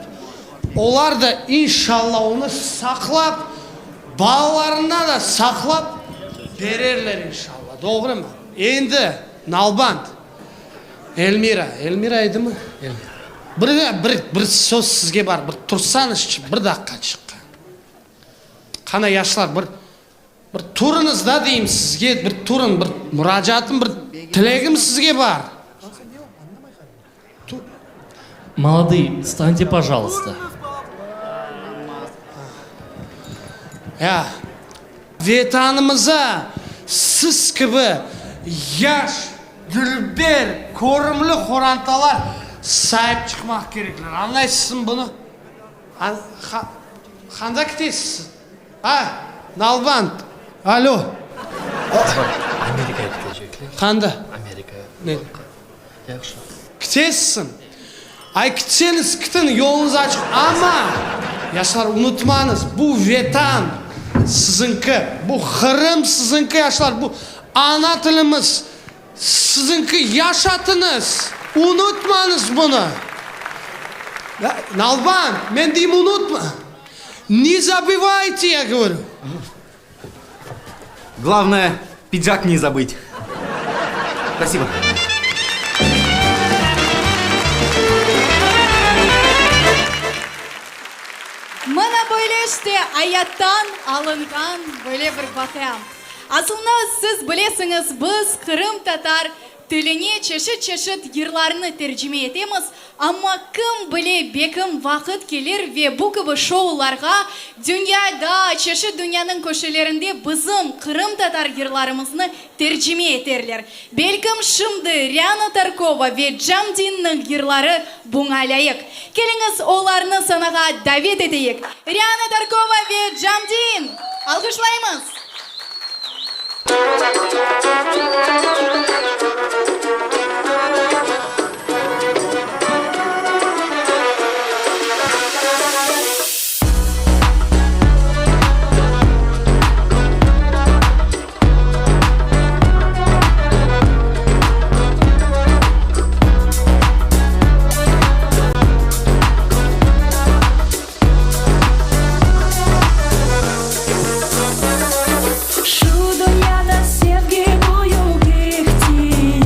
olar da inşalla onı saqlap, balalarına da saqlap bererler inşalla. Doğrumı? Endi, Nalband, Elmira, Elmira edimi? Elmira. Bir, bir, bir söz sizge bar, bir tursañızçı, bir daqqaçıqqa. Qana, yaşlar, bir Bir turıñız da deyim sizge, bir turıñ, bir muracaatım, bir tilegim sizge bar. Molodые, vstante, pojalıysta. Ya, Vetanımıza siz kibi yaş, dülber, körümli qorantalar saip çıqmaq kerekler. Añlaysızmı bunı? Qanda ketesiz? A, Nalband, alo. Amerikaya ketecekler. Qanda? Amerikaya. Ne? Yahşı. Ketesizmi? Ay, ketseñiz, ketiñ, yoluñız açıq, amma, yaşlar, unutmañız, bu Vetan siziñki, bu Qırım siziñki, yaşlar, bu ana tilimiz Siziñki yaşatıñız, unutmañız bunı. Nalban, men deyim unutma. Ne zabıvayte, ya govorю. Glavnoye, pidžak ne zabıtь. Spasibo. Mına böyle işte ayattan alınğan böyle bir vaqia. Asılında, siz bilesiñiz, biz qırımtatar tiline çeşit-çeşit yırlarnı tercime etemiz, amma kim bile, bekim vaqıt kelir ve bu kibi şoularğa dünyada, çeşit dünyanıñ köşelerinde bizim qırımtatar yırlarımıznı tercime eterler. Belkim, şimdi Riana Tarkova ve Camdinniñ yırları buña lâyıq. Keliñiz, olarnı sanağa davet eteyik! Riana Tarkova ve Camdin! Alğışlaymız! Şu dünyada sevgi büyük ihtiyar.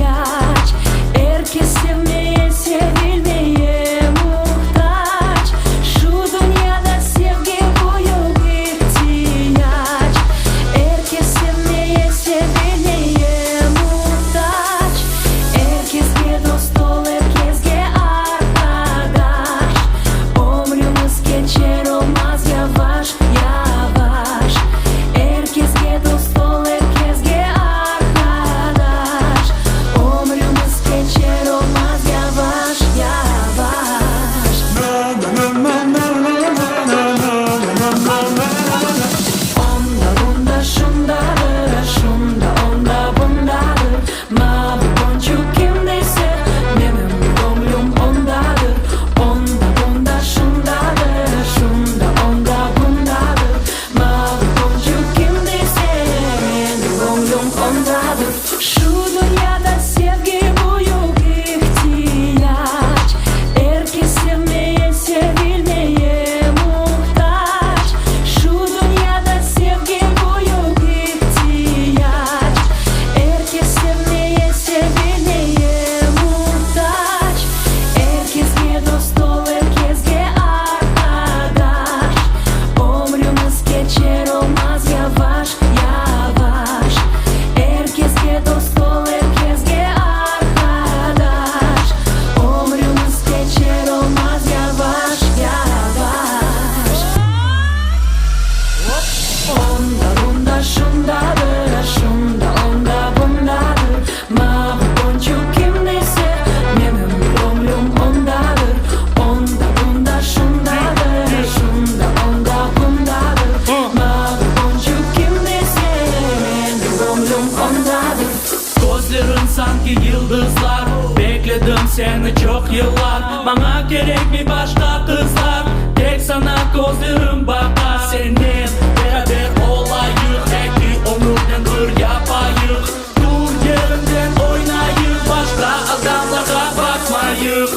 Sanki yıldızlar Bekledim seni çoq yıllar Maña kerekmey başqa qızlar Tek saña közlerim baqa Senen beraber olayıq Eki ömürnen bir yapayıq Tur yerinden oynayıq Başqa adamlarğa baqmayıq.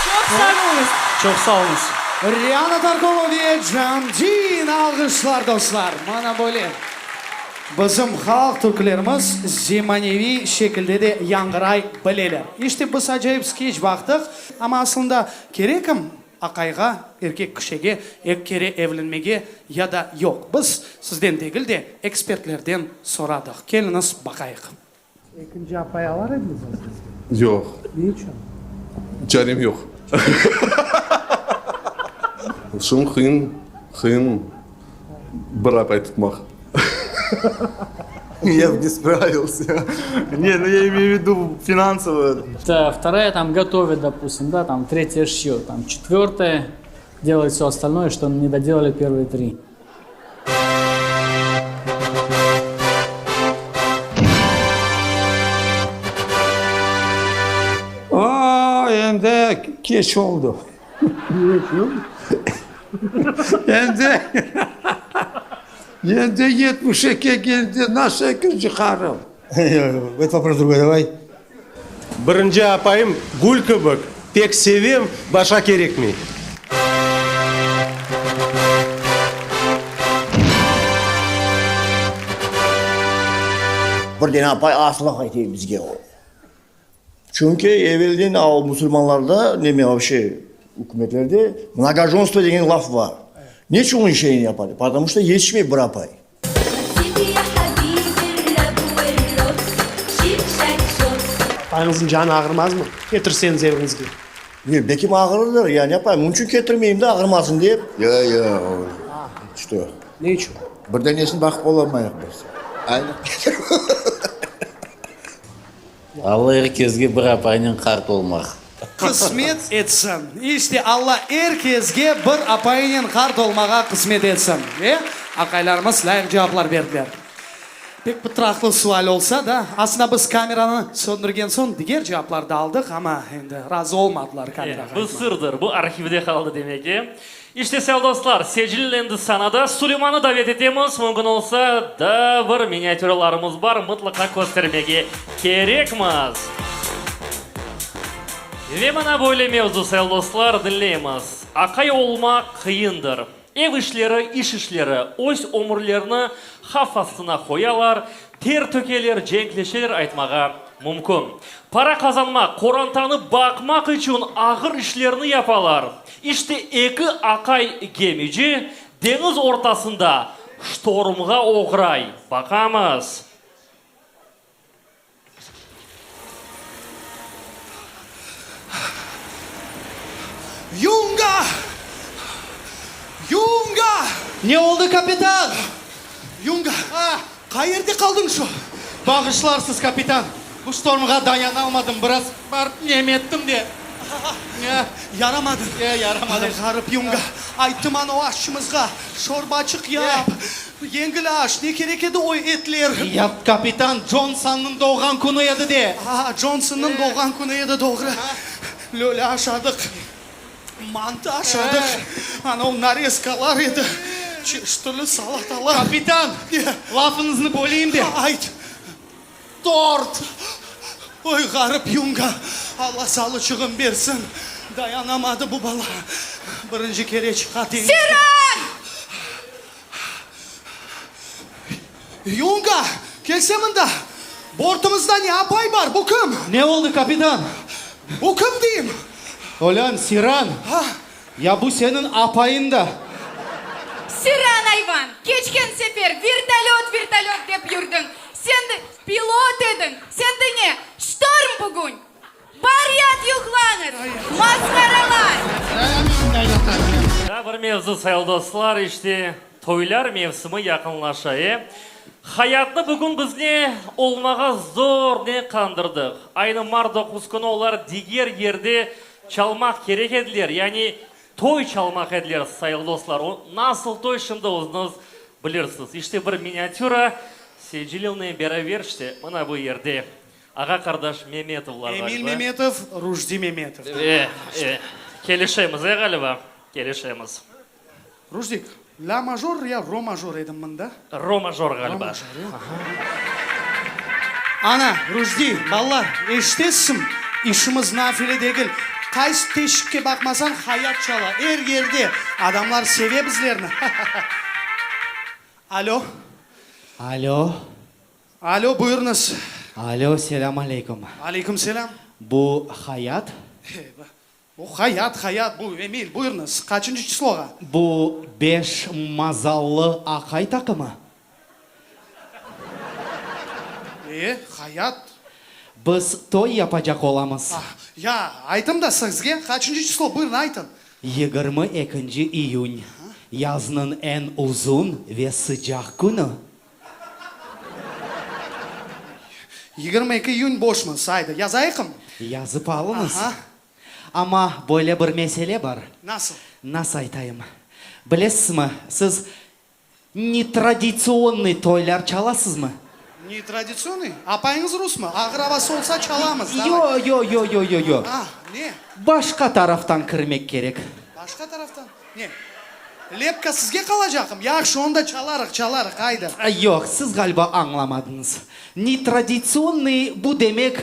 Çoq sağ oluñız. Çoq sağ oluñız. Riana Tarkova ve Camdin alğışlar, dostlar. Mana böyle. Bizim halq türkülerimiz zemaneviy şekilde de yañğıray bileler. İşte, biz acayip skeç baqtıq, amma aslında kerekim aqayğa, erkek kişige eki kere evlenmege ya da yoq? Biz sizden degil de, ekspertlerden soradıq. Keliñiz, baqayıq. Ekinci apay alar ediñizmi siz? Yoq. Ne içün? Çarem yoq. Şunıñ qıyın, qıyın bir apay tutmaq. Я бы не справился. Не, ну я имею в виду финансово. Вторая там готовит, допустим, да, там третья шьет, там четвертая делает все остальное, что не доделали первые три. O, endi keç oldı. Endi, endi 72-ge keldi, nasıl ekinci qarım? Это вопрос другой, давай. Birinci apayım gül kibik, pek sevem, başqa kerekmey. Bir dene apay asla qaytay bizge o. Çünki evelden o musulmanlarda neme voobşe ükümetlerde mnogojonstvo degen laf bar. Neçün onıñ şeyini yapa? Потому что yetişmey bir apay. Apayıñıznıñ canı ağırmazmı, ketirseñiz eviñizge? Ne, belkim ağırırdır, ya ne yapayım, onıñ içün ketirmeyim de, ağırmasın dep. Ya, ya, što? Ne içün? Bir danesini baqıp olamayıq biz. Aynı. Alla er kesge bir apaynen qart olmaq. Qısmet etsin. İşte, Alla er kesge bir apayınen qart olmağa qısmet etsin. Ve aqaylarımız lâyıq cevaplar berdiler. Pek pıtraqlı sual olsa da, aslında biz kameranı söndürgen soñ diger cevaplar da aldıq, amma endi razı olmadılar kamerağa Bu aytmağa. sırdır, bu arhivde qaldı demek ki. İşte, sel dostlar, secil endi sanada Suleymanı davet etemiz, mümkün olsa, daa bir miniatüralarımız bar, mıtlaqa köstermege kerekmiz. Ve mına böyle mevzu, sel dostlar, diñleymiz, Aqay olmaq qıyındır. Ev işleri, iş işleri, öz ömürlerini havf astına qoyalar, ter tökeler, cenkleşeler aytmağa mümkün. Para qazanmaq, qorantanı baqmaq içün ağır işlerni yapalar. İşte eki aqay gemici deñiz ortasında ştormğa oğray. Baqamız. Yunga! Yunga! Ne oldı, kapitan? Yunga, qayerde qaldıñ şu? Bağışlarsız, kapitan, bu ştormğa dayanalmadım, biraz barıp nem ettim de. Yaramadı. E, yaramadım. Ay, ğarip Yunga, ayttım ana o aşçımızğa, şorbaçıq yap, yengil aş, ne kerek edi o etler? Ya, kapitan, Consannıñ doğğan künü edi de. A, Consonnıñ doğğan künü edi, doğru. Lölâ aşadıq, mantı aşadıq, ana o narezkalar edi, çeşit türlü salatalar. Kapitan, lafıñıznı böleyim de. Ayt. Tort! Oy, ğarip yunga, Alla salıçığın bersin, dayanamadı bu bala, birinci kere çıqa deñizge. Siran! Yunga, kelse mında, bortumızda ne apay bar, bu kim? Ne oldı, kapitan? Bu kim deyim? Olân, Siran, ya bu seniñ apayıñ da. Siran ayvan, keçken sefer vertolöt, vertolöt dep yürdiñ. Sen de pilot ediñ. Sende ne, ştorm bugün? Bar yat yuqlañız, masqaralar! Daa bir mevzu, sayılı dostlar, işte. Toylar mevsimi yaqınlaşa, e? Hayatnı bugün biz ne olmağa zornen qandırdıq. Aynı mart 9 künü olar diger yerde çalmaq kerek ediler, yani toy çalmaq ediler, sayğılı dostlar. O nasıl toy, şimdi özüñiz bilirsiz. İşte bir miniatüra, seyircilernen beraber, işte, mına bu yerde ağa-qardaş Memetovlar Emil ğaliba. Memetov, Rujdi Memetov. E, e, kelişemiz, e, ğaliba? Kelişemiz. Rujdik, la major ya ro major edim mında? Ro major ğaliba. Ro major, ya. Ana, Rujdi, ballar, eşitesizmi? İşimiz nafile degil. Qaysı teşikke baqmasañ, hayat çala. Er yerde. Adamlar seve bizlerni. Ha-ha-ha. Alo. Alo. Alo, buyurıñız. Alo, selâm aleyküm. Aleyküm selâm. Bu Hayat? Eyvah. Bu Hayat, Hayat, bu Emil, buyurıñız, qaçıncı çisloğa? Bu beş mazallı aqay taqımı? E, Hayat. Biz toy yapacaq olamız. Ah, ya, aytım da sizge, qaçıncı çislo, buyurın, aytın. 22 iyün, yaznıñ eñ uzun ve sıcaq künü. 22 iyün boşmız, ayda, yazayıqım? Yazıp alıñız. Aha. Amma böyle bir mesele bar. Nasıl? Nasıl aytayım? Bilesizmi, siz netraditsionnıy toylar çalasızmı? Netraditsionnıy? Apayıñız rusmı? Ağır avası olsa çalamız, davay. Yo, yo, yo, yo, yo, yo. Ah, ne? Başqa taraftan kirmek kerek. Başqa taraftan? Ne? Lepka sizge qalacaqım? Yahşı, onda çalarıq, çalarıq, ayda. Yoq, siz ğaliba añlamadıñız. Netraditsionnıy bu demek,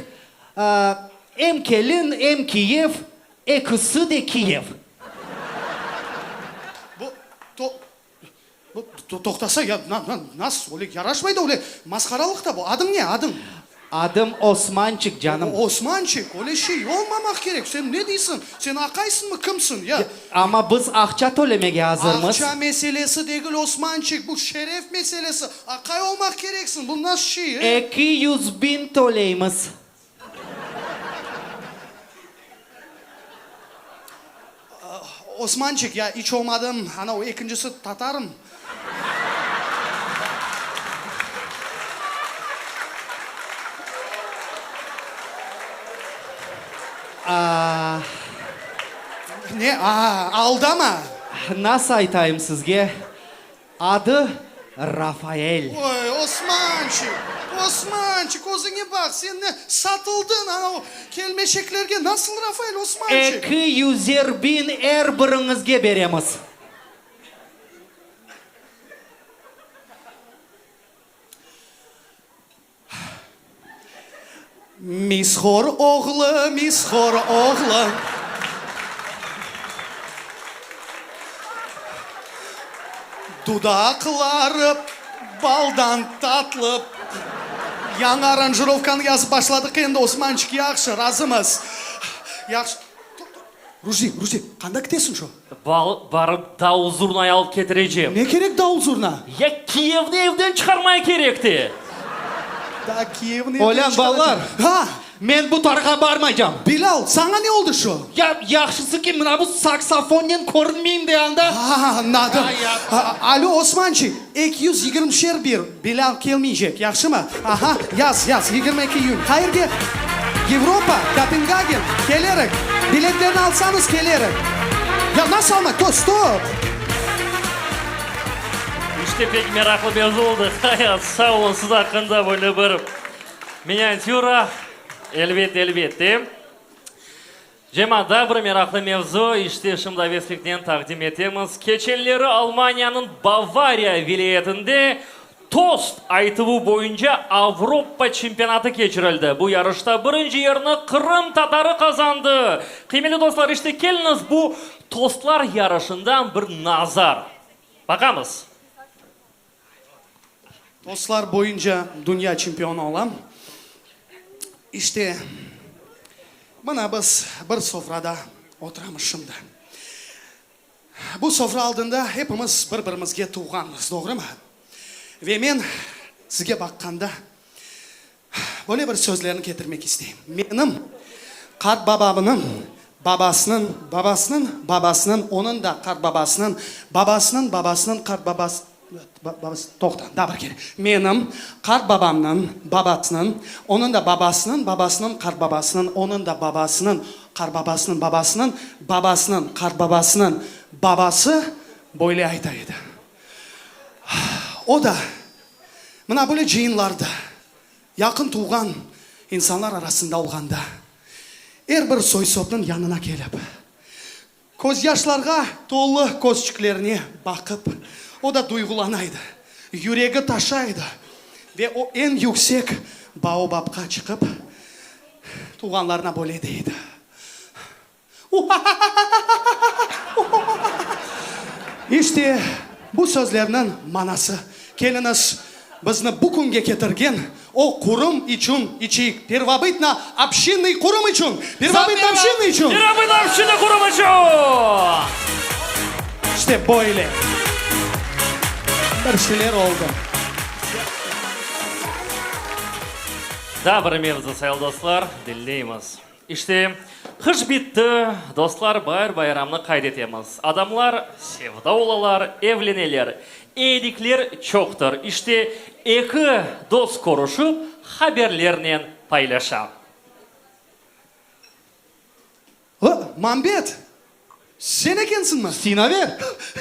em kelin, em kiyev, ekisi de kiyev. Bu, to, bu, toqtasa, ya, na, na, nasıl, öyle yaraşmay da, öyle masqaralıq da bu. Adıñ ne, adıñ? Adım Osmançik, canım. Osmançik, öyle şey olmamaq kerek. Sen ne deysiñ? Sen aqaysıñmı, kimsiñ, ya? Amma biz aqça tölemege azırmız. Aqça meselesi degil, Osmançik, bu şeref meselesi. Aqay olmaq kereksiñ, bu nasıl şey, e? 200 biñ töleymiz. Osmançik, ya iç olmadım, ana o ekincisi tatarım. A. Ne, a, aldama. Nasıl aytayım sizge, Adı Rafael. Oy, Osmançik, Osmançik, özüñe baq, sen ne, satıldıñ ana o kelmeşeklerge, nasıl Rafael, Osmançik? Eki yüzer biñ er biriñizge beremiz. Mishor oğlu, Mishor oğlu. Dudaqları baldan tatlı. Yañı aranjirovkanı yazıp başladıq endi, Osmançik, yahşı, razımız. Yahşı. Rujdi, Rujdi, qanda kitesiñ şu? Barıp davul-zurnayı alıp ketirecem. Ne kerek davul-zurna? Ya kiyevni evden çıqarmay kerekti. Da kiyevni evden Olân ballar, Ha! Men bu tarğa barmaycam. Bilal, saña ne oldı şu? Ya yahşısı ki, mına bu saksofonnen körünmeyim de anda. Ha, añladım. Alo, Osmançik, 220 bir, Bilal kelmeycek, yahşımı? Aha, yaz, yaz, 22 iyün. Qayerge? Yevropa, Kopengagen, kelerik. Biletlerni alsañız, kelerik. Ya nasıl almay? To, stop! İşte pek meraqlı mevzu oldı. Hayat, sağ olun, siz aqqında böyle bir miniatüra. Elbette, elbette. Cemaat, daa bir meraqlı mevzu, işte şimdi avesliknen taqdim etemiz. Keçenleri Almaniyanıñ Bavariya vilâyetinde tost aytuvı boyunca Avropa çempionatı keçirildi. Bu yarışta birinci yerni qırımtatarı qazandı. Qıymetli dostlar, işte keliñiz bu tostlar yarışından bir nazar baqamız. Tostlar boyunca dünya çempionı olam. İşte, mına biz bir sofrada oturamız şimdi. Bu sofra aldında hepimiz bir-birimizge tuvğanmız, doğrumı? Ve men sizge baqqanda böyle bir sözlerni ketirmek isteyim. Menim qartbabamnıñ babasınıñ babasınıñ babasınıñ, onıñ da qartbabasınıñ babasınıñ babasınıñ qartbabası. Babası, toqta, daa bir kere. Menim qartbabamnıñ babasınıñ, onıñ da babasınıñ babasınıñ qartbabasınıñ, onıñ da babasınıñ qartbabasınıñ babasınıñ babasınıñ qartbabasınıñ babası böyle ayta edi. O da mına böyle cıyınlarda, yaqın tuvğan insanlar arasında olğanda, er bir soy-sopnıñ yanına kelip, Közyaşlarğa tolu közçüklerine baqıp, o da duyğulana edi, yüregi taşa edi ve o eñ yüksek baobabqa çıqıp, tuvğanlarına böyle dey edi, Uha-ha-ha-ha-ha-ha-ha-ha! İşte, bu sözlerniñ manası. Keliñiz, bizni bu künge ketirgen o qurum içün içeyik, pervobıtno-obşinnıy qurum içün! Pervobıtno-obşinnıy içün! Pervobıtno-obşinnıy qurum içün! İşte böyle bir şeyler oldı. Daa bir mevzu, sayılı dostlar, diñleymiz. İşte, qış bitti, dostlar, baar bayramnı qayd etemiz. Adamlar sevda olalar, evleneler. Eyilikler çoqtır. İşte, eki dost körüşip, haberlernen paylaşa. O, Mambet! Sen ekensiñmi? Sinaver!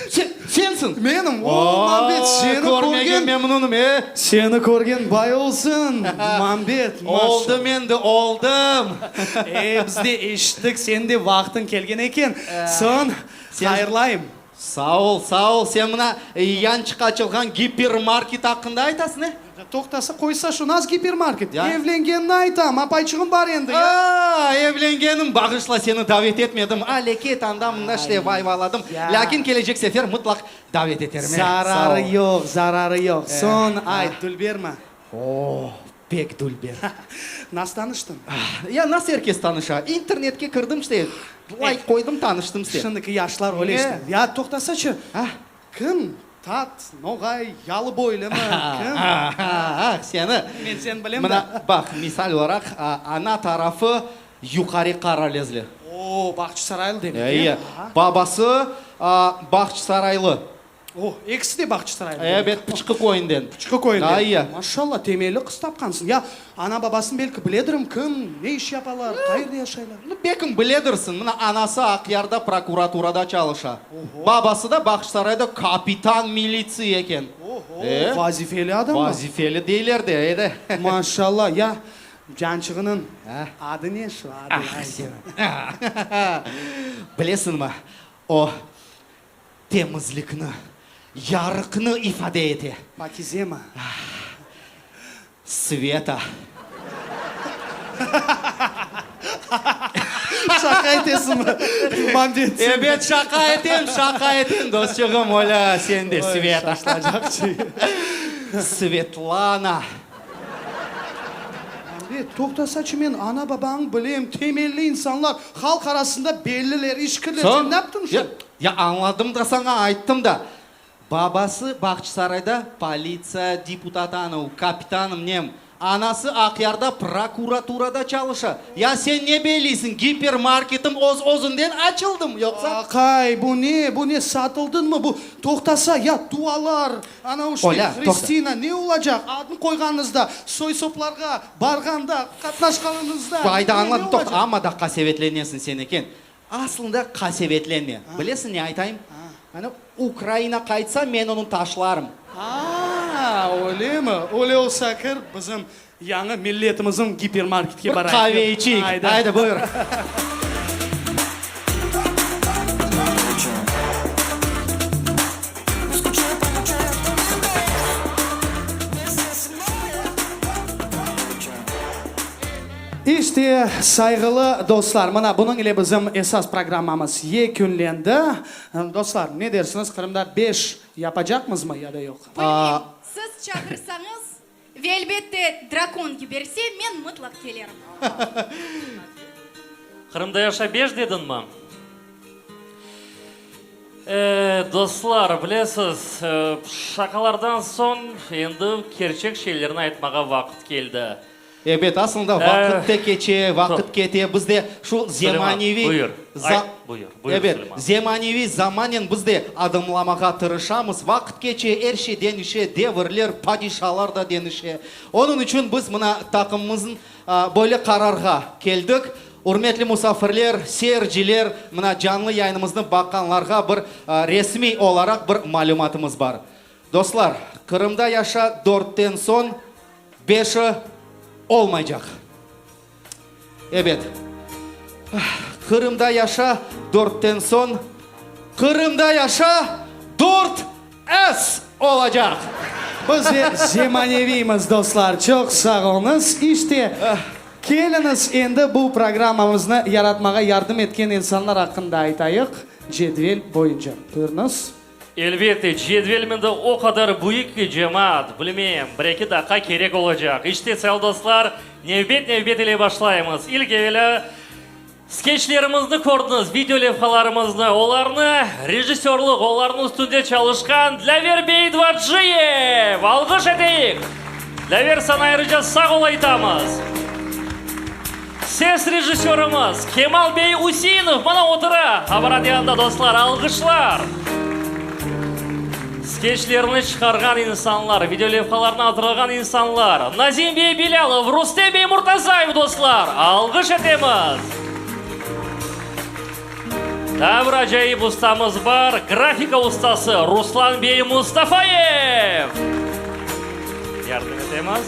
Sen, sensiñ! Menim! O, Mambet, seni körgen... Körmege memnunım, e! Seni körgen bay olsun, Mambet, maşallah! Oldım endi, oldım! E, biz de eşittik, seniñ de vaqtıñ kelgen eken. Soñ, hayırlayım. Sağ ol, sağ ol. Sen mına yançıq açılğan gipermarket aqqında aytasıñ, e? Toqtasa, qoysa şu, nas gipermarket? Evlengenini aytam, apayçığım bar endi, ya. A, evlengenim, bağışla, seni davet etmedim. Aleket, anda-mında işte vay-vayladım. Lâkin kelecek sefer mıtlaq davet eterim, e? Zararı yoq, zararı yoq. Soñ ayt, dülbermi? O, pek dülber. Nas tanıştıñ? Ya nasıl er kes tanışa? İnternetke kirdim işte, layk qoydım, tanıştım işte. Şimdiki yaşlar öyle işte. Ya toqtasaçı, kim? Tat, noğay, yalıboylımı, kim? Ah, seni. Men seni bilem da. Mına, baq, misal olaraq, ana tarafı Yuqarı Qaralezli. O, Bağçasaraylı demek, e? E, babası Bağçasaraylı. O, ekisi de Bağçasaraylı. Ebet, Pıçqı köyünden. Pıçqı köyünden. Ayya. Maşallah, temelli qız tapqansıñ. Ya, ana-babasını belki biledirim, kim, ne iş yapalar, qayerde yaşaylar? Nu, belkim biledirsiñ. Mına, anası Aqyarda prokuraturada çalışa. Oho. Babası da Bağçasarayda kapitan militsiya eken. Oho, vazifeli adamlar. Vazifeli deyler de, ey de. Maşallah. Ya, cançığınıñ adı ne şu, adı? Ah, seni. Bilesiñmi, o, Temizlikni, yarıqnı ifade ete. Pakizemi? Sveta. Şaqa etesiñmi, Mambet? Ebet, şaqa etem, şaqa etem, dostçığım, olâ, sen de, Sveta. Svetlana. Mambet, toqtasaçı, men ana-babañı bilem, temelli insanlar, halq arasında belliler, işkirler, sen ne yaptıñ şu? Ya añladım da saña, ayttım da. Babası Bağçasarayda politsiya deputatanı, kapitanım nem, anası Aqyarda prokuraturada çalışa. Ya sen ne beyleysiñ, gipermarketim öz-özünden açıldım yoqsa? Aqay, bu ne, bu ne, satıldıñmı bu? Toqtasa, ya dualar, ana işte, Olâ, toqta. Hristina, ne olacaq, adın qoyğanıñızda, soy-soplarğa barğanda, qatnaşqanıñızda, Ayda ne, ne añladım, toqta, olacaq? amma da qasevetlenesiñ sen eken. Aslında qasevetlenme. Bilesiñ ne aytayım? Ana, Ukraina qaytsa, men onı taşlarım. A, öylemi? Öyle olsa kir, bizim yañı milletimizniñ gipermarketke Bir barayıq. qave içeyik. Ayda. Ayda, buyur. İşte, sayğılı dostlar, mına bunıñ ile bizim esas programmamız yekünlendi. Dostlar, ne dersiñiz, Qırımda beş yapacaqmızmı ya da yoq? Bilmeyim, siz çağırsañız ve elbette drakon yiberse, men mıtlaq kelerim. Qırımda yaşa beş dediñmi? E, dostlar, bilesiz, şaqalardan soñ endi kerçek şeylerni aytmağa vaqıt keldi. Ebet, aslında vaqıt da keçe, vaqıt kete, biz de şu zemaneviy. Buyur. Ay, buyur, buyur, Ebet, Suleyman. zemaneviy zamannen biz de adımlamağa tırışamız. Vaqıt keçe, er şey deñişe, devirler, padişalar da deñişe. Onıñ içün biz mına taqımımıznıñ böyle qararğa keldik. Ürmetli musafirler, seyirciler, mına canlı yayınımıznı baqqanlarğa bir resmiy olaraq bir malümatımız bar. Dostlar, Qırımda yaşa dörtten soñ beşi olmaycaq. Ebet. Qırımda yaşa dörtten soñ Qırımda yaşa dört S olacaq! Biz de zemaneviymiz, dostlar. Çoq sağ oluñız. İşte, keliñiz, endi bu programmamıznı yaratmağa yardım etken insanlar aqqında aytayıq, cedvel boyunca. Buyurıñız. Elbette, cedvel mında o qadar büyük ki, cemaat, bilmeyim, bir-eki daqqa kerek olacaq. İşte, sayılı dostlar, nevbet-nevbet ile başlaymız. İlk evelâ, skeçlerimizni kördiñiz, video levhalarımıznı, olarnı rejissörlıq, olarnıñ üstünde çalışqan Dlâver bey Dvaciyev! Alğış eteyik! Dlâver, saña ayrıca sağ ol aytamız! Ses rejissörımız Kemal bey Useinov mana otura apparat yanında, dostlar, alğışlar! Skeçlerni çıqarğan insanlar, videolevhalarnı azırlağan insanlar, Nazim bey Bilâlov, Rustem bey Murtazayev, dostlar, alğış etemiz! Daa bir acayip ustamız bar, grafika ustası Ruslan bey Mustafayev! Yardım etemiz.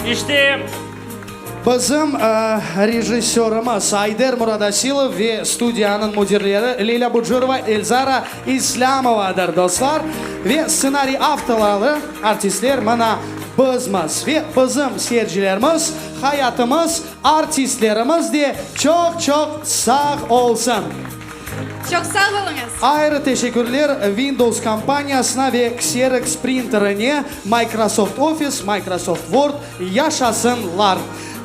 İşte. Bizim rejissörımız Ayder Muradasilov ve studiyanıñ müdirleri Lilâ Bucurova, Elzara İslâmovadır, dostlar. Ve stsenariy avtorları, artistler mına bizmiz. Ve bizim seyircilerimiz, hayatımız, artistlerimiz de çoq-çoq sağ olsun. Çoq sağ oluñız. Ayrı teşekkürler Windows kompaniyasına ve Xerox printerine, Microsoft Office, Microsoft Word yaşasınlar.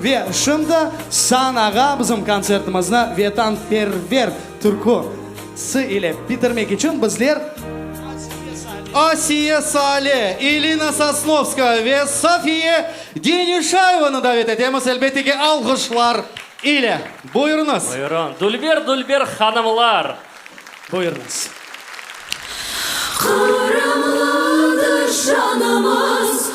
Ve şimdi sanağa bizim kontsertimizni Vetanperver türküsi ile bitirmek içün bizler Asiye Sale, Elina Sosnovskaya ve Safiye Denişayevanı davet etemiz, elbette ki, alğışlar ile. Buyurıñız. Buyurın, dülber-dülber hanımlar. Buyurıñız. Qırımlıdır şanımız.